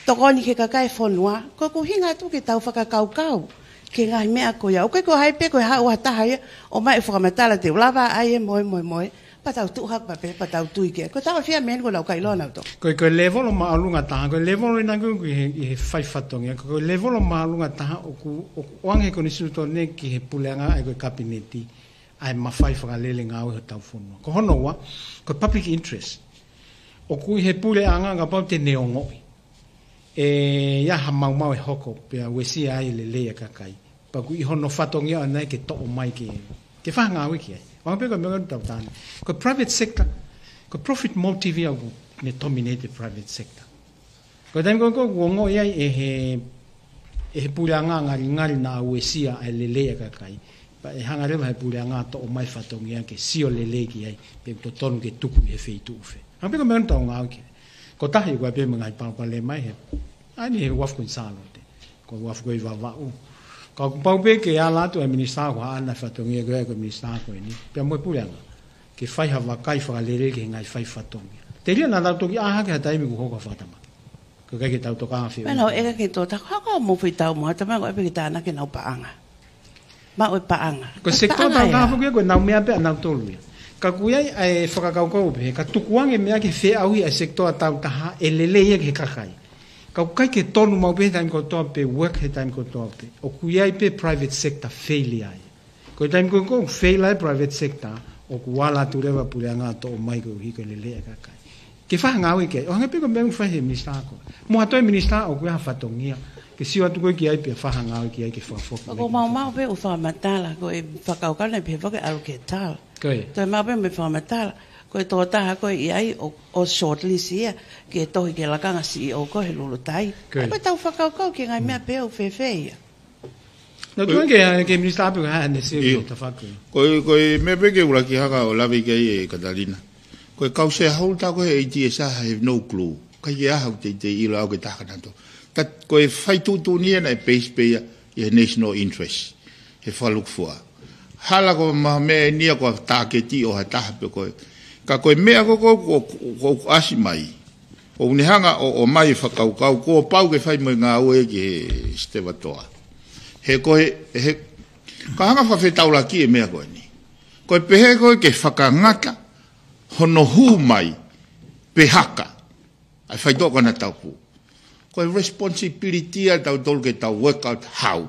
Tokoni ki he kakai e fonua. Ko ʻeku ʻuhinga atu ke tau fakakaukau ki he ngaahi meʻa ko ia. ʻOku ʻikai ko hai pē ko e haʻu ha taha ia ʻo ʻomai e fakamatala te u lava ʻai e moe, moe, moe. Pea tau tuʻu hake pē, pea tau tui ki ai. Ko ʻetau ʻafio mei heni ko ʻenau kai loa nautolu. Ko e, ko e levolo māʻolunga taha, ko e levolo ʻi he ngāue ko ē ʻi he, ʻi he fai fatongia. Ko e levolo māʻolunga taha ʻoku, ʻoku ʻoange he konisitūtone ki he puleʻanga ʻa ia ko e kapineti. ʻA e mafai fakalele ngāue hotau fonua. Ko hono ua, ko e public interest. ʻOku ʻi he puleʻanga kapau te ne ongoʻi ʻe ʻi ai ha maumau ʻe hoko, pea uesia ai e lelei ʻa e kakai. Pea ʻoku ʻi hono fatongia ʻoʻona ia ke toʻo mai ke, ke fai ha ngāue ki ai. Hangē pē ko e meʻa ʻoku tau talanoa. Ko e private sector, ko e profit motive ia ʻoku ne dominate e private sector. Ko e taimi ko ē ʻoku ongoʻi ai ʻe he, ʻe he puleʻanga ngalingali naʻa uesia ʻa e lelei ʻa e kakai. Pea ʻe hanga leva he puleʻanga ʻo toʻo mai fatongia ke sio lelei ki ai, pe ʻoku totonu ke tuku ʻi he feituʻu fē. Hangē pē ko e meʻa ʻoku tau ngāue ki ai. Ko e taha ia ʻoku ʻi ai pē mo e ngaahi palopalema ʻi he, ʻa eni he uafu ko eni Sālote. Ko e uafu ko ē ʻi Vavaʻu. Ka ʻoku pau pē ke ala atu e minisitā ko ē ʻa e fatongia ko ē ko e minisitā ko eni. Pea mo e puleʻanga. Ke fai ha vakai fakalelei ki he ngaahi fai fatongia. Telia naʻa tau toki ʻā hake ha taimi kuo hoko ha fakatamaki. Ko e ʻikai ke tau tokanga feʻunga. Meʻa naʻe ʻeke ke tō ta, ko e hā ʻoku mou fai tau mo, tamai ko e ʻai pē ke tānaki ʻenau paʻanga. Maʻu e paʻanga. Ko e sekitoa paʻanga tau ia. Taha foki ia ko ʻenau meʻa pē ʻanautolu ia. Ka ʻoku ʻi ai ʻa e fakakaukau pē, ka tukuange meʻa ke feʻauhi ʻa e sekitoa tau taha ʻe lelei ia ki he kakai. Ka ʻoku ʻikai ke tonu maʻu pē he taimi kotoa pē, work he taimi kotoa pē. ʻOku ʻi ai pē private sector failure ia. Ko e taimi ko ē ʻoku fail ai e private sector, ʻoku ala atu leva e puleʻanga ʻo toʻo mai koeʻuhi ko e lelei ʻa e kakai. Ke fai ha ngāue ki ai, ʻo hangē pē ko e meʻa ʻoku fai he minisitā ko ē. Mo ha toe minisitā ʻoku ʻi ai ha fatongia. Ke sio atu ko ē ki ai pea fai ha ngāue ki ai ke fakafoki. ʻOku mau mau pē ʻoku fakamatala, ko e fakakaukau naʻe pehē foki ʻalu ki he TAL. Ko ia. Toe mau pē mo e fakamatala, ko e tokotaha ko ē ʻi ai ʻo, ʻo shortlist ia, ke tohi ki he lakanga C E O ko ē he Lulutai. Ko ia. Ko ʻetau fakakaukau ki he ngaahi meʻa pehē ʻoku fēfē ia. Naʻa ku ke, ke minisitā pē ko e hā ʻene sio ki he tafaʻaki. Ko e, ko e meʻa pē ke ʻuluaki hanga ʻo lave ki ai ʻe Katalina. Ko e kau shareholder ko ē he A T S A have no clue. ʻIkai ke ʻi ai haʻaku teitei ʻilo au ki he taha nautolu. Ka ko e fai tuʻutuʻuni ia naʻe base pē ia ʻi he national interest. He fakalūkufua. Hala ko e meʻa eni ia ko e tāketi ʻo ha taha pē ko ē. Ka ko e meʻa ko ē ʻoku, ʻoku, ʻoku ʻasi mai. ʻOku ne hanga ʻo, ʻomai e fakakaukau, kuo pau ke fai mo e ngāue ki he Stevatoa. He ko e, he, ka hanga fakafetaulaki e meʻa ko eni. Ko e pehē ko ē ke fakangata, hono hū mai, pe haka, ʻa e faitoʻo ko ē naʻa tau pū. Ko e responsibility ʻa tautolu ke tau work out how.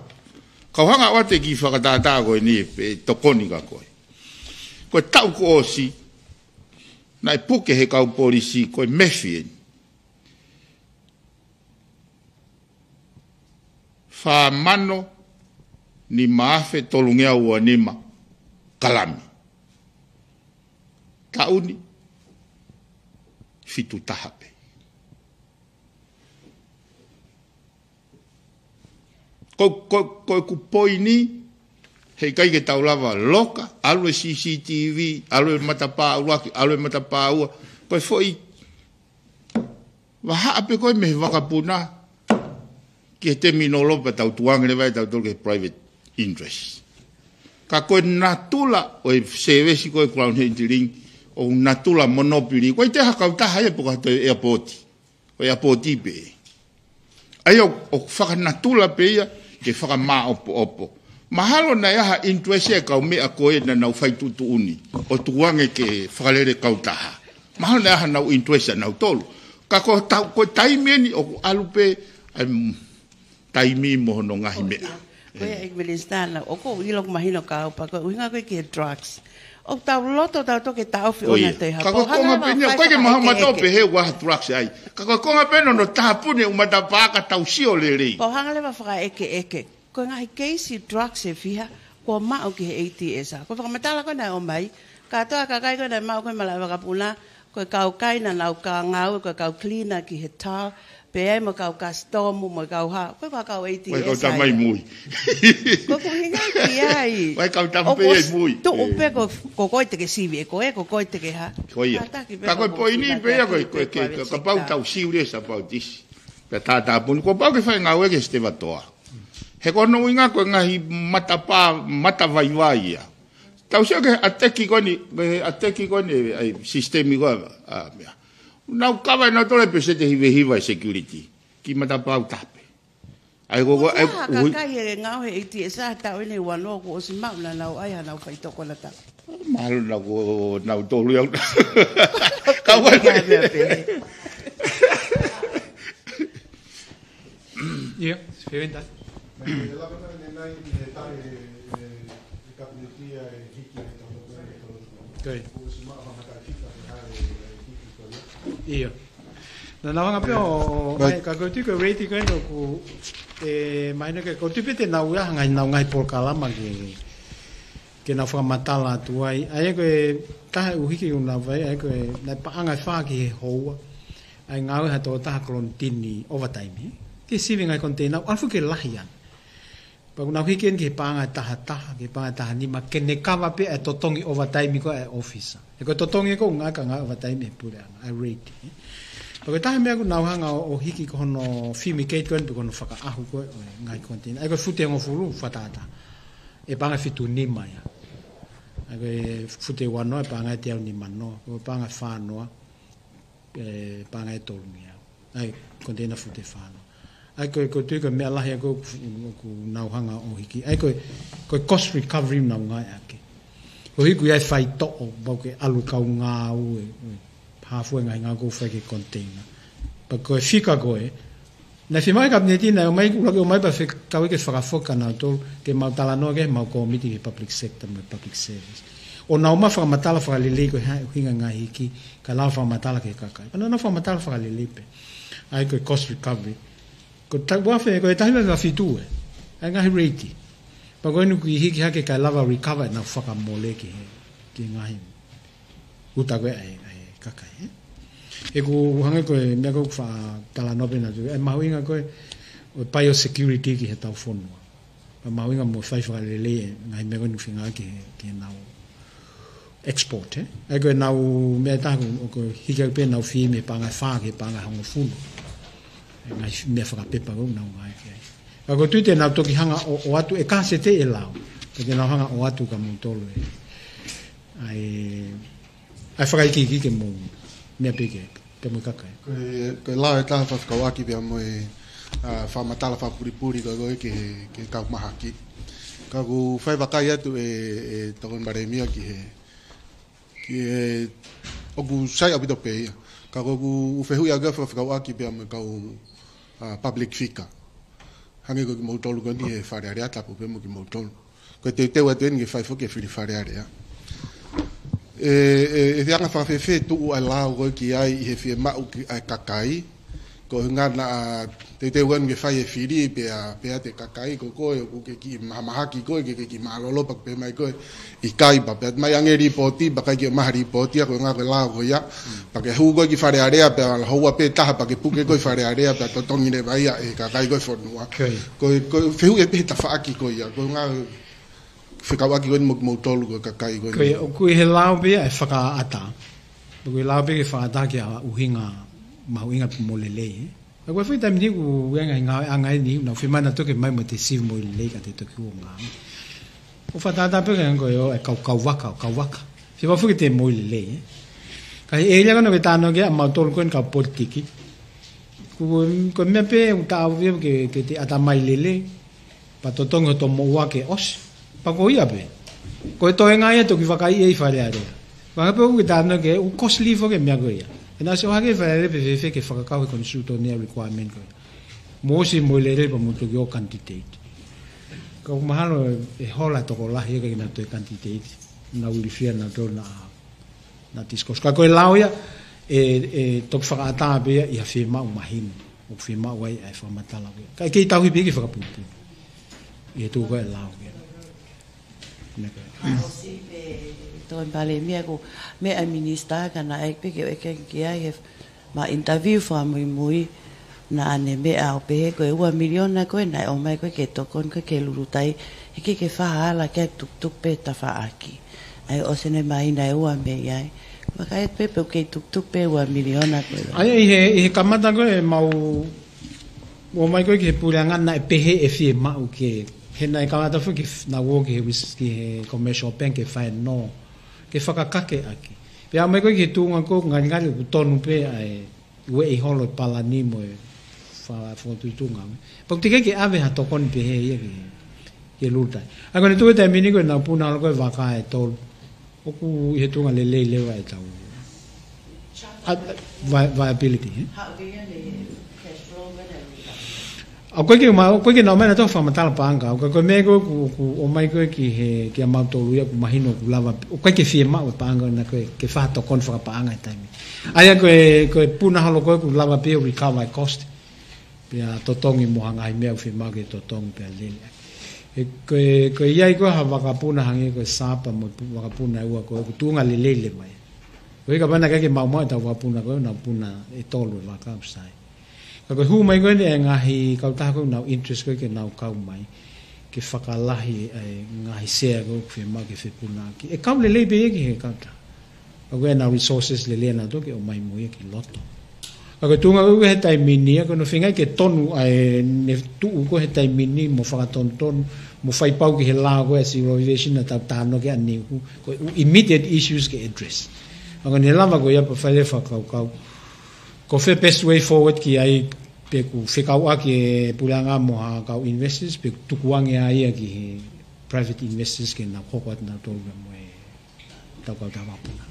Kau hanga ʻo ʻoatu e kiʻi fakatātā ko eni pe tokoni ka ko ē. Ko e taʻu kuo ʻosi, naʻe puke he kau polisi, ko e mefi eni. Fā mano nima afe tolungeau ua nima kalami. Taʻu ni, fitu taha pē. Ko, ko, ko ʻeku poini, heʻikai ke tau lava loka, ʻalu e C C T V, ʻalu e matapā ʻuluaki, ʻalu e matapā ua, ko e foʻi vahaʻa pē ko ē mei he vakapuna, ki he terminology pea tau tukuange leva ʻe tautolu ki he private interest. Ka ko e natula ʻo e service ko ē ground handling, ʻoku natula monopoly, ʻoku ʻikai toe ʻi ai ha kautaha ia pe ko ha toe airport. Ko e airport pē. ʻA ia ʻoku, ʻoku fakanatula pē ia ke fakamāʻopoʻopo. Mahalo naʻe ʻi ai ha interest ʻa e kaumeʻa ko ē naʻa nau fai tuʻutuʻuni ʻo tukuange ke fakalele kautaha. Mahalo naʻe ʻi ai haʻanau interest ʻanautolu. Ka ko e tau, ko e taimi eni ʻoku ʻalu pē, ʻa e, mm, taimi mo hono ngaahi meʻa. Ko ia, ʻEiki Minisitā, naʻa ʻoku ou ʻilo ʻoku mahino ka au pea ko e ʻuhinga ko ē ki he drugs. ʻOku tau loto tautolu ke taʻofi ʻo na te hapa. Ka ko e konga pē eni ia, ʻoku ʻikai ke mahalo mautolu pē he ʻoku ʻi ai ha drugs ai. Ka ko e konga pē eni hono tāpuni e ʻū matapā ka tau sio lelei. Ko e hanga leva fakaʻekeʻeke. Ko e ngaahi keisi drugs ʻe fiha, kuo maʻu ki he A T S A. Ko e fakamatala ko ē naʻe ʻomai, kātoa e kakai ko ē naʻe maʻu ko ē malaʻe vakapuna, ko e kau kai naʻa nau ngāue, ko e kau cleaner ki he TAL, Pea mo e kau kasitomu, mo e kau hā, ko e kau A T S. Ko e kau tamai mui. Ko e ʻuhinga ki ai. Ko e kau tamai mui. Tuʻu pē ko, ko koe te ke sivi ʻe koe, ko koe te ke hā. Ko ia. Kātaki pē ka ko e poini pē ia ko e, ko e, ke, kapau tau serious about this. Pea tātāpuni, kuo pau ke fai ngāue ke Stevatoa. He ko hono ʻuhinga ko e ngaahi matapā, matavaivai ia. Tau sio ki he ʻateki ko eni, ki he ʻateki ko eni, ʻa e sisitemi ko ē, ʻa, meʻa. Nau kava ʻe nautolu e peseti hiva hiva e security. Ki matapā ʻoku taha pē. ʻA ia ko, ko, ʻa ia, ʻoku ʻi ai ha kakai he ngāue he A T S ʻi he taʻu eni ua noa kuo ʻosi maʻu naʻa nau ʻai haʻanau faitoʻo ko ē naʻa tau. Mahalo naʻa ko nautolu ia. Kau ai. Ia, se pehē ʻeni. Naʻe lava naʻe nai ʻi he taʻu ʻe, ʻe, ʻe kapineti ʻa e hiki ʻa e tau. Ko ia. Kuo ʻosi maʻu ha matai fika he hale ʻa e hiki ko ia. Ia. Naʻa nau hanga pē ʻo, ʻo, mai, ka ko e tui ko e rate ko eni ʻoku, ʻe, mahino ke, ko e tui pē te nau ʻi ai ha ngaahi, nau ngaahi polokalama ke, ke nau fakamatala atu ai. ʻA ia ko e taha ʻuhiki ʻoku nau fai, ʻa ia ko e, naʻe paʻanga ʻe fā ki he houa. ʻA e ngāue ha tokotaha kolonitini overtime, ē. Ke sivi ngaahi container, ʻalu foki ke lahi ange. Pea ʻoku nau hiki eni ki he paʻanga ʻe taha taha, ki he paʻanga ʻe taha nima, ke ne kava pē ʻa e totongi overtime ko ē ʻa e officer. He ko e totongi ē ko e ngaahi, ka ngaahi overtime ʻe he puleʻanga, ʻa e rate, ē. Pea ko e taha meʻa ʻoku nau hanga ʻo, ʻo hiki ko hono fumigate ko eni pe ko hono fakaʻahu ko ē ʻo e ngaahi container. ʻA ia ko e fute hongofulu fakatātā. ʻE paʻanga ʻe fitu nima ia. ʻA ia ko e fute ua noa ʻe paʻanga ʻe teau nima noa. Ko e paʻanga ʻe fā noa. ʻE, paʻanga ʻe tolu ngeau. ʻA ia, container fute fā noa. ʻA ia ko e, ko e tui ko e meʻa lahi ʻa ia ko ē ʻoku, ʻoku nau hanga ʻo hiki. ʻA ia ko e, ko e cost recovery nau ngāueʻaki. Ko e ʻuhi ʻoku ʻi ai e faitoʻo, pau ke ʻalu e kau ngāue, ʻe, ʻe, hā fua e ngaahi ngāue ʻoku fai ki he container. Pea ko e fika ko ē, naʻe fiemaʻu ʻe he kapineti naʻe ʻomai, ʻuluaki ʻomai pea fekauʻi ke fakafoki kia nautolu, ke mau talanoa ki ai ʻi heʻemau kōmiti ki he public sector mo e public service. ʻO nau ō mai ʻo fakamatala fakalelei ko e hā e ʻuhinga e ngaahi hiki, kae lava ʻo fakamatala ki he kakai. Pea nau ō mai ʻo fakamatala fakalelei pē. ʻA ia ko e cost recovery. Ko e taʻu ua afe, ko e taha hiva fitu ē. ʻA e ngaahi rate. Pea ko eni ʻoku hiki hake kae lava ʻo recover ʻenau fakamole ki he, ki he ngaahi uta ko ē ʻa e, ʻa e kakai, ē. He ʻoku hangē ko e meʻa ko ē ʻoku faʻa talanoa pē nautolu, ʻa e mahuʻinga ko ē ʻo e biosecurity ki heʻetau fonua. Pea mahuʻinga mo e fai fakalelei e ngaahi meʻa ko eni ʻoku feinga ki he, ki heʻenau export, ē. ʻA ia ko ʻenau meʻa ʻe taha ʻoku, ʻoku hiki atu pē ʻenau fee mei he paʻanga ʻe fā ki he paʻanga ʻe hongofulu. ʻA e ngaahi meʻa fakapepa ko ē ʻoku nau ngāueʻaki ai. Ka ko e tui te nau toki hanga ʻo, ʻo ʻoatu e kāsete ʻe lao. Ka te nau hanga ʻo ʻoatu kia moutolu ē. ʻA e, ʻa e fakaikiiki ke mou meʻa pē ki ai, pea mo e kakai. Ko e, ko e lao ʻe taha fakafekauʻaki pea mo e, ʻa, fakamatala fakapulipuli ko ē ko ē ki he, ki he kau mahaki. Ka ʻoku fai vakai atu ʻe, ʻe Tokoni Palēmia ki he, ki he, ʻoku sai ʻaupito pē ia. Ka ko ʻeku fehuʻi ʻaʻaku fakafekauʻaki pea mo e kau, ʻa, public figure. Hangē ko kimoutolu ko eni he Fale Alea tapu pē mo kimoutolu. Ko e teuteu atu eni ke fai foki e fili Fale Alea. ʻE, ʻe, ʻe te anga fakafēfē tuʻu ʻa e lao ko ē ki ai ʻi he fiemaʻu ki, ʻa e kakai. Ko e ʻuhinga naʻa teuteu eni ke fai e fili pea, pea te kakai ko koe ʻoku ke kiʻi mahamahaki koe, ke, ke kiʻi mālōlō pea ke pehē mai koe ʻikai pea, pea mai ange lipooti, pea ʻikai ke ʻomai ha lipooti, ʻa ko e ʻuhinga ko e lao ko ia. Pea ke hū koe ki Fale Alea, pea houa pē taha, pea ke puke koe ʻi Fale Alea, pea totongi leva ia ʻe he kakai ko ē ʻo e fonua. Ko ia. Ko e, ko e fehuʻi ē pē he tafaʻaki ko ia, ko e ʻuhinga fekauʻaki ko eni mo, moutolu ko e kakai ko eni. Ko ia, ʻoku ʻi he lao pē ia ʻa e fakaʻatā. ʻOku ʻi he lao pē ia ke fakaʻatā ki ha ʻuhinga mahuʻinga mo lelei, ē. ʻA ia ko e foʻi taimi ni ʻoku ʻi ai e ngaahi ngāueʻanga ʻeni, nau fiemaʻu nautolu ke ō mai mo e sivi moʻui lelei ka te toki ō ʻo ngāue. ʻO fakatātā pē ke hangē ko e ʻo e kau, kau vaka, ʻo kau vaka. Fiemaʻu foki ke te moʻui lelei, ē. Ka ʻi he ʻēlia ko ena ʻoku ke talanoa ki ai ʻa mautolu ko eni kau politiki. Ko, ko e meʻa pē ʻoku taʻau ia ke, ke te ʻatamai lelei. Pea totongi hoto moʻua ke ʻosi. Pea ko ia pē. Ko e toenga ia toki vakaiʻi ʻe he Fale Alea. Pea hangē pē ʻoku ke talanoa ki ai, ʻoku costly foki e meʻa ko ia. ʻE naʻa ʻosi ʻohake ʻe he Fale Alea pe fēfē ke fakakau he konisitūtone ʻa e requirement ko ia. Mou ʻosi moʻui lelei pea mou toki ō ʻo candidate. Ka ʻoku mahalo ʻe hola e tokolahi ia ke nau toe candidate. Nau ilifia nautolu naʻa naʻa discuss. Ka ko e lao ia, ʻe, ʻe toki fakaʻatā pē ia ʻi ha fiemaʻu mahino. ʻOku fiemaʻu ai ʻa e fakamatala ko ia. Ka ʻe kei tauhi pē ia ke fakapuipui. ʻI he tuʻu ko ē ʻa e lao ko ia. Meʻa ko ia. Ka ʻosi pē Tokoni Palēmia ko e meʻa ʻa e minisitā ka naʻe ʻai pē ke ʻeke ki ai he ma interview fakamuimui. Naʻa ne meʻa ʻo pehē ko e ua miliona ko ē naʻe ʻomai ko ē ke tokoni ko ē ki he Lulutai, ʻikai ke fai ha ala, ke tukutuku pē tafaʻaki. ʻA ia ʻosi ne mai naʻe ua mei ai. Vakai pē pe ʻoku kei tukutuku pē ua miliona ko ē. ʻA ia ʻi he, ʻi he kamata ko ē ʻemau ō mai ko ē ki he puleʻanga naʻe pehē ʻe fiemaʻu ke, he naʻe kamata foki ke f-, naʻa ō ki he wis-, ki he Commercial Bank ke fai nō, ke fakakake ʻaki. Pea ō mai ko ē ki he tuʻunga ko ē ngalingali ʻoku tonu pē ʻa e ueʻi holo e palani mo e fa-, fokotuʻutuʻu ngāue. Pea ʻoku teʻeki ke ʻave ha tokoni pehē ia ki, ki he Lulutai. ʻA ia ko ʻene tuʻu he taimi ni ko ʻenau puna holo ko ē vaka ʻe tolu. ʻOku ʻi he tuʻunga lelei leva ʻetau, a, vi-, viability, eh? ʻOku ʻikai ke ma-, ʻoku ʻikai ke nau meʻa naʻa tau fakamatala paʻanga, ʻoku ʻikai ko e meʻa ko ē ʻoku, ʻoku ō mai ko ē ki he, kia mautolu ia ʻoku mahino ʻoku lava, ʻoku ʻikai ke fiemaʻu e paʻanga naʻa ko ē ke fai ha tokoni fakapaʻanga he taimi. ʻA ia ko e, ko e puna holo ko ē ʻoku lava pē ʻo recover e cost. Pea totongi mo ha ngaahi meʻa ʻoku fiemaʻu ke totongi pea lele. He ko e, ko e ʻi ai ko ē ha vakapuna hangē ko e SAPA mo e pu-, vakapuna ʻe ua ko ē ʻoku tuʻunga lelei leva ia. Ko e hā kapau naʻe ʻikai ke maumau ʻetau vakapuna ko ē, nau puna ʻe tolu e vaka ʻoku sai. Ka ko e hū mai ko ē ʻa e ngaahi kautaha ko ē ʻoku nau interest ko ē ke nau kau mai, ke fakalahi ʻa e ngaahi sea ko ē ʻoku fiemaʻu ke fepunaʻaki. ʻE kau lelei pē ia ki he kautaha. Ka ko ʻenau resources lelei ʻanautolu ke ō mai mo ia ki loto. Ka ko e tuʻunga ko ē he taimi ni ia, ko hono feinga ke tonu ʻa ʻene tuʻu ko ē he taimi ni mo fakatonutonu, mo fai pau ki he lao ko ē ʻa e civil aviation naʻa tau talanoa ki ai ʻaneuhu, ko e ʻū immediate issues ke address. Ka ko ʻene lava ko ia pea fai leva e fakakaukau. Ko fē best way forward ki ai pe ʻoku fekauʻaki e puleʻanga mo ha kau investors, pe ʻoku tukuange ai ia ki he private investors ke nau hoko atu nautolu mo e tau kautaha vakapuna.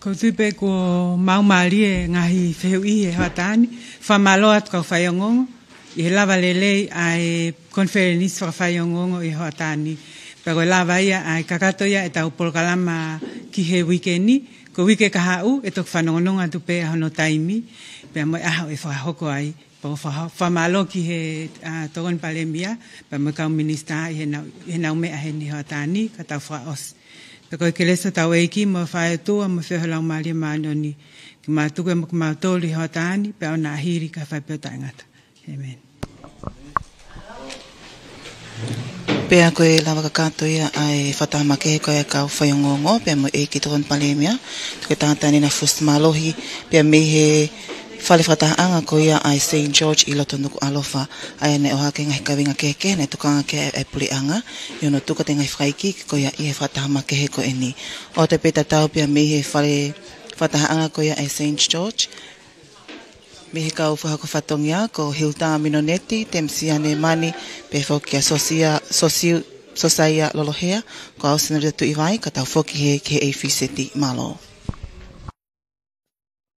Ko u tui pē kuo maumālie e ngaahi fehuʻi he hoʻatā ni, fakamālō atu kau faiongoongo, ʻi he lava lelei ʻa e konifelenisi fakafaiongoongo ʻi he hoʻatā ni. Pea ko e lava ia ʻa e kakato ia ʻetau polokalama ki he uike ni, ko e uike kahaʻu ʻe toki fanongonongo atu pē ʻa hono taimi, pea mo e ʻaho ʻe fakahoko ai. Pea ko e fa-, fakamālō ki he, ʻa, Tokoni Palēmia, pea mo e kau minisitā ʻi heʻenau, ʻi heʻenau meʻa heni he hoʻatā ni, ka tau fakaʻosi. Pea ko e kelesi ʻa hotau ʻEiki mo e fai atu ʻa mo e feohi ʻa e Laumālie Māʻoniʻoni, ke mātuku ʻa kimautolu he hoʻatā ni, pea ʻoua naʻa hili kae fai pē ʻo taʻengata. ʻĒmeni. Pea ko e lava kakato ia ʻa e fakataha makehe ko ē ʻa e kau faiongoongo, pea mo e ʻEiki Tokoni Palēmia, Toketā Taniela Fusi Mālohi, pea mei he fale fakatahaʻanga ko ia ʻa e Saint George ʻi loto Nukuʻalofa, ʻa ia naʻe ʻohake ngaahi kaveinga kehekehe naʻe tokanga ki ai ʻa e puleʻanga, ʻi hono tuku atu e ngaahi fakaikiiki ko ia ʻi he fakataha makehe ko eni. ʻOatu pē tatau pea mei he fale fakatahaʻanga ko ia ʻa e Saint George, mei he kau fakahoko fatongia ko Hilda Minoneti, Temisia Nemani, pehē foki kia Sosia, Sosiu, Sosaia Lolohea, ko au Senorita Tuʻivai, ka tau foki hē ki he ʻeifiseti. Mālō.